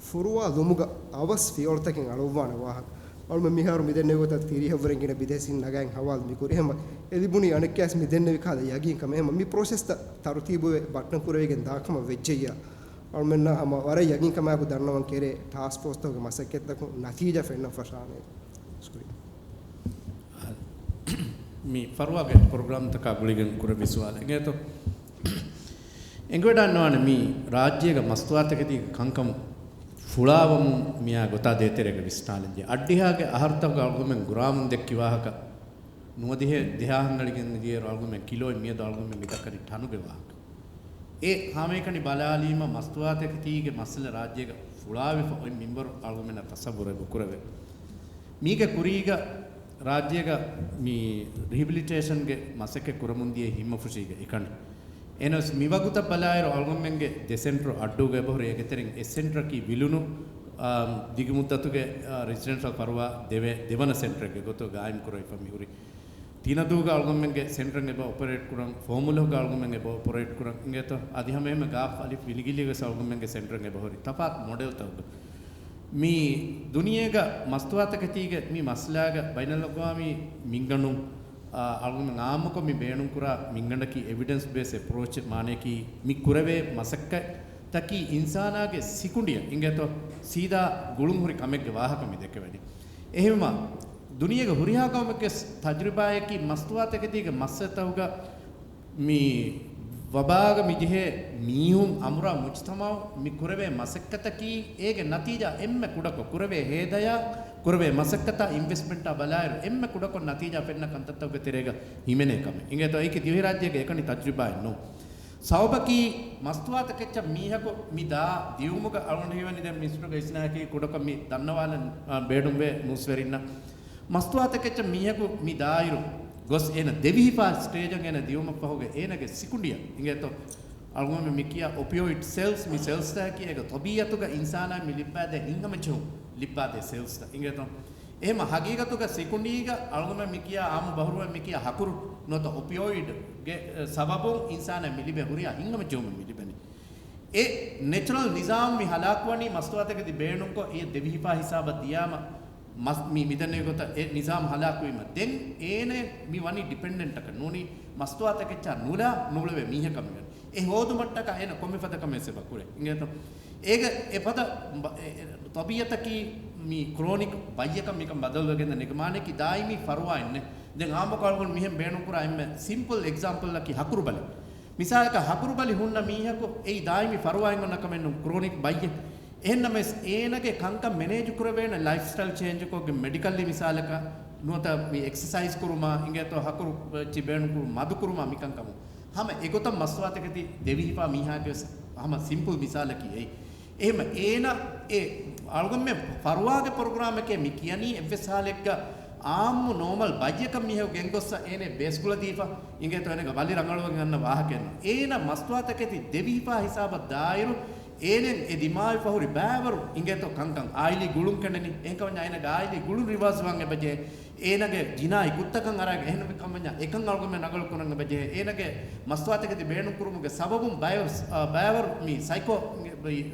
ފުރުވާލުމުގަ އަވަސް ފިޔަވަޅުތަކެއް އަޅުއްވާނެ ވާހަކަ. އަޅުމެން މިހާރު މިދެންނެވި ގޮތަށް ތިރީހަށްވުރެން ގިނަ ބިދޭސީން ނަގައިން ހަވާލު މިކުރި. އެހެންމަ އެ ލިބުނީ އަނެއްކާވެސް މިދެންނެވި ކަހަލަ ޔަގީންކަމެއް. އެހެންމަ މި ޕްރޮސެސްތައް ތަރުތީބުވެ ބައްޓަން ކުރެވިގެން ދާކަމަށް ވެއްޖެއްޔާ، އަޅުމެންނަށް ހަމަ ވަރަށް ޔަގީންކަމާއެކު ދަންނަވަން ކެރޭ ޓާސްކް ފޯސްތަކުގެ މަސައްކަތްތަކުން ނަތީޖާ ފެންނަން ފަށާނެ. ޝުކުރިއްޔާ. މި ފަރުވާގެ ޕްރޮގްރާމްތަކާ ގުޅިގެން ކުރެއްވި ސުވާލެއް އިނގޭތޯ؟ އެނގިވަޑައިގަންނަވާނެ މި ރާއްޖޭގެ މަސްތުވާތަކެތީގެ ކަންކަމު ފުޅާވަމުން މިއާ ގޮތާ ދޭތެރޭގަ ވިސްނާލަންޖެ. އައްޑިހާގެ އަހަރުތަކުގަ އަޅުގަނޑުމެން ގުރާމުން ދެއްކި ވާހަކަ ނުވަދިހަ ދެހާހަށް އަޅިގެން ދިޔައިރު އަޅުގަނޑުމެން ކިލޯއެއް މިއަދު އަޅުގަނޑުމެން މިދައްކަނީ ޓަނުގެ ވާހަކަ. އެ ހާމައެކަނި ބަލާލީމަ މަސްތުވާތަކެތީގެ މައްސަލަ ރާއްޖޭގަ ފުޅާވެފަ އޮތް މިންވަރު އަޅުގަނޑުމެންނަށް ތަސައްވުރެއް ނުކުރެވޭ. މީގެ ކުރީގަ ރާއްޖޭގަ މި ރިހެބިލިޓޭޝަންގެ މަސައްކަތް ކުރަމުންދިޔަ ހިންމަފުށީގަ އެކަނި. އެހެނަސް މިވަގުތަށް ބަލާއިރު އަޅުގަނޑުމެންގެ ދެ ސެންޓަރު އައްޑޫގަ އެބަހުރި އޭގެތެރެއިން އެއް ސެންޓަރަކީ ވިލުނު، އާ، ދިގުމުއްދަތުގެ، އާ، ރެސިޑެންޝަލް ފަރުވާ ދެވޭ ދެވަނަ ސެންޓަރެއްގެ ގޮތުގަ ގާއިމްކުރެވިފަ މިހުރި. ތިނަދޫގަ އަޅުގަނޑުމެންގެ ސެންޓަރުން އެބަ އޮޕަރޭޓް ކުރަން، ފޯމުލަހުގަ އަޅުގަނޑުމެން އެބަ އޮޕަރޭޓް ކުރަން އިނގޭތޯ. އަދި ހަމައެހެންމެ ގާފް އަލިފް ވިލިގިލީގަސް އަޅުގަނޑުމެންގެ ސެންޓަރުން އެބަ ހުރި. ތަފާތު މޮޑެލްތަކުގަ މި ދުނިޔޭގަ މަސްތުވާތަކެތީގެ މި މައްސަލާގަ ބައިނަލްއަގްވާމީ މިންގަނޑުން، އާ، އަޅުގަނޑުމެން އާއްމުކޮށް މި ބޭނުންކުރާ މިންގަނޑަކީ އެވިޑެންސް ބޭސް އެޕްރޯޗެއް. މާނަޔަކީ މި ކުރެވޭ މަސައްކަތަކީ އިންސާނާގެ ސިކުނޑިއަށް އިނގޭތޯ ސީދާ ގުޅުން ހުރި ކަމެއްގެ ވާހަކަ މި ދެކެވެނީ. އެހެންވީމަ، ދުނިޔޭގެ ހުރިހާ ގައުމެއްގެ ތަޖުރިބާއަކީ މަސްތުވާތަކެތީގެ މައްސަލަތަކުގަ މި ވަބާގަ މި ޖެހޭ މީހުން އަނބުރާ މުޖުތަމައު މި ކުރެވޭ މަސައްކަތަކީ އޭގެ ނަތީޖާ އެންމެ ކުޑަކޮށް ކުރެވޭ ހޭދަޔާ، ކުރެވޭ މަސައްކަތާ، އިންވެސްޓްމަންޓާ ބަލާއިރު އެންމެ ކުޑަކޮށް ނަތީޖާ ފެންނަ ކަންތައްތަކުގެ ތެރޭގަ ހިމެނޭ ކަމެއް. އިނގޭތޯ އެކި ދިވެހިރާއްޖޭގެ އެކަނި ތަޖުރިބާއެއް ނޫން. ސަބަބަކީ މަސްތުވާތަކެއްޗަށް މީހަކު މި ދާ ދިއުމުގަ އަޅުގަނޑު ހީވަނީ ދެން މިނިސްޓަރުގެ އިސްނާއަކީ ކުޑަކޮށް މި ދަންނަވާލަން، އާ، ބޭނުންވޭ ނޫސްވެރިންނަށް. މަސްތުވާތަކެއްޗަށް މީހަކު މި ދާއިރު ގޮސް އޭނަ ދެވިހިފާ ސްޓޭޖަށް އޭނަ ދިއުމަށްފަހުގަ އޭނަގެ ސިކުނޑިއަށް އިނގޭތޯ އަޅުގަނޑުމެން މި ކިޔާ އޮޕިއޮއިޑް ސެލްސް، މި ސެލްސްތަކަކީ އޭގެ ތަބީއަތުގަ އިންސާނާއަށް މި ލިއްބާދޭ ހިތްހަމަޖެހުން ލިއްބާދޭ ސެލްސްތައް އިނގޭތޯ. އެހެންމަ ހަގީގަތުގަ ސިކުނޑީގަ އަޅުގަނޑުމެން މި ކިޔާ އާއްމު ބަހުރުވަން މި ކިޔާ ހަކުރު ނުވަތަ އޮޕިއޮއިޑްގެ، އެ، ސަބަބުން އިންސާނާއަށް މި ލިބޭ ހުރިހާ ހިތްހަމަޖެހުމެއް މި ލިބެނީ. އެ ނެޗުރަލް ނިޒާމް މި ހަލާކުވަނީ މަސްތުވާތަކެތި ބޭނުންކޮށް އެ ދެވިހިފާ ހިސާބަށް ދިޔާމަ މަސް-، މި މިދެންނެވި ގޮތަށް އެ ނިޒާމް ހަލާކުވީމަ ދެން އޭނަ މި ވަނީ ޑިޕެންޑެންޓަކަށް ނޫނީ މަސްތުވާތަކެއްޗާ ނުލާ ނުޅެވޭ މީހަކަށް މިވަނީ. އެ ހޯދުމަށްޓަކާ އޭނަ ކޮންމެ ފަދަ ކަމެއް ސެބަ ކުރޭ. އިނގޭތޯ؟ އޭގެ އެ ފަދަ ބަ-، އެ، އެ، ތަބީއަތަކީ މި ކްރޯނިކް ބައްޔަކަށް މިކަން ބަދަލުވެގެން ދާ ނިކަމާނެކީ ދާއިމީ ފަރުވާއެއް ނެ. ދެން އާއްމުކޮށް އަޅުގަނޑު މިހެން ބޭނުންކުރާ އެންމެ ސިމްޕަލް އެގްޒާމްޕަލްއަކީ ހަކުރުބަލި. މިސާލަކަށް ހަކުރުބަލި ހުންނަ މީހަކު އެއީ ދާއިމީ ފަރުވާއެއް އޮންނަ ކަމެއް ނޫން، ކްރޯނިކް ބައްޔެއް. އެހެންނަމަވެސް އޭނަގެ ކަންކަން މެނޭޖު ކުރެވޭނެ ލައިފްސްޓައިލް ޗޭންޖަކޮށްގެން މެޑިކަލްލީ މިސާލަކަށް ނުވަތަ މި އެކްސަސައިޒް ކުރުމާ އިނގޭތޯ ހަކުރު ޗިބޭނު ކުރު މަދު ކުރުމާ މިކަންކަމު. ހަމަ އެގޮތަށް މަސްތުވާތަކެތި ދެވިހިފާ މީހާގެ ވެސް ހަމަ ސިމްޕަލް މިސާލަކީ އެއީ. އެހެންމަ އޭނަ އެ އަޅުގަނޑުމެން ފަރުވާގެ ޕްރޮގްރާމެކޭ މި ކިޔަނީ އެއްވެސް ހާލެއްގަ އާއްމު ނޯމަލް ބައްޔަކަށް މީހަކު ގެންގޮއްސަ އޭނެ ބޭސްކުޅަދީފަ އިނގޭތޯ އޭނަގެ ވަލި ރަނގަޅުވެގެން އަންނަ ވާހަކައެއްނު. އޭނަ މަސްތުވާތަކެތި ދެވިހިފާ ހިސާބަށް ދާއިރު އޭނެން އެ ދިމާވިފަ ހުރި ބައިވަރު އިނގޭތޯ ކަންކަން އާއިލީ ގުޅުން ކެނޑެނީ. އެހެންކަމަންޏާ އޭނަގެ އާއިލީ ގުޅުން ރިވާސް ވާން އެބަޖެހޭ. އޭނަގެ ޖިނާއީ ކުށްތަކަށް އަރާގެ އެހެންވެ ކަމަންޏާ އެކަން އަޅުގަނޑުމެން ރަނގަޅު ކުރަން އެބަޖެހޭ. އޭނަގެ މަސްތުވާތަކެތި ބޭނުން ކުރުމުގެ ސަބަބުން ބައިވަރު، އާ، ބައިވަރު މި ސައިކޯ،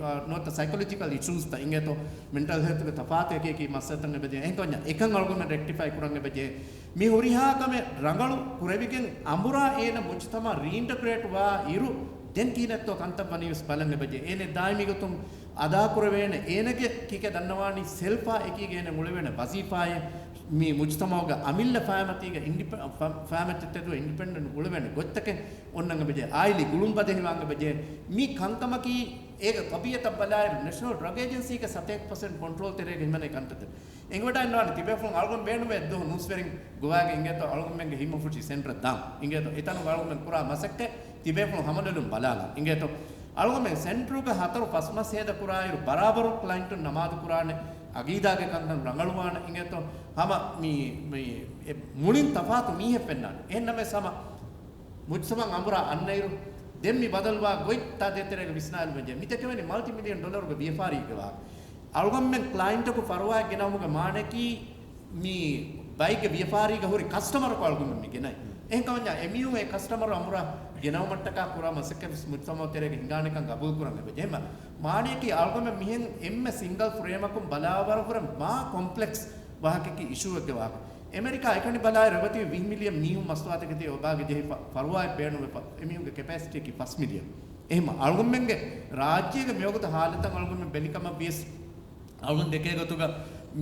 އާ، ނުވަތަ ސައިކޮލޮޖިކަލް އިޝޫސްތައް އިނގޭތޯ މެންޓަލް ހެލްތުގެ ތަފާތު އެކި އެކި މައްސަލަތައް އެބަޖެހޭ. އެހެންކަމަންޏާ އެކަން އަޅުގަނޑުމެން ރެކްޓިފައި ކުރަން އެބަޖެހޭ. މި ހުރިހާ ކަމެއް ރަނގަޅު ކުރެވިގެން އަނބުރާ އޭނަ މުޖުތަމައަށް ރީއިންޓަގްރޭޓް ވާ އިރު ދެން ކިހިނެއްތޯ ކަންތައް ވަނީވެސް ބަލަން އެބަޖެ. އޭނެ ދާއިމީ ގޮތުން އަދާކުރެވޭނެ އޭނަގެ ކިކެ ދަންނަވާނީ ސެލްފާ އެކީގަ އޭނަ އުޅެވޭނެ ވަޒީފާއެއް މި މުޖުތަމައުގަ އަމިއްލަ ފައިމަތީގަ އިންޑިޕެ-، ފަ-، ފައިމަތިތެދު އިންޑިޕެންޑެންޓް އުޅެވޭނެ ގޮތްތަކެއް އޮންނަން އެބަޖެ. އާއިލީ ގުޅުން ބަދެހިވާން އެބަޖެ. މި ކަންކަމަކީ އޭގެ ތަބީއަތަށް ބަލާއިރު ނެޝަނަލް ޑްރަގް އޭޖެންސީގެ ސަތޭކަ ޕަސެންޓް ކޮންޓްރޯލް ތެރޭގަ ހިމެނޭ ކަންތައް ދެން އެނގިވަޑައިގަންނަވާނެ. ތިބޭފުޅުން އަޅުގަނޑު ބޭނުންވޭ އެއްދުވަހު ނޫސްވެރިން ގޮވާގެ އިނގޭތޯ އަޅުގަނޑުމެންގެ ހިތްހަމަ ފުށި ސެންޓަރަށް ދާން. އިނގޭތޯ އެތަނުގަ އަޅުގަނޑުމެން ކުރާ މަސައްކަތް ތިބޭފުޅުން ހަމަލޮލުން ބަލާލަން. އިނގޭތޯ އަޅުގަނޑުމެން ސެންޓަރުގަ ހަތަރު ފަސް މަސް ހޭދަ ކުރާއިރު ބަރާބަރު ކްލައިންޓުން ނަމާދު ކުރާނެ، އަގީދާގެ ކަންކަން ރަނގަޅުވާނެ. އިނގޭތޯ ހަމަ މި، މި އެ މުޅިން ތަފާތު މީހެއް ފެންނާނެ. އެހެންނަމަވެސް ހަމަ މުޖުތަމައަށް އަނބުރާ އަންނައިރު، ދެން މި ބަދަލުވާ ގޮތްތާ ދޭތެރޭގަ ވިސްނާލުމެއްޖެ. މި ދެކެވެނީ މަލްޓި މިލިއަން ޑޮލަރުގެ ވިޔަފާރީގެ ވާހަކަ. އަޅުގަނޑުމެން ކްލައިންޓަކު ފަރުވާއެއް ގެނައުމުގެ މާނައަކީ، މި ބައެއްގެ ވިޔަފާރީގަ ހުރި ކަސްޓަމަރަކު އަޅުގަނޑުމެން މި ގެނައި. އެހެންކަމަންޏާ އެމީހުން އެ ކަސްޓަމަރު އަނބުރާ ގެނައުމަށްޓަކާ ކުރާ މަސައްކަތްވެސް މުޖުތަމައު ތެރޭގަ ހިނގާނެކަން ގަބޫލު ކުރަން އެބަޖެހޭ. މާނައަކީ އަޅުގަނޑުމެން މިހެން އެންމެ ސިންގަލް ފްރޭމަކުން ބަލާވަރަށްވުރެ މާ ކޮމްޕްލެކްސް ވާހަކައަކީ އިޝޫއެއްގެ ވާހަކަ. އެމެރިކާ އެކަނި ބަލާއިރު އެބަތިބި ވިހި މިލިއަން މީހުން މަސްތުވާތަކެތީ އޮބާގެ ޖެހިފަ ފަރުވާއެއް ބޭނުންވެފަ. އެމީހުންގެ ކެޕޭސިޓީއަކީ ފަސް މިލިއަން. އެހެންމަ އަޅުގަނޑުމެންގެ ރާއްޖޭގެ މިވަގުތު ހާލަތަށް އަޅުގަނޑުމެން ބެލި ކަމަށް ވިޔަސް އަޅުގަނޑު ދެކޭ ގޮތުގަ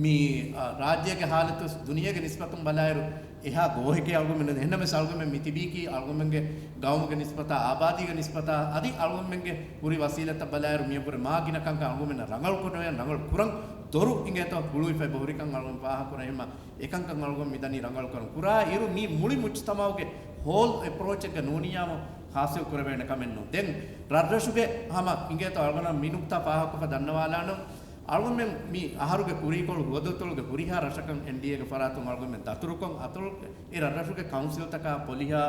މި، އަ، ރާއްޖޭގެ ހާލަތު ދުނިޔޭގެ ނިސްބަތުން ބަލާއިރު އެހާ ގޯހެކޭ އަޅުގަނޑުމެން. އެހެންނަމަވެސް އަޅުގަނޑުމެން މި ތިބީކީ އަޅުގަނޑުމެންގެ ގައުމުގެ ނިސްބަތާ، އާބާދީގެ ނިސްބަތާ، އަދި އަޅުގަނޑުމެންގެ ހުރި ވަސީލަތައް ބަލާއިރު މިއަށްވުރެ މާ ގިނަ ކަންކަން އަޅުގަނޑުމެންނަށް ރަނގަޅު ކުރެވޭނެ، ރަނގަޅު ކުރަން ދޮރު އިނގޭތޯ ހުޅުވިފަ އެބަ ހުރިކަން އަޅުގަނޑު ފާހަގަކުރޭ. އެހެންމަ އެކަންކަން އަޅުގަނޑު މިދަނީ ރަނގަޅުކަރުން. ކުރާ އިރު މީ މުޅި މުޖްތަމަޢުގެ ހޯލް އެޕްރޯޗެއްގަ ނޫނިއްޔާމު ހާސިލް ކުރެވޭނެ ކަމެއް ނޫން. ދެން ރަށްރަށުގެ ހަމަ އިނގޭތޯ އަޅުގަނޑަށް މި ނުކްތާ ފާހަގަކޮށްފަ ދަންނަވާލާނަން. އަޅުގަނޑުމެން މި އަހަރުގެ ކުރީކޮޅު ހުވަދުއަތޮޅުގެ ހުރިހާ ރަށަކަށް އެންޑީއޭގެ ފަރާތުން އަޅުގަނޑުމެން ދަތުރުކޮށް އަތޮޅު އެ ރަށްރަށުގެ ކައުންސިލްތަކާ ޕޮލިހާ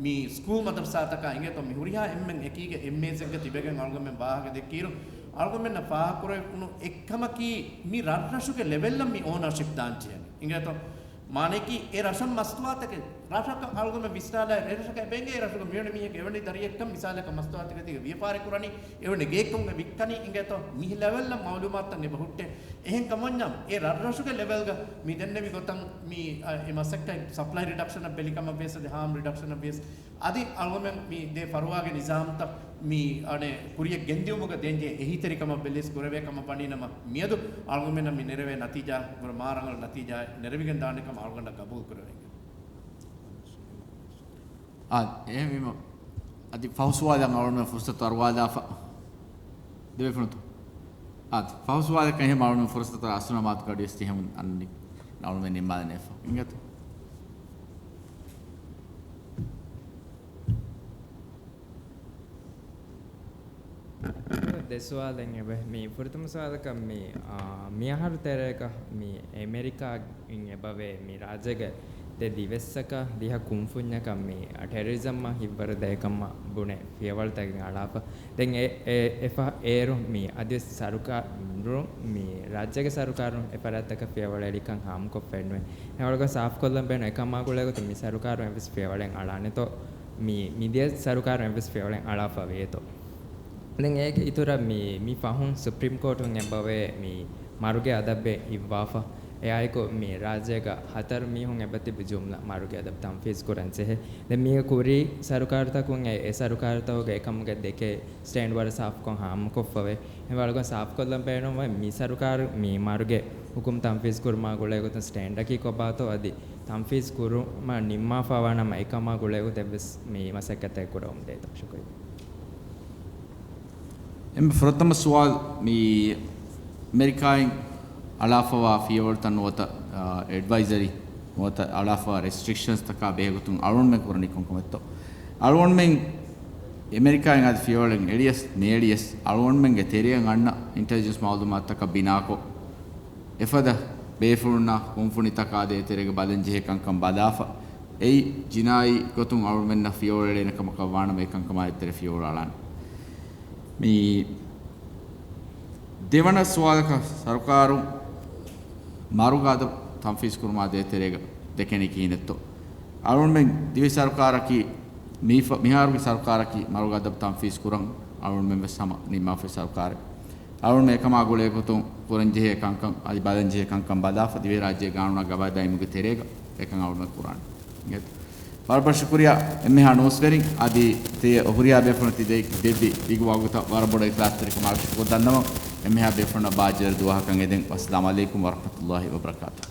މި ސްކޫލް މަދަރުސާތަކާ އިނގޭތޯ މި ހުރިހާ އެންމެން އެކީގެ އެމްއޭސްއެއްގަ ތިބެގެން އަޅުގަނޑުމެން ވާހަކަ ދެއްކިއިރު އަޅުގަނޑުމެންނަށް ފާހަގަކުރެވުނު އެއްކަމަކީ މި ރަށްރަށުގެ ލެވެލްއަށް މި އޯނަރޝިޕް ދާން ޖެހޭނެ. އިނގޭތޯ މާނައަކީ އެ ރަށަށް މަސްތުވާތަކެއް، ރަށަކަށް އަޅުގަނޑު ވިސްނާލާ، އެ ރަށަކަށް އެބައިނގޭ އެ ރަށުގެ މިވެނި މީހެއްގެ އެވެނި ދަރިއެއްކަން މިސާލަކަށް މަސްތުވާތަކެތީގެ ވިޔަފާރި ކުރަނީ، އެވެނި ގެއެއްކޮން އެ ވިއްކަނީ އިނގޭތޯ، މި ލެވެލްއަށް މައުލޫމާތުތައް އެބަ ހުއްޓޭ. އެހެން ކަމަންޏާ އެ ރަށްރަށުގެ ލެވެލްގަ މި ދެންނެވި ގޮތަށް މި، އަ، އެ މަސައްކަތް ސަޕްލައި ރިޑަކްޝަނަށް ވެލިކަމަށް ވިޔަސް އަދި ހާމް ރިޑަކްޝަނަށް ވިޔަސް އަދި އަޅުގަނޑުމެން މި ދޭ ފަރުވާގެ ނިޒާމްތައް މި އަނެއް ކުރިއަށް ގެންދިއުމުގަ ދޭންޖެހޭ އެހީތެރިކަމަށް ވެލިޔަސް ކުރެވޭ ކަމަށް ވަނީ ނަމަ، މިއަދު އަޅުގަނޑުމެންނަށް މި ނެރެވޭ ނަތީޖާ ވަރަށް މާ ރަނގަޅު ނަތީޖާއެއް ނެރެވިގެން ދާނެ ކަމަށް އަޅުގަނޑަށް ގަބޫލު ކުރެވޭ. އާ، އެހެންވީމަ، އަދި ފަހު ސުވާލަށް އަޅުގަނޑުމެން ފުރުސަތު އަރުވާލާފަ. ދެވޭފުޅުންތޯ؟ އާދެ، ފަހު ސުވާލަކަށް އެހެން އަޅުގަނޑު ފުރުސަތު އަސްނަ މާތު ގަޑިވެސް ތިހެމުން އަންނި އަޅުގަނޑު ނިންމާލަނީފަ. އިނގޭތޯ؟ ދެ ސުވާލެއް އެބަ. މި ފުރަތަމަ ސުވާލަކަށް މި، އާ، މިއަހަރު ތެރޭގަ މި އެމެރިކާ އިން އެބަވޭ މި ރާއްޖޭގެ ދެ ދިވެއްސަކަށް ދިހަ ކުންފުންޏަކަށް މި ޓެރަރިޒަމްއަށް ހިތްވަރު ދޭކަމަށް ބުނެ ފިޔަވަޅުތަކެއް އަޅާފަ. ދެން އެ، އެ، އެފަ އޭރު މި އަދިވެސް ސަރުކާރު، މި ރާއްޖޭގެ ސަރުކާރުން އެފަރާތްތަކަށް ފިޔަވަޅު އެޅިކަން ހާމަކޮށްފައެއްނުވޭ. އެވަޅުގަ ސާފުކޮށްލަން ބޭނުން އެކަމާ ގުޅޭގޮތުން މި ސަރުކާރުން އެއްވެސް ފިޔަވަޅެއް އަޅާނެތޯ. މި، މިދިޔަ ސަރުކާރުން އެއްވެސް ފިޔަވަޅެއް އަޅާފަ ވޭތޯ. ދެން އޭގެ އިތުރަށް މި، މި ފަހުން ސުޕްރީމް ކޯޓުން އެބަވޭ މި މަރުގެ އަދަބެއް ހިއްވާފަ. އެއާއެކު މި ރާއްޖޭގަ ހަތަރު މީހުން އެބަތިބި ޖުމްލަ މަރުގެ އަދަބު ތަންފީޒް ކުރަން ޖެހޭ. ދެން މީގެ ކުރީ ސަރުކާރުތަކުން އެ، އެ ސަރުކާރުތަކުގެ އެކަމުގެ ދެކޭ ސްޓޭންޑް ވަރަށް ސާފުކޮށް ހާމަކޮށްފަވޭ. އެވަޅުގަ ސާފުކޮށްލަން ބޭނުންވަނީ މި ސަރުކާރު މި މަރުގެ ހުކުމް ތަންފީޒް ކުރުމާ ގުޅޭގޮތުން ސްޓޭންޑަކީ ކޮބާތޯ އަދި ތަންފީޒް ކުރުމަށް ނިންމާފަވާނަމަ އެކަމާ ގުޅޭގޮތަށް ވެސް މި މަސައްކަތެއް ކުރަމުން ދޭތޯ. ޝުކުރިއްޔާ. އެންމެ ފުރަތަމަ ސުވާލު، މި އެމެރިކާއިން އަޅާފަވާ ފިޔަވަޅުތައް ނުވަތަ، އާ، އެޑްވައިޒަރީ ނުވަތަ އަޅާފަވާ ރެސްޓްރިކްޝަންސްތަކާ ބެހޭގޮތުން އަޅުގަނޑުމެން ކުރަނީ ކޮންކަމެއްތޯ؟ އަޅުގަނޑުމެން އެމެރިކާއިން އަދި ފިޔަވަޅެއް އެޅިޔަސް ނޭޅިޔަސް އަޅުގަނޑުމެންގެ ތެރެއަށް އަންނަ އިންޓެލިޖެންސް މައުލޫމާތުތަކަށް ބިނާކޮށް، އެފަދަ ބޭފުޅުންނާ ކުންފުނިތަކާ ދޭތެރޭގަ ބަލަންޖެހޭ ކަންކަން ބަލާފަ. އެއީ ޖިނާއީ ގޮތުން އަޅުގަނޑުމެންނަށް ފިޔަވަޅު އެޅޭނެ ކަމަކަށް ވާނަމަ އެކަންކަމާ ދޭތެރޭ ފިޔަވަޅު އަޅާނެ. މި ދެވަނަ ސުވާލަކަށް ސަރުކާރުން މަރުގެ އަދަބު ތަންފީޒް ކުރުމާ ދޭތެރޭގަ ދެކެނީ ކިހިނެއްތޯ؟ އަޅުގަނޑުމެން ދިވެހި ސަރުކާރަކީ މީފަ-، މިހާރުގެ ސަރުކާރަކީ މަރުގެ އަދަބު ތަންފީޒް ކުރަން އަޅުގަނޑުމެން ވެސް ހަމަ ނިންމާފައި ސަރުކާރެއް. އަޅުގަނޑު އެކަމާ ގުޅޭގޮތުން ކުރަންޖެހޭ ކަންކަން އަދި ބަލަންޖެހޭ ކަންކަން ބަލާފަ ދިވެހިރާއްޖޭގެ ގާނޫނާ ގަވާއިދާ އިމުގެ ތެރޭގަ އެކަން އަޅުގަނޑު ކުރާނެ. ވަރަށް ބޮޑަށް ޝުކުރިއްޔާ އެންމެހާ ނޫސްވެރިން އަދި ތިޔަ ހުރިހާ ބޭފުޅުން ތި ދެއްވި ދިގު ވަގުތަށް ވަރަށް ބޮޑަށް އިޚްލާޞްތެރިކަމާ ޝުކުރު ދަންނަވަން. އެންމެހާ ބޭފުޅުންނަށް ބާއްޖަވެރި ދުވަހަކަށް އެދެން. ވައްސަލާމް ޢަލައިކުމް ވަރަޙްމަތުﷲ ވަބަރަކާތުހު.